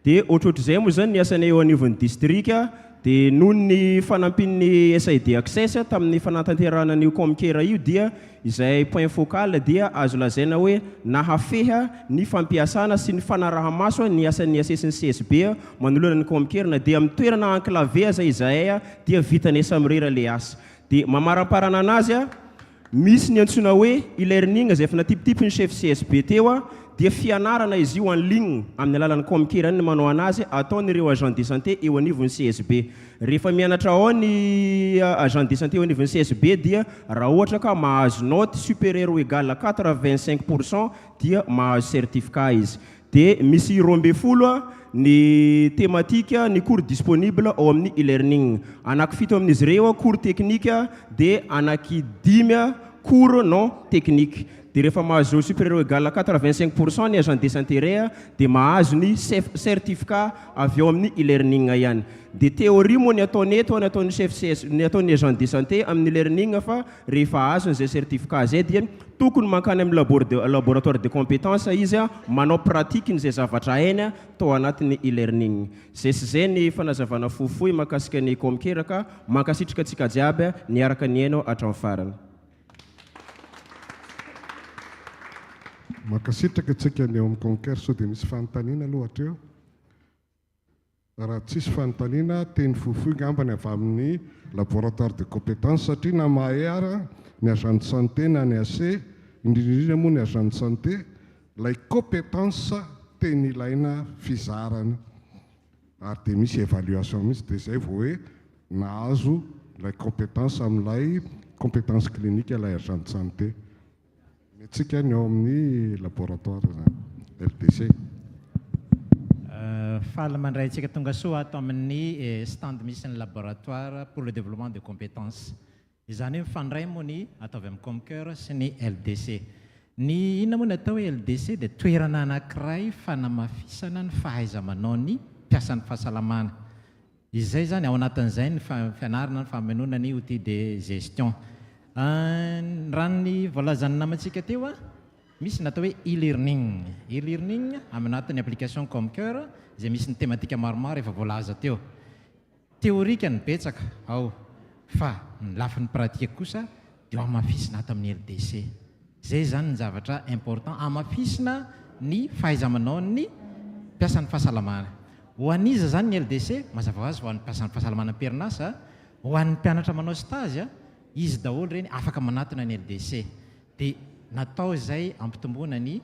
Dia ohatrohatr'izay moa izany ny asanay eo anivon'ny distrika, dia noho ny fanampian'ny SAID Access tamin'ny fanatanterahana an'io Comcare io dia Izay point focal dia azo lazaina hoe nahafehy ny fampiasana sy ny fanaraha-maso ny asan'ny AC sy ny CSB manoloana ny Comcare na dia amin'ny toerana enclavé aza izahay dia vitanay samirery ilay asa. Dia mamaramparana anazy, misy ny antsoina hoe e-learning izay efa natipitipy ny chef CSB teo dia fianarana izy io en ligne amin'ny alalan'ny Comcare ihany no manao anazy, ataon'ireo agent de santé eo anivon'ny CSB. Rehefa mianatra ao ny agent de santé eo anivon'ny CSB dia raha ohatra ka mahazo note supérieur ou égal à 85% dia mahazo certificat izy. Dia misy 12 ny thématique ny cours disponible ao amin'ny e-learning. Anaky fito amin'izy ireo cours technique dia anaky dimy cours non technique. Dia rehefa mahazo supérieur ou égal à 85% ny agent de santé dia mahazo ny certificat avy ao amin'ny e-learning ihany. Dia théorie moa ny ataony eto, ny ataon'ny chef CS, ny ataon'ny agent de santé amin'ny learning fa rehefa azony izay certificat izay dia tokony mankany amin'ny labor de, laboratoire de compétence izy manao pratique n'izay zavatra hainy tao anatin'ny e-learning. Izay sy izay ny fanazavana fohifohy mahakasika ny Comcare ka mankasitraka antsika jiaby niaraka nihaino hatramin'ny farany. Mankasitraka antsika ny ao amin'ny Comcare, sao dia misy fanontaniana aloha hatreo? Raha tsisy fanontaniana, teny fohifohy ngamba ny avy amin'ny laboratoire de compétence satria na mahay ara ny agent de santé na ny AC, indrindra indrindra moa ny agent de santé, ilay compétence tena ilaina fizarana ary dia misy évaluation mihitsy dia izay vao hoe nahazo ilay compétence amin'ilay compétence clinique ilay agent de santé. Ny antsika ny ao amin'ny laboratoire izany, LDC. Faly mandray antsika tonga soa ato amin'ny stand misy ny laboratoire pour le développement de compétences. Izany hoe mifandray moa ny atao avy amin'ny Comcare sy ny LDC. Ny inona moa ny atao hoe LDC dia toerana anankiray fanamafisana ny fahaiza-manaon'ny mpiasan'ny fahasalamana. Izay izany, ao anatin'izay ny fianarana ny famenoana ny outil de gestion. Raha ny voalazan'ny namantsika teo, misy ny atao hoe e-learning. E-learning amin'ny anatin'ny application Comcare izay misy ny thématique maromaro efa voalaza teo. Théorique ny betsaka ao fa ny lafiny pratique kosa dia ho hamafisina ato amin'ny LDC. Izay izany ny zavatra important, hamafisina ny fahaiza-manaon'ny mpiasan'ny fahasalamana. Ho an'iza izany ny LDC? Mazava ho azy ho an'ny mpiasan'ny fahasalamana am-perinasa, ho an'ny mpianatra manao stage, izy daholo ireny afaka manatona ny LDC. Dia natao izay hampitomboana ny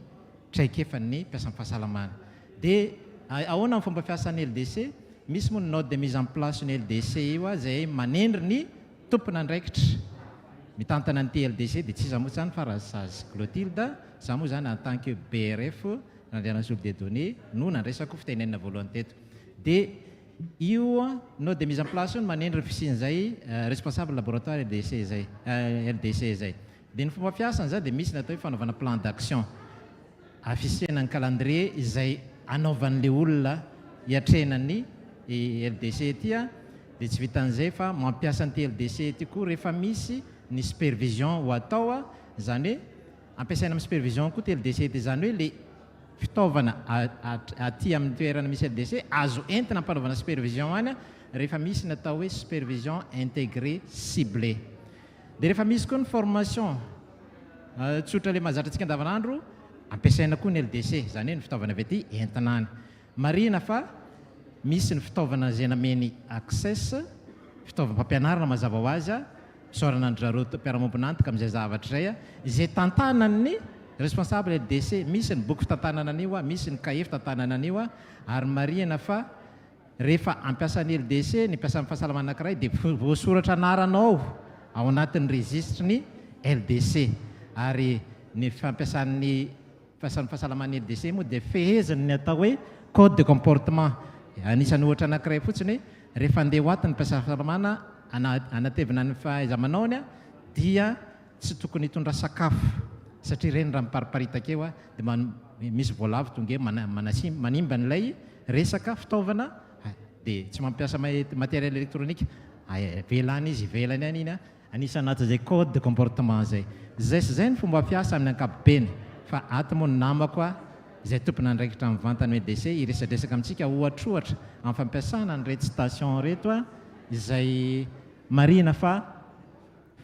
traikefan'ny mpiasan'ny fahasalamana. Dia ahoana ny fomba fiasan'ny LDC? Misy moa ny note de mise en place ny LDC io izay manendry ny Tompon'andraikitra mitantana ny TLDC dia tsy iza moa izany fa Rasazy Clotilde, izaho moa izany en tant que BRF Randrianasolo Dieudonné no nandraisako fitenenana voalohany teto. Dia io note de mise en place io no manendry ny fisian'izay responsable laboratoire LDC izay, LDC izay. Dia ny fomba fiasany izany dia misy ny atao hoe fanaovana plan d'action. Afficher-na ny calendrier izay anaovan'ilay olona hiatrehina ny LDC ity dia tsy vitan'izay fa mampiasa an'ity LDC ity koa rehefa misy ny supervision ho atao, izany hoe ampiasaina amin'ny supervision koa ity LDC ity, izany hoe ilay fitaovana aty amin'ny toerana misy LDC azo entina ampanaovana supervision any rehefa misy ny atao hoe supervision intégrée ciblée. Dia rehefa misy koa ny formation Tsotra ilay mahazatra antsika andavanandro, ampiasaina koa ny LDC, izany hoe ny fitaovana avy aty entina any. Marihina fa misy ny fitaovana izay nameny Access, fitaovam-pampianarana mazava ho azy, isaorana an-dry zareo mpiara-miombon'antoka amin'izay zavatra izay, izay tantanan'ny responsable LDC. Misy ny boky fitantanana an'io, misy ny kahie fitantanana an'io, ary marihina fa Rehefa hampiasa ny LDC ny mpiasan'ny fahasalamana anankiray dia voasoratra anarana ao ao anatin'ny rejistry ny LDC ary ny fampiasan'ny fasan'ny fahasalaman'ny LDC moa dia feheziny ny atao hoe code de comportement. Anisan'ny ohatra anankiray fotsiny hoe rehefa handeha ho ato ny mpiasa fahasalamana hanatevina ny fahaiza-manaony dia tsy tokony hitondra sakafo satria ireny raha mipariparitaka eo dia misy voalavo tonga eo manimba an'ilay resaka fitaovana dia tsy mampiasa matériel électronique, avela any izy ivelany any iny. Anisan'ny anaty izay code de comportement izay. Izay sy izay ny fomba fiasa amin'ny ankapobeny fa ato moa ny namako a, izay tompon'andraikitra mivantana EDC hiresadresaka amintsika ohatrohatra amin'ny fampiasana an'ireto station ireto a, izay marihina fa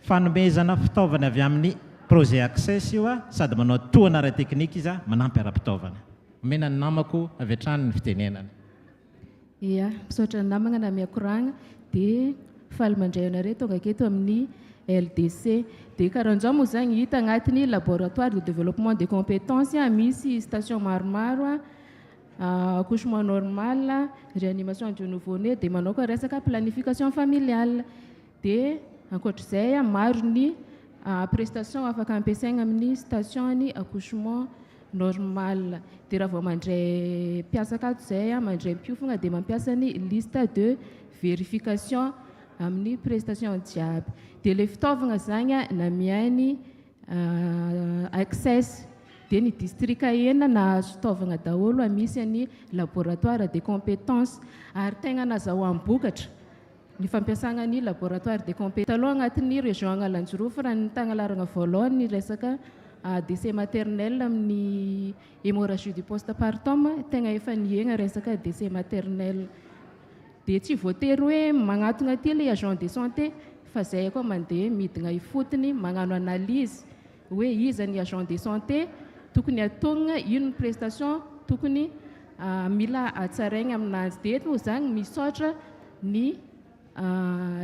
fanomezana fitaovana avy amin'ny projet Access io a, sady manao tohana ara-teknika izy a, manampy ara-pitaovana. Omena ny namako avy hatrany ny fitenenana. Ia, misaotra ny namagna namia koragna dia faly mandray anareo tonga aketo amin'ny LDC. Dia karanjao moa zagny hita agnatin'ny laboratoire de développement des compétences misy station maromaro, accouchement normal, réanimation du nouveau-né dia manao koa resaka planification familiale. Dia ankoatr'izay maro ny prestation afaka ampiasaigna amin'ny station ny accouchement normal. Dia raha vao mandray mpiasa akato izay, mandray mpiofagna dia mampiasa ny liste de vérification amin'ny prestation jiaby. Dia ilay fitaovagna zagny namiainy Access. Dia ny distrika enina nahazo fitaovagna daholo misy ny laboratoire de compétences ary tegna nazahoam-bokatra Ny fampiasana ny laboratoire de compé. Taloha agnatin'ny région Analanjirofo raha ny tagnalaragna voalohany ny resaka décès maternel amin'ny hémorragie du post partum tegna efa nihegna resaka décès maternel. Dia tsy voatery hoe magnatogna aty ilay agent de santé fa zay koa mandeha midina ifotony magnano analyse hoe iza ny agent de santé tokony atognina, ino ny prestation tokony mila hatsaraigna aminanjy. Dia eto moa zany misaotra ny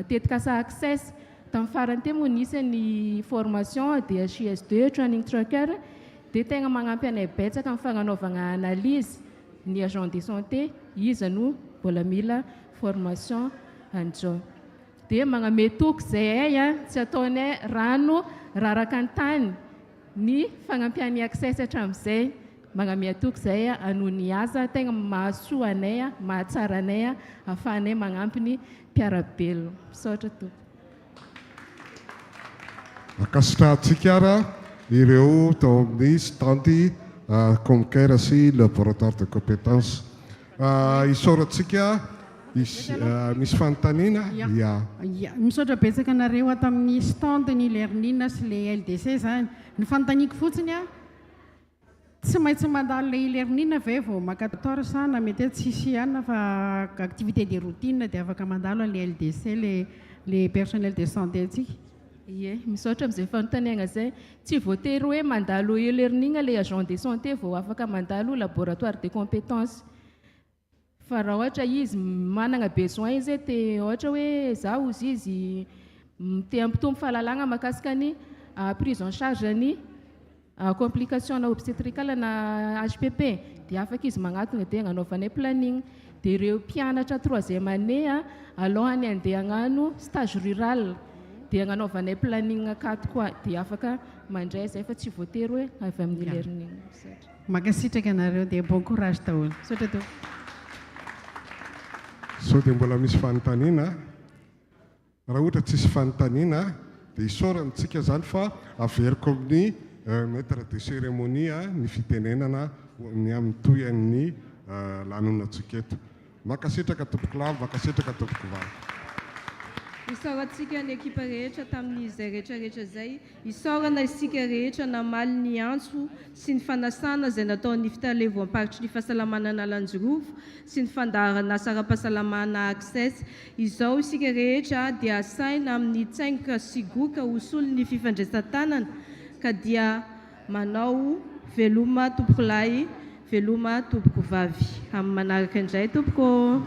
tetikasa Access. Tamin'ny farany teo moa nisy ny formation DHIS2 Training Tracker dia tegna magnampy anay betsaka amin'ny fagnanaovagna analyse ny agent de santé iza no mbola mila formation an'izao. Dia magname toky zahay tsy ataonay rano raraka an-tany ny fagnampian'ny Access hatramin'izay. Magname toky zahay hanohy ny asa tegna mahasoa anay, mahatsara anay, ahafahanay magnampy ny mpiara-belona. Misaotra tompoko. Ankasitrahantsika ara ireo tao amin'ny stand Comcare sy Laboratoire de compétences. Isaorantsika misy fanontaniana? Ya. Ya. Misaotra betsaka anareo ato amin'ny stand ny Learning sy le LDC zany. Ny fanontaniako fotsiny a, tsy maintsy mandalo le e-learning ve vao maka tutor sa na mety hoe tsisy ihany fa activité de routine dia afaka mandalo an'le LDC le le personnel de santé antsika? Ie, misaotra amin'izay fanontaniagna zay. Tsy voatery hoe mandalo e-learning le agent de santé vao afaka mandalo laboratoire de compétences. Fa raha ohatra izy managna besoin izy hoe te ohatra hoe za hozy izy te hampitombo fahalalagna mahakasika ny prise en charge ny complication na obstétricale na HPP dia afaka izy magnatona dia agnanaovanay planning. Dia ireo mpianatra troisième année alohan'ny handeha hagnano stage rural dia agnanaovanay planning akato koa dia afaka mandray zay fa tsy voatery hoe avy amin'ny e-learning. Misaotra. Mankasitraka anareo dia bon courage daholo. Misaotra tompoko. Sao dia mbola misy fanontaniana? Raha ohatra tsisy fanontaniana dia isaorana tsika izany fa averiko amin'ny maître de cérémonie ny fitenenana ny amin'ny tohin'ny lanonantsika eto. Mankasitraka tompokolahy, mankasitraka tompokovavy. Isaorantsika ny ekipa rehetra tamin'izay rehetra rehetra izay. Isaorana isika rehetra namaly ny antso sy ny fanasana izay nataon'ny Fitaleovam-paritry ny Fahasalamana Analanjirofo sy ny fandaharan'asa ara-pahasalamana Access. Izao isika rehetra dia asaina amin'ny tsaingoka sy goka ho solon'ny fifandraisan-tanana ka dia manao veloma tompokolahy, veloma tompokovavy. Amin'ny manaraka indray tompoko ô!